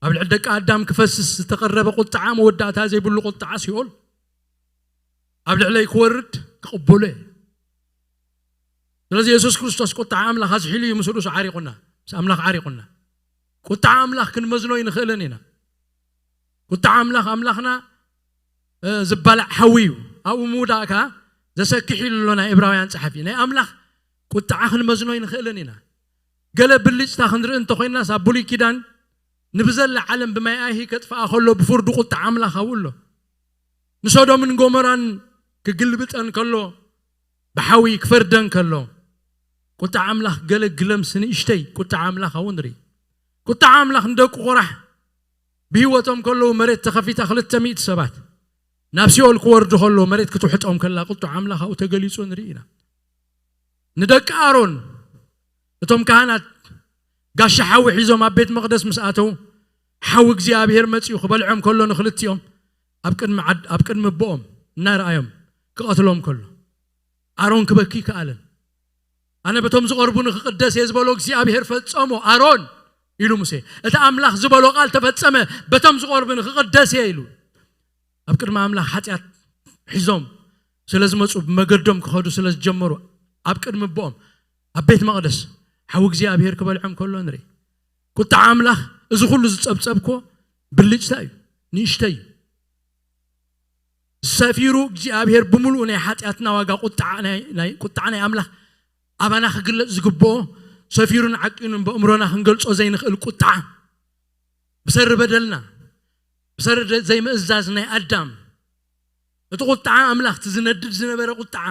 ኣብ ልዕሊ ደቂ ኣዳም ክፈስስ ዝተቐረበ ቁጥዓ፣ መወዳእታ ዘይብሉ ቁጥዓ ሲኦል ኣብ ልዕለይ ክወርድ ክቕበሎ እየ." ስለዚ የሱስ ክርስቶስ ቁጥዓ ኣምላኽ ኣዝሒሉ እዩ ምስ ርእሱ ዓሪቑና፣ ምስ ኣምላኽ ዓሪቑና። ቁጥዓ ኣምላኽ ክንመዝኖ ኣይንኽእልን ኢና። ቁጥዓ ኣምላኽ፣ ኣምላኽና፣ እ፣ ዝባላዕ ሓዊ እዩ። ኣብኡ ምውዳእ ከኣ ዘሰክሕ ኢሉ ኣሎ ናይ ዕብራውያን ጸሓፊ። ናይ ኣምላኽ ቁጥዓ ክንመዝኖ ኣይንኽእልን ኢና። ገለ ብልጭታ ክንርኢ እንተኾይናስ፣ ኣብ ብሉይ ኪዳን ንብዘላ ዓለም ብማይ ኣይሂ ከጥፍኣ ከሎ ብፍርዱ ቁጥዓ ኣምላኽ ኣብኡ ኣሎ። ንሶዶምን ጎሞራን ክግልብጠን ከሎ፣ ብሓዊ ክፈርደን ከሎ፣ ቁጥዓ ኣምላኽ ገለ ግለምስ ንእሽተይ ቁጥዓ ኣምላኽ ኣብኡ ንርኢ። ቁጥዓ ኣምላኽ ንደቁ ቆራሕ ብህይወቶም ከለዉ መሬት ተኸፊታ ክልተ ሚእቲ ሰባት ናብ ሲኦል ክወርዱ ከለዉ መሬት ክትውሕጦም ከላ ቁጥዓ ኣምላኽ ኣብኡ ተገሊጹ ንርኢ ኢና። ንደቂ ኣሮን እቶም ካህናት ጋሻ ሓዊ ሒዞም ኣብ ቤት መቕደስ ምስ ኣተዉ፣ ሓዊ እግዚኣብሔር መጺኡ ክበልዖም ከሎ ንኽልቲኦም ኣብ ቅድሚ ዓድ-፣ ኣብ ቅድሚ ኣቦኦም እናረኣዮም ክቐትሎም ከሎ፣ ኣሮን ክበኪ ይከኣለን። "ኣነ በቶም ዝቐርቡኒ ክቕደስ እየ" ዝበሎ እግዚኣብሔር ፈጸሞ። "ኣሮን" ኢሉ ሙሴ፣ "እቲ ኣምላኽ ዝበሎ ቃል ተፈጸመ፣ በቶም ዝቐርቡኒ ክቕደስ እየ" ኢሉ። ኣብ ቅድሚ ኣምላኽ ሓጢኣት ሒዞም ስለ ዝመጹ፣ ብመገዶም ክኸዱ ስለ ዝጀመሩ፣ ኣብ ቅድሚ ኣቦኦም ኣብ ቤት መቕደስ ሓዊ እግዚኣብሔር ክበልዖም ከሎ ንርኢ። ቁጥዓ ኣምላኽ እዚ ኩሉ ዝጸብጸብኮ ብልጭታ እዩ፣ ንእሽተይ እዩ። ሰፊሩ እግዚኣብሔር ብምሉኡ ናይ ሓጢኣትና ዋጋ፣ ቁጥዓ ናይ፣ ናይ፣ ቁጥዓ ናይ ኣምላኽ ኣባና ክግለጽ ዝግብኦ፣ ሰፊሩን ዓቂኑን ብእምሮና ክንገልጾ ዘይንኽእል ቁጥዓ፣ ብሰሪ በደልና፣ ብሰሪ ደ-፣ ዘይምእዛዝ ናይ ኣዳም፣ እቲ ቁጥዓ ኣምላኽ፣ እቲ ዝነድድ ዝነበረ ቁጥዓ፣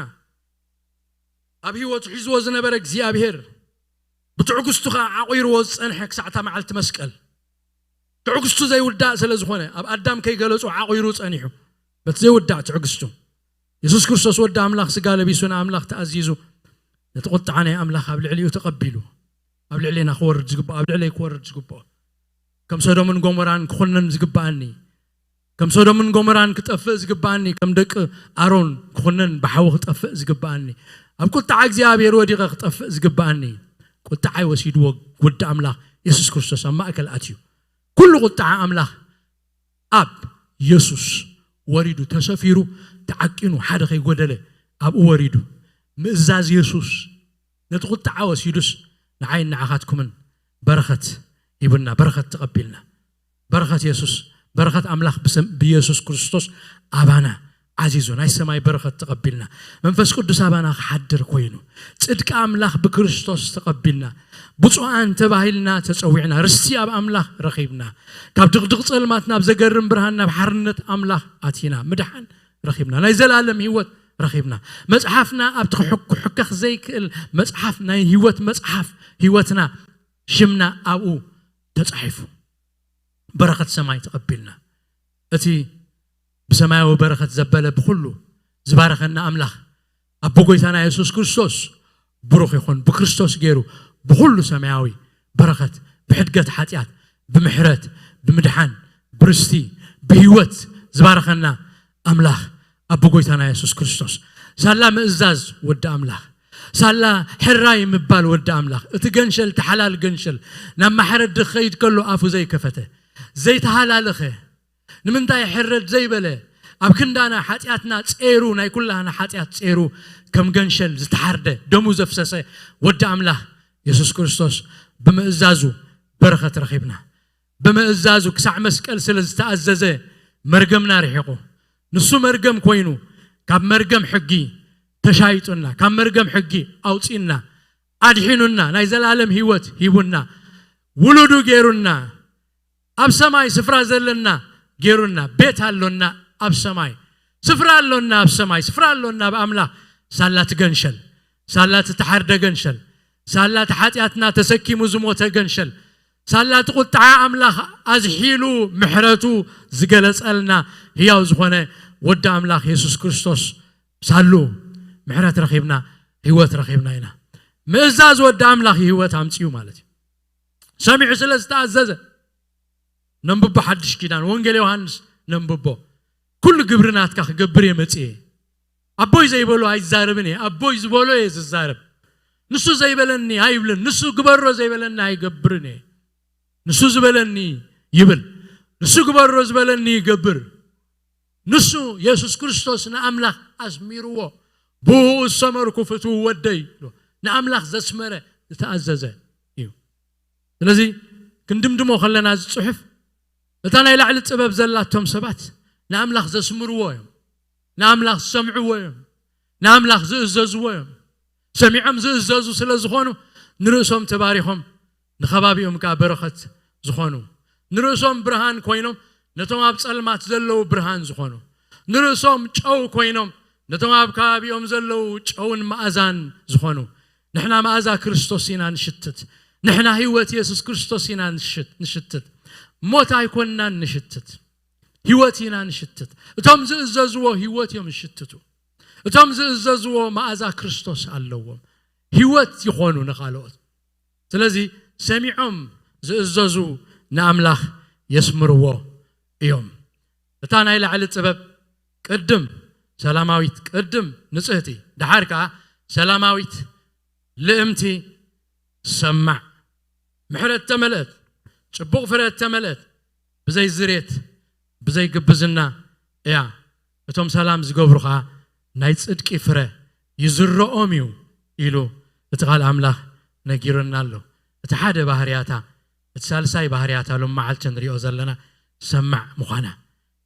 ኣብ ህይወቱ ሒዝዎ ዝነበረ እግዚኣብሔር፣ ብትዕግስቱ ኸኣ ዓቑርዎ ዝጸንሐ ክሳዕ እታ መዓልቲ መስቀል። ትዕግስቱ ዘይውዳእ ስለ ዝኾነ፣ ኣብ ኣዳም ከይገለጹ ዓቑሩ ጸኒሑ፣ በቲ ዘይውዳእ ትዕግስቱ፣ የሱስ ክርስቶስ ወዲ ኣምላኽ ስጋ ለቢሱ ንኣምላኽ ተኣዚዙ፣ ነቲ ቁጥዓ ናይ ኣምላኽ ኣብ ልዕሊኡ ተቐቢሉ፣ ኣብ ልዕሌና ክወርድ ዝግብኦ፣ ኣብ ልዕለይ ክወርድ ዝግብኦ፣ ከም ሰዶምን ጎሞራን ክኹነን ዝግብኣኒ፣ ከም ሰዶምን ጎሞራን ክጠፍእ ዝግብኣኒ፣ ከም ደቂ ኣሮን ክኹነን ብሓዊ ክጠፍእ ዝግብኣኒ፣ ኣብ ቁጥዓ እግዚኣብሔር ወዲቐ ክጠፍእ ዝግብኣኒ፣ ቁጥዓይ ወሲድዎ ወዲ ኣምላኽ የሱስ ክርስቶስ ኣብ ማእከል ኣትዩ። ኩሉ ቁጥዓ ኣምላኽ ኣብ የሱስ ወሪዱ፣ ተሰፊሩ፣ ተዓቂኑ፣ ሓደ ከይጎደለ ኣብኡ ወሪዱ። ምእዛዝ የሱስ ነቲ ቁጥዓ ወሲዱስ ንዓይን ንዓኻትኩምን በረኸት ሂቡና፣ በረኸት ተቐቢልና። በረኸት የሱስ፣ በረኸት ኣምላኽ ብሰም-፣ ብየሱስ ክርስቶስ ኣባና ዓዚዙ፣ ናይ ሰማይ በረኸት ተቐቢልና። መንፈስ ቅዱስ ኣባና ክሓድር ኮይኑ፣ ጽድቂ ኣምላኽ ብክርስቶስ ተቐቢልና። ብፁዓን ተባሂልና ተጸዊዕና፣ ርስቲ ኣብ ኣምላኽ ረኺብና። ካብ ድቕድቕ ጸልማት ናብ ዘገርም ብርሃን፣ ናብ ሓርነት ኣምላኽ ኣቲና። ምድሓን ረኺብና፣ ናይ ዘላለም ህይወት ረኺብና። መጽሓፍና ኣብቲ ክሕኩ-፣ ክሕከኽ ዘይክእል መጽሓፍ፣ ናይ ህይወት መጽሓፍ፣ ህይወትና፣ ሽምና ኣብኡ ተጻሒፉ። በረኸት ሰማይ ተቐቢልና። እቲ ብሰማያዊ በረኸት ዘበለ ብኹሉ ዝባረኸና ኣምላኽ ኣቦ ጎይታና የሱስ ክርስቶስ ብሩኽ ይኹን። ብክርስቶስ ገይሩ ብኹሉ ሰማያዊ በረኸት፣ ብሕድገት ሓጢኣት፣ ብምሕረት፣ ብምድሓን፣ ብርስቲ፣ ብህይወት ዝባረኸና ኣምላኽ ኣቦ ጎይታና የሱስ ክርስቶስ። ሳላ ምእዛዝ ወዲ ኣምላኽ፣ ሳላ ሕራይ ምባል ወዲ ኣምላኽ፣ እቲ ገንሸል፣ እቲ ሓላል ገንሸል፣ ናብ ማሕረድ ክኸይድ ከሎ ኣፉ ዘይከፈተ፣ ዘይተሃላለኸ፣ ንምንታይ ሕረድ ዘይበለ፣ ኣብ ክንዳና ሓጢኣትና ጸይሩ፣ ናይ ኩላህና ሓጢኣት ጸይሩ፣ ከም ገንሸል ዝተሓርደ፣ ደሙ ዘፍሰሰ ወዲ ኣምላኽ የሱስ ክርስቶስ ብምእዛዙ በረኸት ረኺብና። ብምእዛዙ ክሳዕ መስቀል ስለ ዝተኣዘዘ መርገምና ርሒቑ። ንሱ መርገም ኮይኑ፣ ካብ መርገም ሕጊ ተሻይጡና፣ ካብ መርገም ሕጊ ኣውጺእና፣ ኣድሒኑና፣ ናይ ዘላለም ህይወት ሂቡና፣ ውሉዱ ገይሩና፣ ኣብ ሰማይ ስፍራ ዘለና ገይሩና፣ ቤት ኣሎና ኣብ ሰማይ፣ ስፍራ ኣሎና ኣብ ሰማይ፣ ስፍራ ኣሎና ኣብ ኣምላኽ። ሳላ እቲ ገንሸል፣ ሳላ እቲ ተሓርደ ገንሸል፣ ሳላ እቲ ሓጢኣትና ተሰኪሙ ዝሞተ ገንሸል፣ ሳላ እቲ ቁጥዓ ኣምላኽ ኣዝሒሉ ምሕረቱ ዝገለጸልና ህያው ዝኾነ ወዲ ኣምላኽ የሱስ ክርስቶስ ሳሉ ምሕረት ረኺብና፣ ህይወት ረኺብና ኢና። ምእዛዝ ወዲ ኣምላኽ ህይወት ኣምጽኡ ማለት እዩ። ሰሚዑ ስለ ዝተኣዘዘ። ነንብቦ ሓድሽ ኪዳን፣ ወንጌል ዮሃንስ ነንብቦ። ኩሉ ግብሪ ናትካ ክገብር እየ መጽየ። ኣቦይ ዘይበሎ ኣይዛረብን እየ፣ ኣቦይ ዝበሎ እየ ዝዛረብ። ንሱ ዘይበለኒ ኣይብልን፣ ንሱ ግበሮ ዘይበለኒ ኣይገብርን እየ። ንሱ ዝበለኒ ይብል፣ ንሱ ግበሮ ዝበለኒ ይገብር። ንሱ የሱስ ክርስቶስ ንኣምላኽ ኣስሚርዎ፣ ብኡ ዝሰመርኩ ፍትው ወደይ ኢሉ ንኣምላኽ ዘስመረ ዝተኣዘዘ እዩ። ስለዚ ክንድምድሞ ከለና እዚ ጽሑፍ እታ ናይ ላዕሊ ጥበብ ዘላቶም ሰባት ንኣምላኽ ዘስምርዎ እዮም፣ ንኣምላኽ ዝሰምዕዎ እዮም፣ ንኣምላኽ ዝእዘዝዎ እዮም። ሰሚዖም ዝእዘዙ ስለ ዝኾኑ ንርእሶም ተባሪኾም ንኸባቢኦም ከኣ በረኸት ዝኾኑ፣ ንርእሶም ብርሃን ኮይኖም ነቶም ኣብ ጸልማት ዘለዉ ብርሃን ዝኾኑ፣ ንርእሶም ጨው ኮይኖም ነቶም ኣብ ከባቢኦም ዘለዉ ጨውን መኣዛን ዝኾኑ። ንሕና መኣዛ ክርስቶስ ኢና ንሽትት። ንሕና ህይወት የሱስ ክርስቶስ ኢና ንሽት- ንሽትት። ሞት ኣይኮንናን ንሽትት፣ ህይወት ኢና ንሽትት። እቶም ዝእዘዝዎ ህይወት እዮም ዝሽትቱ። እቶም ዝእዘዝዎ መኣዛ ክርስቶስ ኣለዎም፣ ህይወት ይኾኑ ንኻልኦት። ስለዚ ሰሚዖም ዝእዘዙ ንኣምላኽ የስምርዎ እዮም። እታ ናይ ላዕሊ ጥበብ ቅድም ሰላማዊት፣ ቅድም ንጽህቲ፣ ደሓር ከኣ ሰላማዊት፣ ልእምቲ፣ ሰማዕ፣ ምሕረት ተመልአት፣ ጽቡቕ ፍረ ተመልአት፣ ብዘይ ዝሬት፣ ብዘይ ግብዝና እያ። እቶም ሰላም ዝገብሩ ኸኣ ናይ ጽድቂ ፍረ ይዝረኦም እዩ ኢሉ እቲ ቃል ኣምላኽ ነጊሩና ኣሎ። እቲ ሓደ ባህርያታ፣ እቲ ሳልሳይ ባህርያታ ሎም መዓልቲ ንሪኦ ዘለና ሰማዕ ምዃና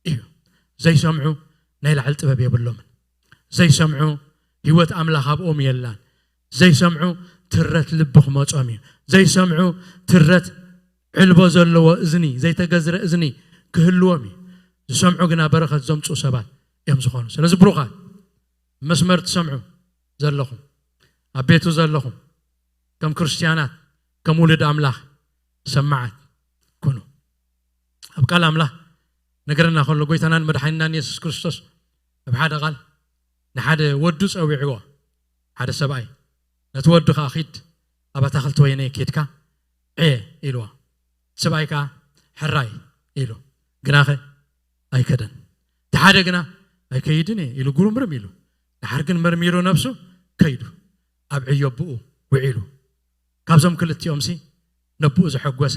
እዩ። ዘይሰምዑ ናይ ላዕሊ ጥበብ የብሎምን። ዘይሰምዑ ህይወት ኣምላኽ ኣብኦም የላን። ዘይሰምዑ ትረት ልቢ ክመጾም እዩ። ዘይሰምዑ ትረት ዕልቦ ዘለዎ እዝኒ፣ ዘይተገዝረ እዝኒ ክህልዎም እዩ። ዝሰምዑ ግና በረኸት ዘምጽኡ ሰባት እዮም ዝኾኑ። ስለዚ ብሩኻት፣ መስመር ትሰምዑ ዘለኹም፣ ኣብ ቤቱ ዘለኹም፣ ከም ክርስትያናት፣ ከም ውሉድ ኣምላኽ ሰማዓት ኩኑ። ኣብ ቃል ኣምላኽ ነገረና ከሎ ጎይታናን መድሓኒናን የሱስ ክርስቶስ ኣብ ሓደ ቃል ንሓደ ወዱ ጸዊዕዎ። ሓደ ሰብኣይ ነቲ ወዱ ከኣ ኪድ ኣብ ኣታኽልቲ ወይነ ኬድካ ዕየ ኢልዎ። ሰብኣይ ከኣ ሕራይ ኢሉ ግናኸ ኣይከደን። እቲ ሓደ ግና ኣይከይድን እየ ኢሉ ጉርምርም ኢሉ። ድሓር ግን መርሚሩ ነብሱ ከይዱ ኣብ ዕዮ ኣቦኡ ውዒሉ። ካብዞም ክልቲኦምሲ ነቦኡ ዘሐጎሰ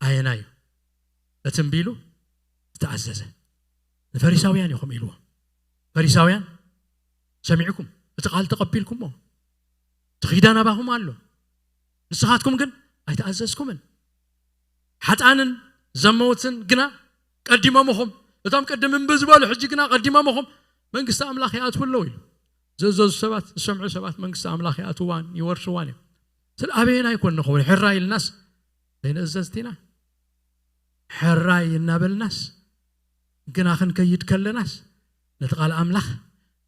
ኣየናይ እዩ? እቲ እምቢ ኢሉ ዝተኣዘዘ። ንፈሪሳውያን ኢኹም ኢልዎም። ፈሪሳውያን ሰሚዕኩም፣ እቲ ቃል ተቐቢልኩሞ፣ እቲ ኪዳን ኣባኹም ኣሎ፣ ንስኻትኩም ግን ኣይተኣዘዝኩምን። ሓጣንን ዘመውትን ግና ቀዲሞምኹም፣ እቶም ቅድም እምቢ ዝበሉ ሕጂ ግና ቀዲሞምኹም መንግስቲ ኣምላኽ ይኣትዉ ኣለዉ ኢሉ። ዝእዘዙ ሰባት፣ ዝሰምዑ ሰባት መንግስቲ ኣምላኽ ይኣትዋን ይወርስዋን እዮም። ስለ ኣበየናይ ኮን ንኸውን? ሕራይ ኢልናስ ዘይንእዘዝ ዲና? ሕራይ እናበልናስ ግና ክንከይድ ከለናስ ነቲ ቃል ኣምላኽ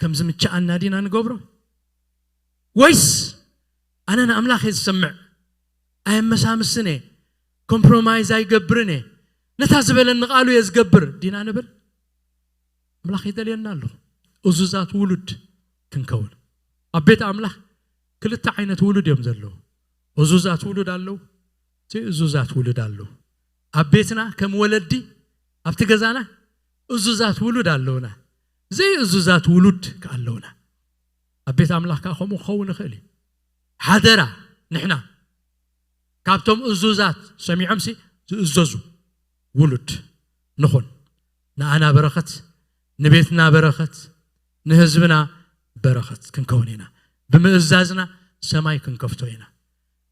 ከም ዝምችኣና ዲና ንገብሮ? ወይስ ኣነ ንኣምላኽ እየ ዝሰምዕ፣ ኣየመሳምስን እየ፣ ኮምፕሮማይዝ ኣይገብርን እየ፣ ነታ ዝበለኒ ቃሉ እየ ዝገብር ዲና ንብል? ኣምላኽ ይደልየና ኣሎ እዙዛት ውሉድ ክንከውን። ኣብ ቤት ኣምላኽ ክልተ ዓይነት ውሉድ እዮም ዘለዉ። እዙዛት ውሉድ ኣለዉ፣ ዘይእዙዛት ውሉድ ኣለዉ። ኣብ ቤትና ከም ወለዲ ኣብቲ ገዛና እዙዛት ውሉድ ኣለዉና፣ ዘይእዙዛት ውሉድ ከ ኣለዉና። ኣብ ቤት ኣምላኽ ከኣ ከምኡ ክኸውን ይኽእል እዩ። ሓደራ ንሕና ካብቶም እዙዛት ሰሚዖምሲ ዝእዘዙ ውሉድ ንኹን። ንኣና በረኸት፣ ንቤትና በረኸት፣ ንህዝብና በረኸት ክንከውን ኢና። ብምእዛዝና ሰማይ ክንከፍቶ ኢና።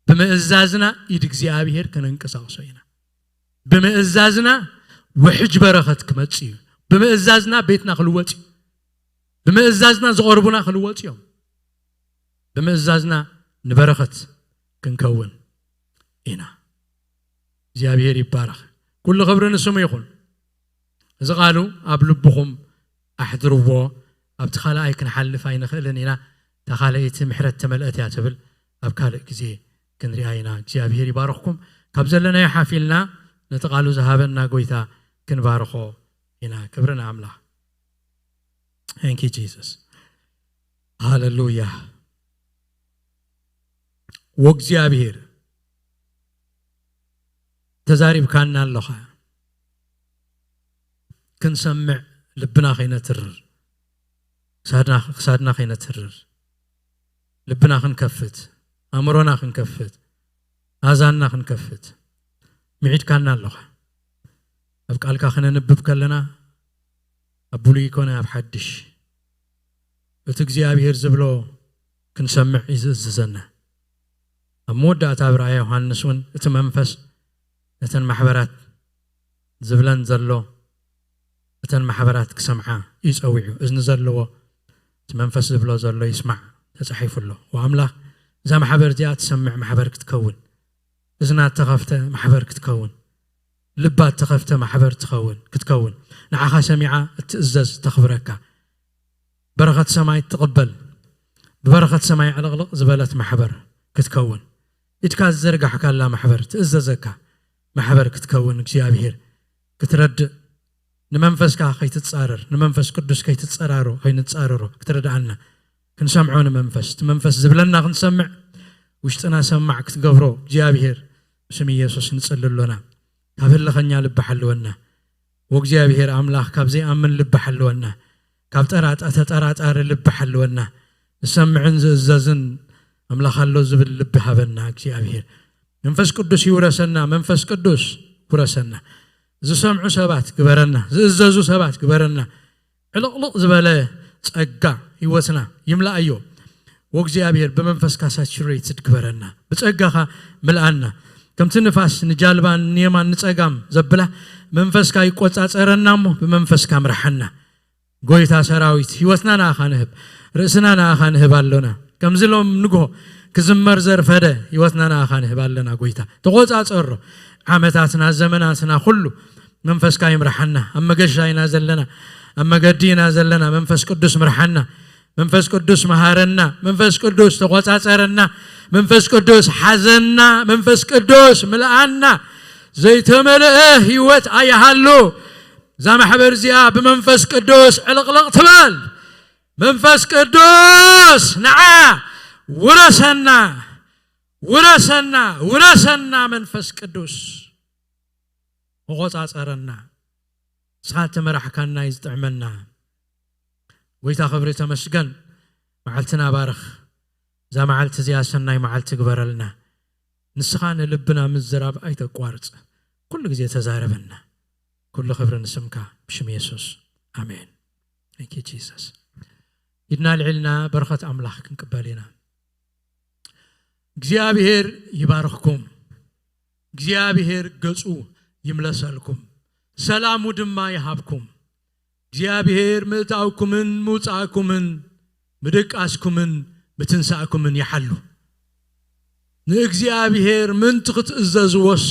ብምእዛዝና ኢድ እግዚኣብሔር ክንንቀሳቕሶ ኢና። ብምእዛዝና ውሕጅ በረኸት ክመጽእ እዩ። ብምእዛዝና ቤትና ክልወጥ እዩ። ብምእዛዝና ዝቐርቡና ክልወጡ እዮም። ብምእዛዝና ንበረኸት ክንከውን ኢና። እግዚኣብሔር ይባረኽ። ኩሉ ክብሪ ንስሙ ይኹን። እዚ ቃሉ ኣብ ልብኹም ኣሕድርዎ። ኣብቲ ካልኣይ ክንሓልፍ ኣይንኽእልን ኢና። እታ ካልኣይቲ ምሕረት ተመልአት እያ ትብል። ኣብ ካልእ ግዜ ክንሪኣ ኢና። እግዚኣብሔር ይባርኽኩም። ካብ ዘለናዮ ሓፊልና ነቲ ቃሉ ዝሃበና ጎይታ ክንባርኾ ኢና። ክብሪ ንኣምላኽ። Thank you, Jesus. ሃሌሉያ። ወእግዚኣብሔር ተዛሪብካና ኣለኻ። ክንሰምዕ ልብና ከይነትርር፣ ክሳድና፣ ክሳድና ከይነትርር፣ ልብና ክንከፍት፣ ኣእምሮና ክንከፍት፣ ኣዛንና ክንከፍት ምዒድካና ኣለኻ። ኣብ ቃልካ ክነንብብ ከለና ኣብ ብሉይ ይኮነ ኣብ ሓድሽ እቲ እግዚኣብሔር ዝብሎ ክንሰምዕ እዩ ዝእዝዘና። ኣብ መወዳእታ ኣብ ራእይ ዮሃንስ እውን እቲ መንፈስ ነተን ማሕበራት ዝብለን ዘሎ እተን ማሕበራት ክሰምዓ እዩ ጸዊዑ። እዝኒ ዘለዎ እቲ መንፈስ ዝብሎ ዘሎ ይስማዕ፣ ተጻሒፉ ኣሎ። ወኣምላኽ እዛ ማሕበር እዚኣ ትሰምዕ ማሕበር ክትከውን፣ እዝና እተኸፍተ ማሕበር ክትከውን፣ ልባ እተኸፍተ ማሕበር ትኸውን፣ ክትከውን፣ ንዓኻ ሰሚዓ እትእዘዝ ተኽብረካ፣ በረኸት ሰማይ እትቕበል፣ ብበረኸት ሰማይ ዕልቕልቕ ዝበለት ማሕበር ክትከውን፣ ኢድካ ዝዘርጋሕካላ ማሕበር ትእዘዘካ ማሕበር ክትከውን፣ እግዚኣብሔር ክትረድእ፣ ንመንፈስካ ከይትጻረር፣ ንመንፈስ ቅዱስ ከይትጸራሮ፣ ከይንጻረሮ ክትረድኣና፣ ክንሰምዖ ንመንፈስ፣ እቲ መንፈስ ዝብለና ክንሰምዕ፣ ውሽጥና ሰማዕ ክትገብሮ እግዚኣብሔር ብስም ኢየሱስ ንጽሊ ኣሎና። ካብ ህልኸኛ ልቢ ሓልወና። ወእግዚኣብሔር ኣምላኽ ካብ ዘይኣምን ልቢ ሓልወና። ካብ ጠራጣ-፣ ተጠራጣሪ ልቢ ሓልወና። ዝሰምዕን ዝእዘዝን ኣምላኽ ኣሎ ዝብል ልቢ ሃበና እግዚኣብሔር። መንፈስ ቅዱስ ይውረሰና፣ መንፈስ ቅዱስ ውረሰና። ዝሰምዑ ሰባት ግበረና፣ ዝእዘዙ ሰባት ግበረና። ዕልቕልቕ ዝበለ ጸጋ ህይወትና ይምላኣዮ። ወእግዚኣብሔር ብመንፈስካ ሳቹሬትድ ግበረና፣ ብጸጋኻ ምልኣና። ከምቲ ንፋስ ንጃልባ ንየማን ንጸጋም ዘብላ መንፈስካ ይቆጻጸረና እሞ ብመንፈስካ ምርሓና። ጎይታ ሰራዊት ህይወትና ንኣኻ ንህብ፣ ርእስና ንኣኻ ንህብ ኣሎና። ከምዚ ሎም ንግሆ ክዝመር ዘርፈደ ህይወትና ንኣኻ ንህብ ኣለና ጎይታ። ተቆጻጸሮ ዓመታትና፣ ዘመናትና ኩሉ መንፈስካ ይምርሓና። ኣብ መገሻ ኢና ዘለና፣ ኣብ መገዲ ኢና ዘለና። መንፈስ ቅዱስ ምርሓና። መንፈስ ቅዱስ መሃረና። መንፈስ ቅዱስ ተቆጻጸረና። መንፈስ ቅዱስ ሓዘና። መንፈስ ቅዱስ ምልኣና። ዘይተመልአ ህይወት ኣይሃሉ። እዛ ማሕበር እዚኣ ብመንፈስ ቅዱስ ዕልቕልቕ ትበል። መንፈስ ቅዱስ ንዓ ውረሰና፣ ውረሰና፣ ውረሰና መንፈስ ቅዱስ። ተቆጻጸረና። ንስኻ እተመራሕካና እዩ ዝጥዕመና። ጎይታ ክብሪ ተመስገን። መዓልትና ባርኽ። እዛ መዓልቲ እዚኣ ሰናይ መዓልቲ ግበረልና። ንስኻ ንልብና ምዝራብ ኣይተቋርጽ። ኩሉ ግዜ ተዛረበና። ኩሉ ክብሪ ንስምካ ብሽም የሱስ። ኣሜን። Thank you, Jesus. ኢድና ልዒልና በረኸት ኣምላኽ ክንቅበል ኢና። እግዚኣብሔር ይባርኽኩም። እግዚኣብሔር ገጹ ይምለሰልኩም፣ ሰላሙ ድማ ይሃብኩም። እግዚኣብሔር ምእታውኩምን ምውጻእኩምን ምድቃስኩምን ምትንሳእኩምን ይሓሉ። ንእግዚኣብሔር ምእንቲ ክትእዘዝዎስ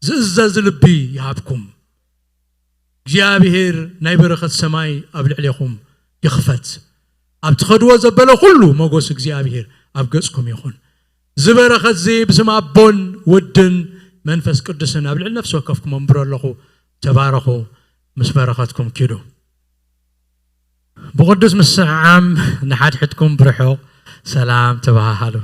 ዝእዘዝ ልቢ ይሃብኩም። እግዚኣብሔር ናይ በረኸት ሰማይ ኣብ ልዕሌኹም ይኽፈት። ኣብ ትኸድዎ ዘበለ ኩሉ ሞገስ እግዚኣብሔር ኣብ ገጽኩም ይኹን። እዚ በረኸት እዚ ብስም ኣቦን ወድን መንፈስ ቅዱስን ኣብ ልዕሊ ነፍሲ ወከፍኩም ኣንብሮ ኣለኹ። ተባረኹ፣ ምስ በረኸትኩም ኪዱ። ብቕዱስ ምስዕዓም ንሓድሕድኩም ብርሑቕ ሰላም ተበሃሃሉ።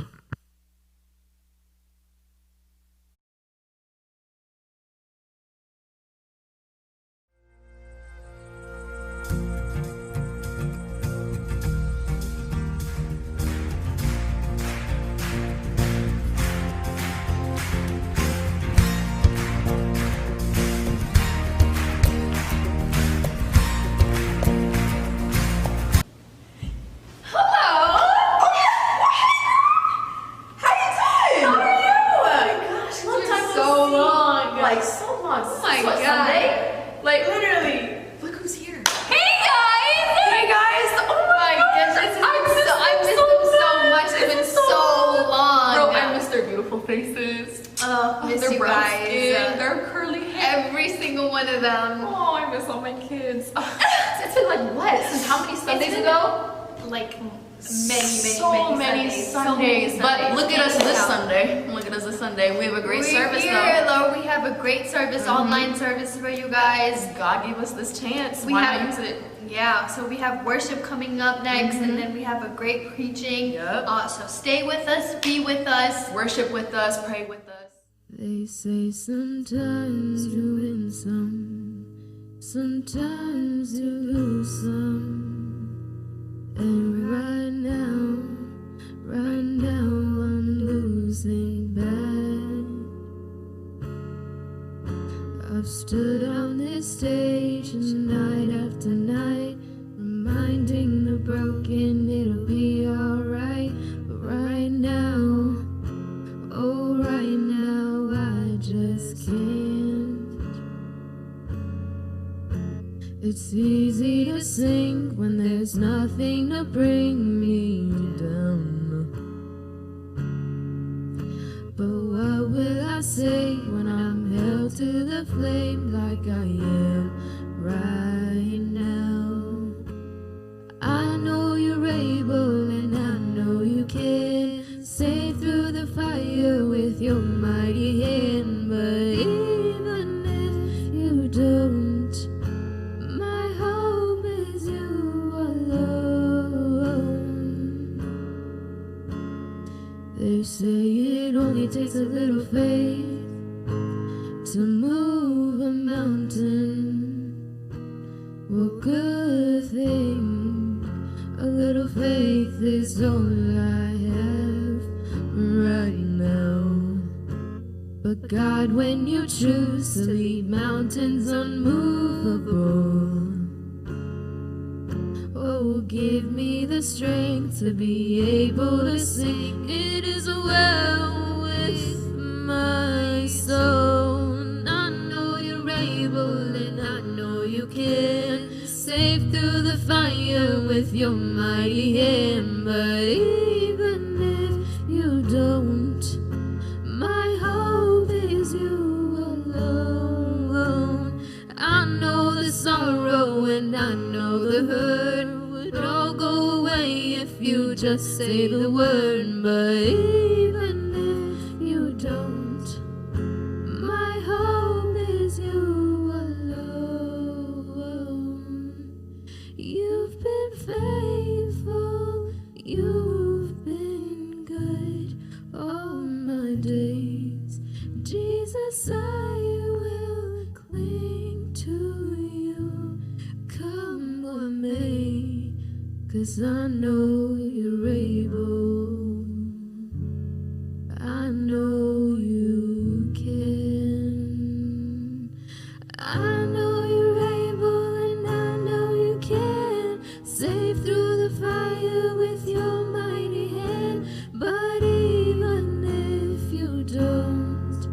Hello. How you doing? How are you? Oh my gosh, it's been so long. Like, so long. Oh my God. Like, literally. Look who's here. Hey, guys. Hey, guys. Oh my goodness. I've missed them so much. It's been so long. Bro, I missed their beautiful faces. Oh, miss you guys. Their brown skin, their curly hair. Every single one of them. Oh, I miss all my kids. It's been, like, what? Since how many Sundays ago? Like, many, many, so many Sundays. But look at us this Sunday. Look at us this Sunday. We have a great service, though. We're here, Lord. We have a great service, online service for you guys. God gave us this chance. Why not use it? Yeah, so we have worship coming up next, and then we have a great preaching. Yep. Uh, so stay with us, be with us, worship with us, pray with us. They say sometimes you win some, sometimes you lose some. And right now, right now I'm losing bad. I've stood on this stage night after night, reminding the broken it'll be alright. But right now, oh, right now, I just can't. It's easy to sink when there's nothing to bring me down. But what will I say when I'm held to the flame like I am right now? I know you're able and I know you can save through the fire with your mighty hand. But even if you don't, my hope is you alone. They say it only takes a little faith to move a mountain. Well, good thing a little faith is all I have right now. But God, when you choose to leave mountains unmovable, oh, give me the strength to be able to sing. It is well with my soul. I know you're able and I know you can save through the fire with your mighty hand. But even if you don't, my hope is you alone. I know the sorrow and I know the hurt would all go away if you just say the word. But even if you don't, my hope is you alone. You've been faithful, you've been good all my days. Jesus, I will cling to you, come what may, 'cause I know you're able. I know you can. I know you're able and I know you can save through the fire with your mighty hand. But even if you don't,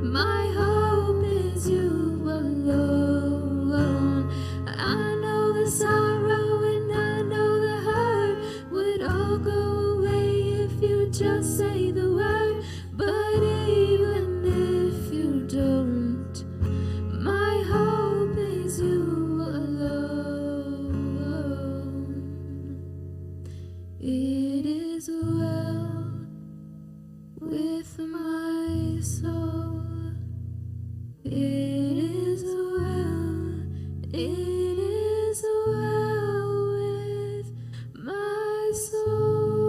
my hope is you alone. I know the sorrow and I know the hurt would all go away if you just say the word. But even if you don't, my hope is you alone. It is well with my soul. It is well, it is well with my soul.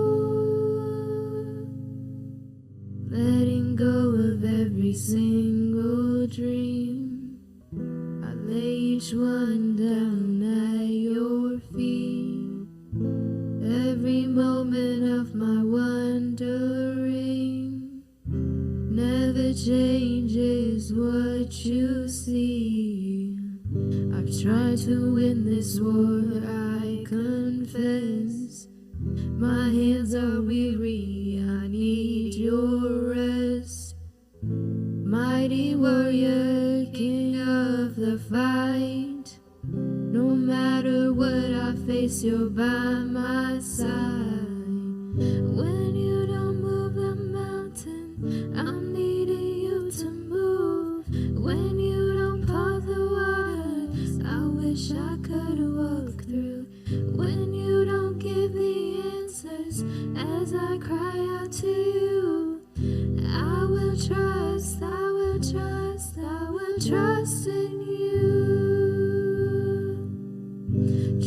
down at your feet. Every moment of my wandering never changes what you see. I've tried to win this war, I confess. My hands are weary, I need your rest. Mighty warrior, king of the fight. No matter what I face, you're by my side. When you don't move the mountain, I'm needing you to move. When you don't part the waters, I wish I could walk through. When you don't give the answers as I cry out to you, I will trust, I will trust, I will trust in you.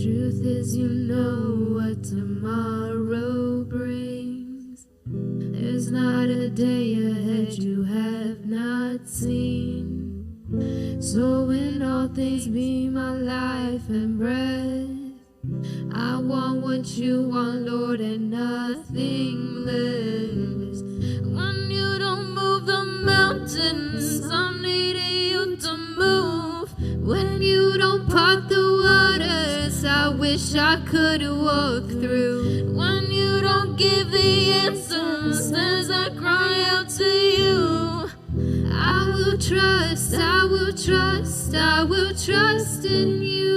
Truth is, you know what tomorrow brings. There's not a day ahead you have not seen. So, in all things, be my life and breath. I want what you want, Lord, and nothing less. When you don't move the mountains, I'm needing you to move. When you don't part the waters, I wish I could walk through. When you don't give the answers as I cry out to you, I will trust, I will trust, I will trust in you.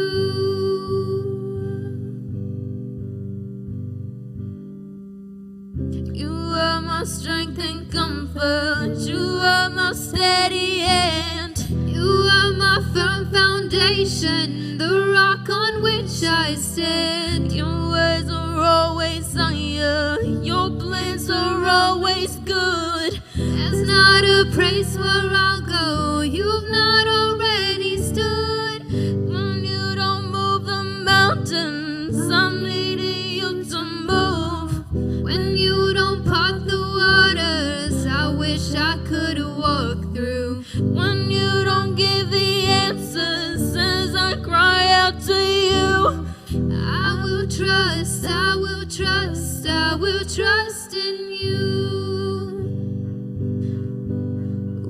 You are my strength and comfort. You are my steady hand. You are my firm foundation, the rock on which I stand. Your words are always higher. Your plans are always good. There's not a place where I'll go you've not already stood. When you don't move the mountains, I'm needing you to move. When you don't part the waters, I wish I could walk through. When you don't give the answers as I cry out to you, I will trust, I will trust, I will trust in you.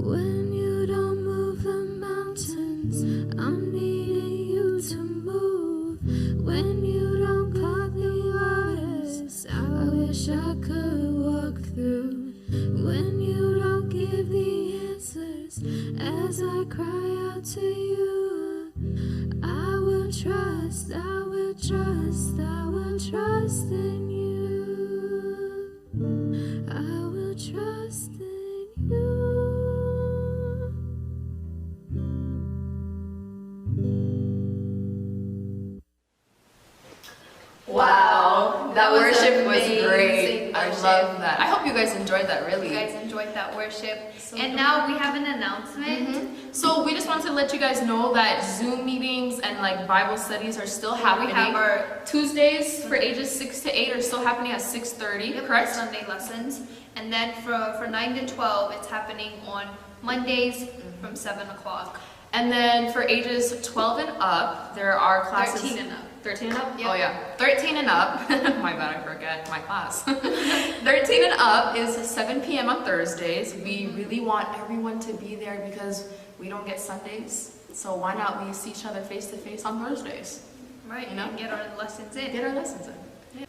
When you don't move the mountains, I'm needing you to move. When you don't part the waters, I wish I could walk through. When you don't give the answers as I cry out to you, I will trust, I will trust, I will trust in you. I will trust in you. Wow, that, That was worship was amazing great. I worship. Love that. I hope you guys enjoyed that. Really. You guys enjoyed that worship. So And good. Now we have an announcement. So we just want to let you guys know that Zoom meetings and like Bible studies are still We happening. Have our Tuesdays for ages six to eight are still happening at six thirty. Yep, Correct. Sunday lessons. And then for, for nine to twelve, it's happening on Mondays from seven o'clock. And then for ages twelve and up, there are classes. Thirteen and up. Thirteen and up? Yep. Oh, yeah. Thirteen and up. My bad, I forget my class. Thirteen and up is seven p.m. on Thursdays. We really want everyone to be there because we don't get Sundays. So why not we see each other face to face on Thursdays? Right, You know? And get our lessons in. Get our lessons in.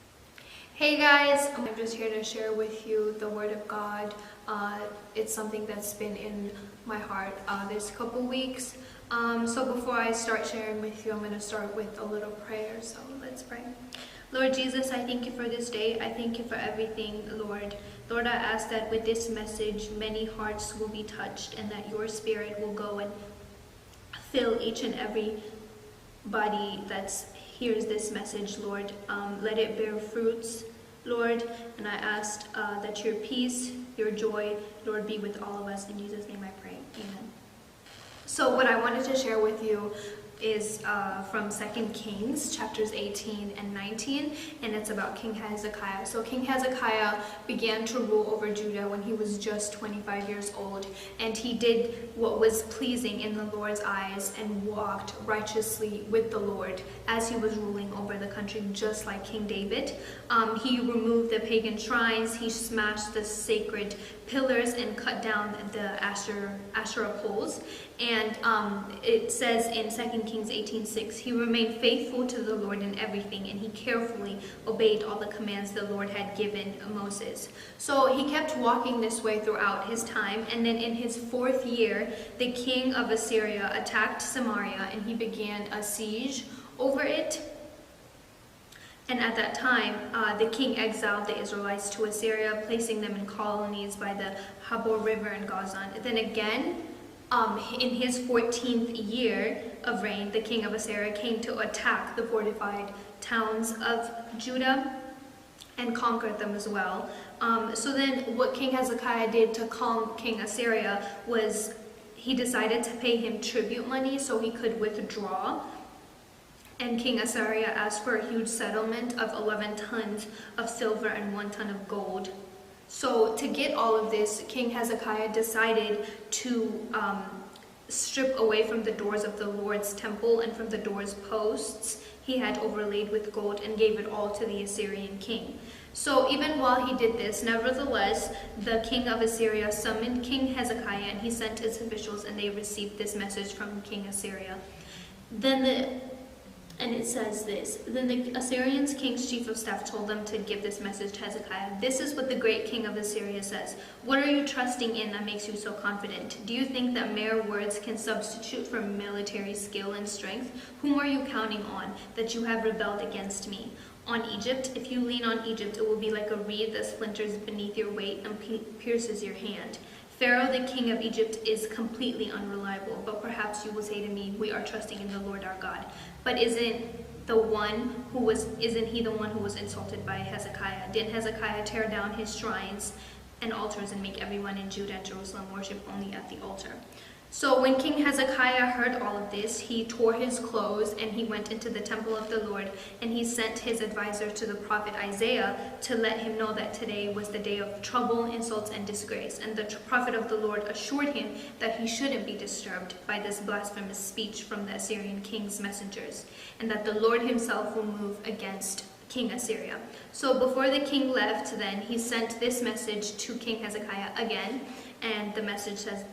Hey guys, I'm just here to share with you the Word of God. Uh, it's something that's been in my heart uh, this couple weeks. Um, so before I start sharing with you, I'm going to start with a little prayer. So let's pray. Lord Jesus, I thank you for this day. I thank you for everything, Lord. Lord, I ask that with this message, many hearts will be touched and that your spirit will go and fill each and every body that hears this message, Lord. Um, let it bear fruits, Lord. And I ask uh, that your peace, your joy, Lord, be with all of us. In Jesus' name I pray. Amen. So, what I wanted to share with you is uh, from Second Kings chapters eighteen and nineteen, and it's about King Hezekiah. So King Hezekiah began to rule over Judah when he was just twenty-five years old, and he did what was pleasing in the Lord's eyes and walked righteously with the Lord as he was ruling over the country, just like King David. Um, he removed the pagan shrines, he smashed the sacred pillars and cut down the Asher, Asherah poles. And um, it says in Second Kings eighteen six, he remained faithful to the Lord in everything, and he carefully obeyed all the commands the Lord had given Moses. So he kept walking this way throughout his time, and then in his fourth year, the king of Assyria attacked Samaria, and he began a siege over it. And at that time, uh, the king exiled the Israelites to Assyria, placing them in colonies by the Habor River in Gozan. Then again, um, in his fourteenth year of reign, the king of Assyria came to attack the fortified towns of Judah and conquered them as well. Um, so then, what King Hezekiah did to calm King Assyria was he decided to pay him tribute money so he could withdraw. And King Assyria asked for a huge settlement of eleven tons of silver and one ton of gold. So, to get all of this, King Hezekiah decided to um, strip away from the doors of the Lord's temple and from the doors posts he had overlaid with gold and gave it all to the Assyrian king. So, even while he did this, nevertheless, the king of Assyria summoned King Hezekiah, and he sent his officials, and they received this message from King Assyria. Then the and it says this. Then the Assyrians' king's chief of staff told them to give this message to Hezekiah. This is what the great king of Assyria says. What are you trusting in that makes you so confident? Do you think that mere words can substitute for military skill and strength? Whom are you counting on that you have rebelled against me? On Egypt? If you lean on Egypt, it will be like a reed that splinters beneath your weight and pierces your hand. Pharaoh, the king of Egypt, is completely unreliable, but perhaps you will say to me, we are trusting in the Lord our God. But isn't the one who was isn't he the one who was insulted by Hezekiah? Didn't Hezekiah tear down his shrines and altars and make everyone in Judah and Jerusalem worship only at the altar? So when King Hezekiah heard all of this, he tore his clothes and he went into the temple of the Lord, and he sent his advisor to the prophet Isaiah to let him know that today was the day of trouble, insults, and disgrace. And the prophet of the Lord assured him that he shouldn't be disturbed by this blasphemous speech from the Assyrian king's messengers, and that the Lord himself will move against King Assyria. So before the king left, then he sent this message to King Hezekiah again, and the message says,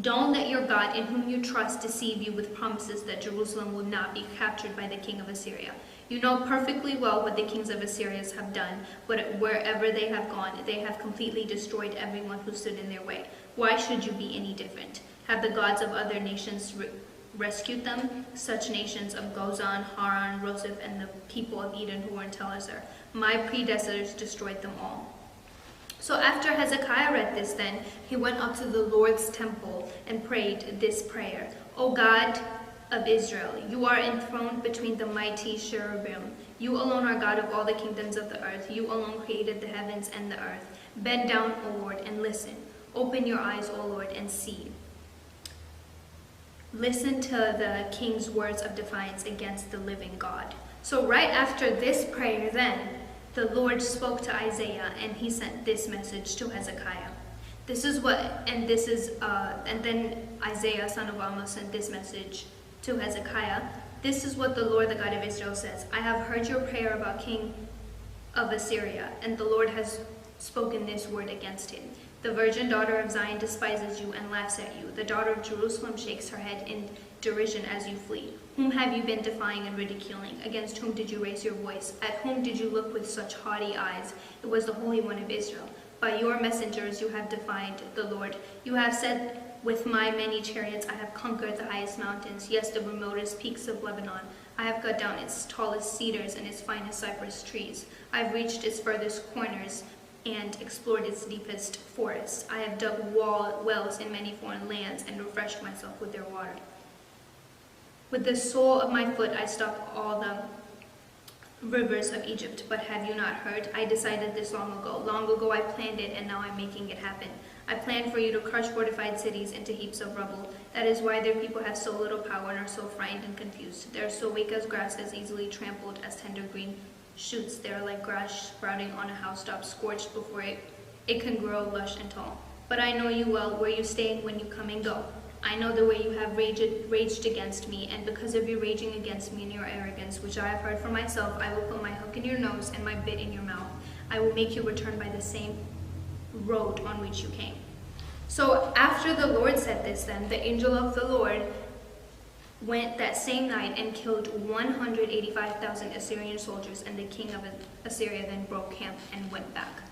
don't let your God in whom you trust deceive you with promises that Jerusalem will not be captured by the king of Assyria. You know perfectly well what the kings of Assyria have done, but wherever they have gone, they have completely destroyed everyone who stood in their way. Why should you be any different? Have the gods of other nations re- rescued them? Such nations of Gozan, Haran, Roseph, and the people of Eden who were in Telassar. My predecessors destroyed them all. So after Hezekiah read this, then he went up to the Lord's temple and prayed this prayer. O God of Israel, you are enthroned between the mighty cherubim. You alone are God of all the kingdoms of the earth. You alone created the heavens and the earth. Bend down, O Lord, and listen. Open your eyes, O Lord, and see. Listen to the king's words of defiance against the living God. So right after this prayer, then, the Lord spoke to Isaiah, and he sent this message to Hezekiah. This is what, and this is, uh, and then Isaiah, son of Amoz, sent this message to Hezekiah. This is what the Lord, the God of Israel, says. I have heard your prayer about king of Assyria, and the Lord has spoken this word against him. The virgin daughter of Zion despises you and laughs at you. The daughter of Jerusalem shakes her head in derision as you flee. Whom have you been defying and ridiculing? Against whom did you raise your voice? At whom did you look with such haughty eyes? It was the Holy One of Israel. By your messengers you have defied the Lord. You have said, with my many chariots I have conquered the highest mountains, yes, the remotest peaks of Lebanon. I have cut down its tallest cedars and its finest cypress trees. I have reached its furthest corners and explored its deepest forests. I have dug wall, wells in many foreign lands and refreshed myself with their water. With the sole of my foot I stopped all the rivers of Egypt, but have you not heard? I decided this long ago. Long ago I planned it, and now I'm making it happen. I plan for you to crush fortified cities into heaps of rubble. That is why their people have so little power and are so frightened and confused. They are so weak as grass, as easily trampled as tender green shoots. They are like grass sprouting on a housetop, scorched before it, it can grow lush and tall. But I know you well, where you stay and when you come and go. I know the way you have raged, raged against me, and because of your raging against me and your arrogance, which I have heard for myself, I will put my hook in your nose and my bit in your mouth. I will make you return by the same road on which you came. So after the Lord said this, then the angel of the Lord went that same night and killed one hundred eighty-five thousand Assyrian soldiers, and the king of Assyria then broke camp and went back.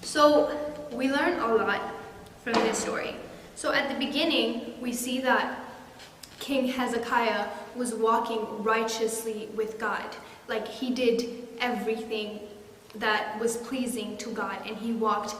So we learn a lot from this story. So at the beginning, we see that King Hezekiah was walking righteously with God. Like, he did everything that was pleasing to God, and he walked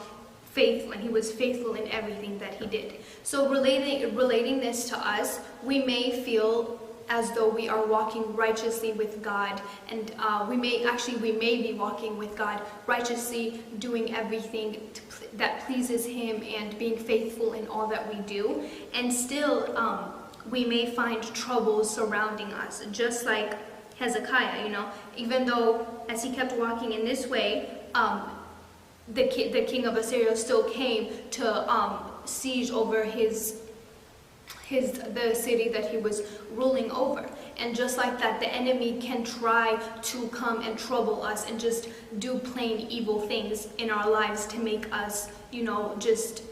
faithful, and he was faithful in everything that he did. So relating, relating this to us, we may feel as though we are walking righteously with God, and uh, we may, actually, we may be walking with God righteously, doing everything to pl- that pleases Him and being faithful in all that we do. And still, um, we may find troubles surrounding us, just like Hezekiah, you know, even though as he kept walking in this way, um, the, ki- the king of Assyria still came to um, siege over his his the city that he was ruling over. And just like that, the enemy can try to come and trouble us and just do plain evil things in our lives to make us, you know, just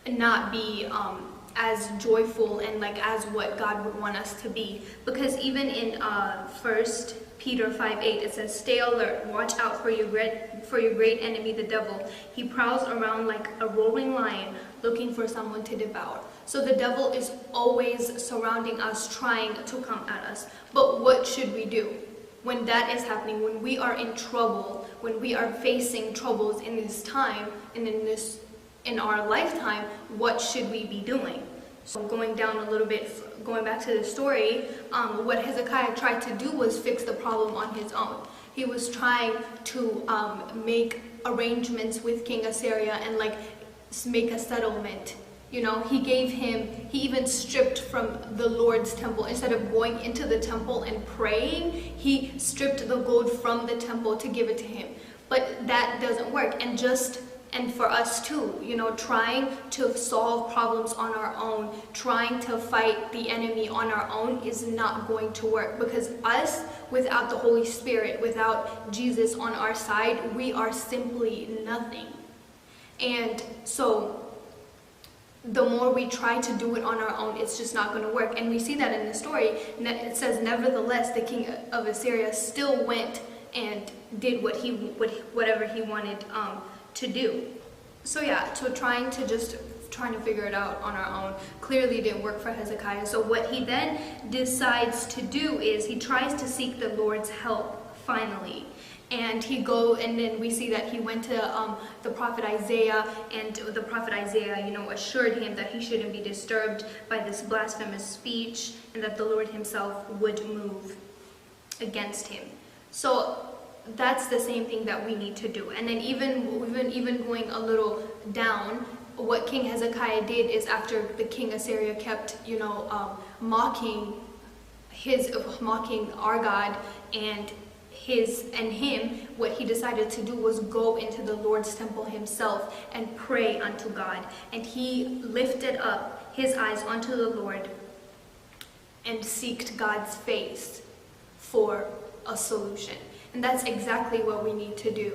not be um, as joyful and, like, as what God would want us to be. Because even in uh, First Peter five eight, it says, "Stay alert, watch out for your great for your great enemy, the devil. He prowls around like a roaring lion, looking for someone to devour." So the devil is always surrounding us, trying to come at us. But what should we do when that is happening? When we are in trouble, when we are facing troubles in this time and in this in our lifetime, what should we be doing? So going down a little bit, going back to the story, um, what Hezekiah tried to do was fix the problem on his own. He was trying to um, make arrangements with King Assyria and, like, make a settlement. You know, he gave him, he even stripped from the Lord's temple. Instead of going into the temple and praying, he stripped the gold from the temple to give it to him. But that doesn't work. And just and for us too, you know, trying to solve problems on our own, trying to fight the enemy on our own is not going to work, because us, without the Holy Spirit, without Jesus on our side, we are simply nothing. And so the more we try to do it on our own, it's just not going to work. And we see that in the story. It says, "Nevertheless, the king of Assyria still went and did what he what, whatever he wanted um, to do." So yeah, so trying to just trying to figure it out on our own clearly didn't work for Hezekiah. So what he then decides to do is he tries to seek the Lord's help finally. And he go and then we see that he went to um, the prophet Isaiah, and the prophet Isaiah, you know, assured him that he shouldn't be disturbed by this blasphemous speech and that the Lord himself would move against him. So that's the same thing that we need to do. And then even even even going a little down, what King Hezekiah did is, after the king Assyria kept, you know, um, mocking his mocking our God and his and him, what he decided to do was go into the Lord's temple himself and pray unto God. And he lifted up his eyes unto the Lord and seeked God's face for a solution. And that's exactly what we need to do.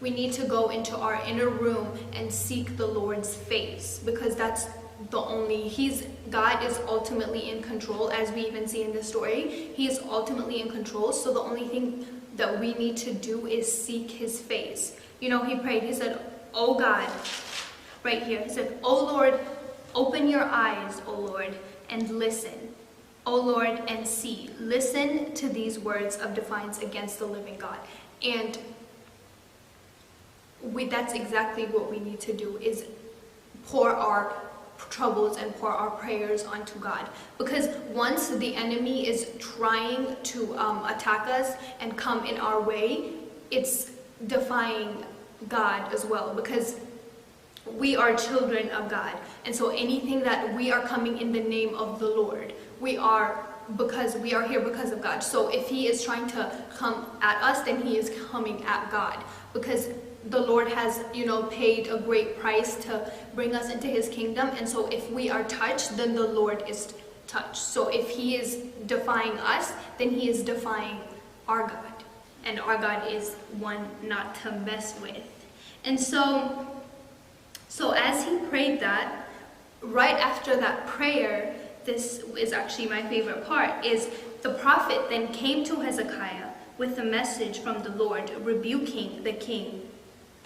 We need to go into our inner room and seek the Lord's face, because that's the only he's God is ultimately in control, as we even see in the story. He is ultimately in control. So the only thing that we need to do is seek his face. You know, he prayed, he said, "Oh God," right here, he said, "Oh Lord, open your eyes, oh Lord, and listen. Oh Lord, and see. Listen to these words of defiance against the living God." And we that's exactly what we need to do, is pour our troubles and pour our prayers onto God. Because once the enemy is trying to um, attack us and come in our way, it's defying God as well. Because We are children of God. And so anything that we are coming in the name of the Lord, we are, because we are here because of God. So if he is trying to come at us, then he is coming at God, because the Lord has, you know, paid a great price to bring us into his kingdom. And so if we are touched, then the Lord is touched. So if he is defying us, then he is defying our God. And our God is one not to mess with. And so, so as he prayed that, right after that prayer, this is actually my favorite part, is the prophet then came to Hezekiah with a message from the Lord rebuking the king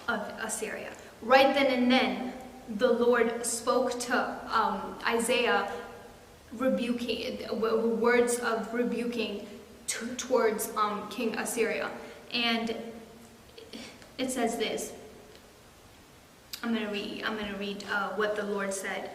of Assyria. Right then and then, the Lord spoke to um, Isaiah, rebuking, w- w- words of rebuking t- towards um, King Assyria. And it says this. I'm going to read, I'm going to read uh, what the Lord said.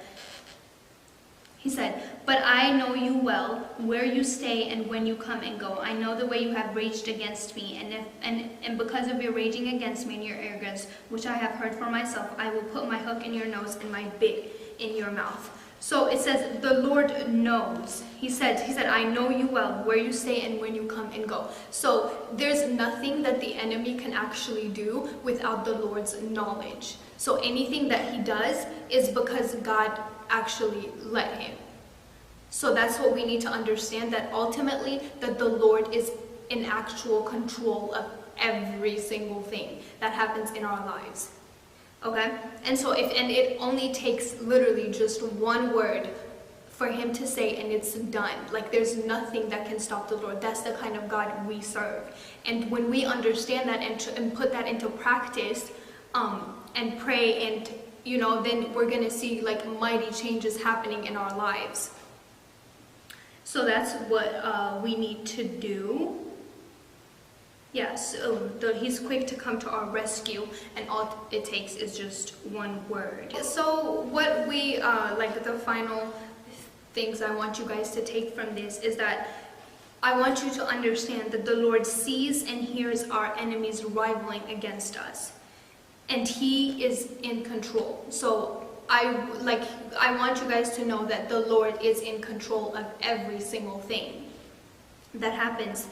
He said, "But I know you well, where you stay and when you come and go. I know the way you have raged against me, and, if, and, and because of your raging against me and your arrogance, which I have heard for myself, I will put my hook in your nose and my bit in your mouth." So it says, "The Lord knows." He said, he said, "I know you well, where you stay and when you come and go." So there's nothing that the enemy can actually do without the Lord's knowledge. So anything that he does is because God actually led him. So that's what we need to understand, that ultimately that the Lord is in actual control of every single thing that happens in our lives. Okay? And so if, and it only takes literally just one word for him to say and it's done. Like, there's nothing that can stop the Lord. That's the kind of God we serve. And when we understand that and, tr- and put that into practice, um, and pray and, you know, then we're going to see like mighty changes happening in our lives. So that's what uh, we need to do. Yes, so the, he's quick to come to our rescue, and all it takes is just one word. So what we uh, like the final things I want you guys to take from this is that I want you to understand that the Lord sees and hears our enemies rivaling against us, and he is in control. So I like I want you guys to know that the Lord is in control of every single thing that happens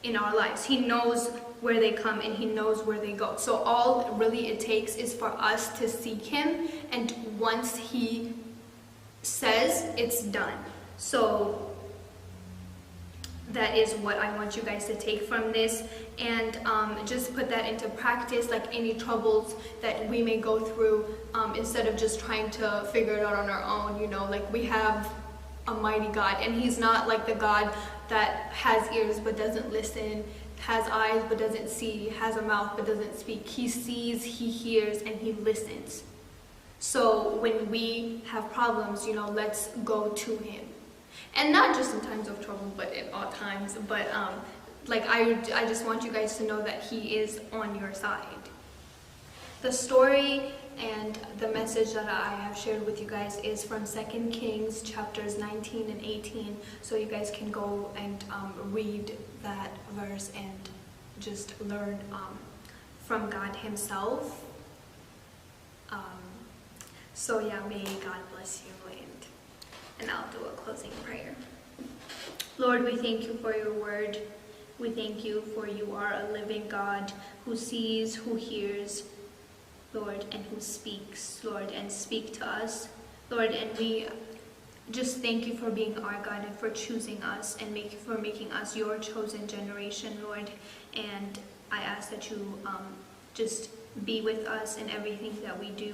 in our lives. He knows where they come and he knows where they go. So all really it takes is for us to seek him, and once he says, it's done. So that is what I want you guys to take from this, and um, just put that into practice. Like any troubles that we may go through, um, instead of just trying to figure it out on our own, you know, like we have a mighty God, and he's not like the God that has ears but doesn't listen, has eyes but doesn't see, has a mouth but doesn't speak. He sees, he hears, and he listens. So when we have problems, you know, let's go to him. And not just in times of trouble, but at all times. But um, like I, I just want you guys to know that he is on your side. The story and the message that I have shared with you guys is from Second Kings chapters nineteen and eighteen. So you guys can go and um, read that verse and just learn um, from God himself. Um, so yeah, may God bless you, and, and I'll do a closing prayer. Lord, we thank you for your word. We thank you for you are a living God who sees, who hears, Lord, and who speaks, Lord, and speak to us, Lord, and we just thank you for being our God and for choosing us and make, for making us your chosen generation, Lord. And I ask that you um, just be with us in everything that we do,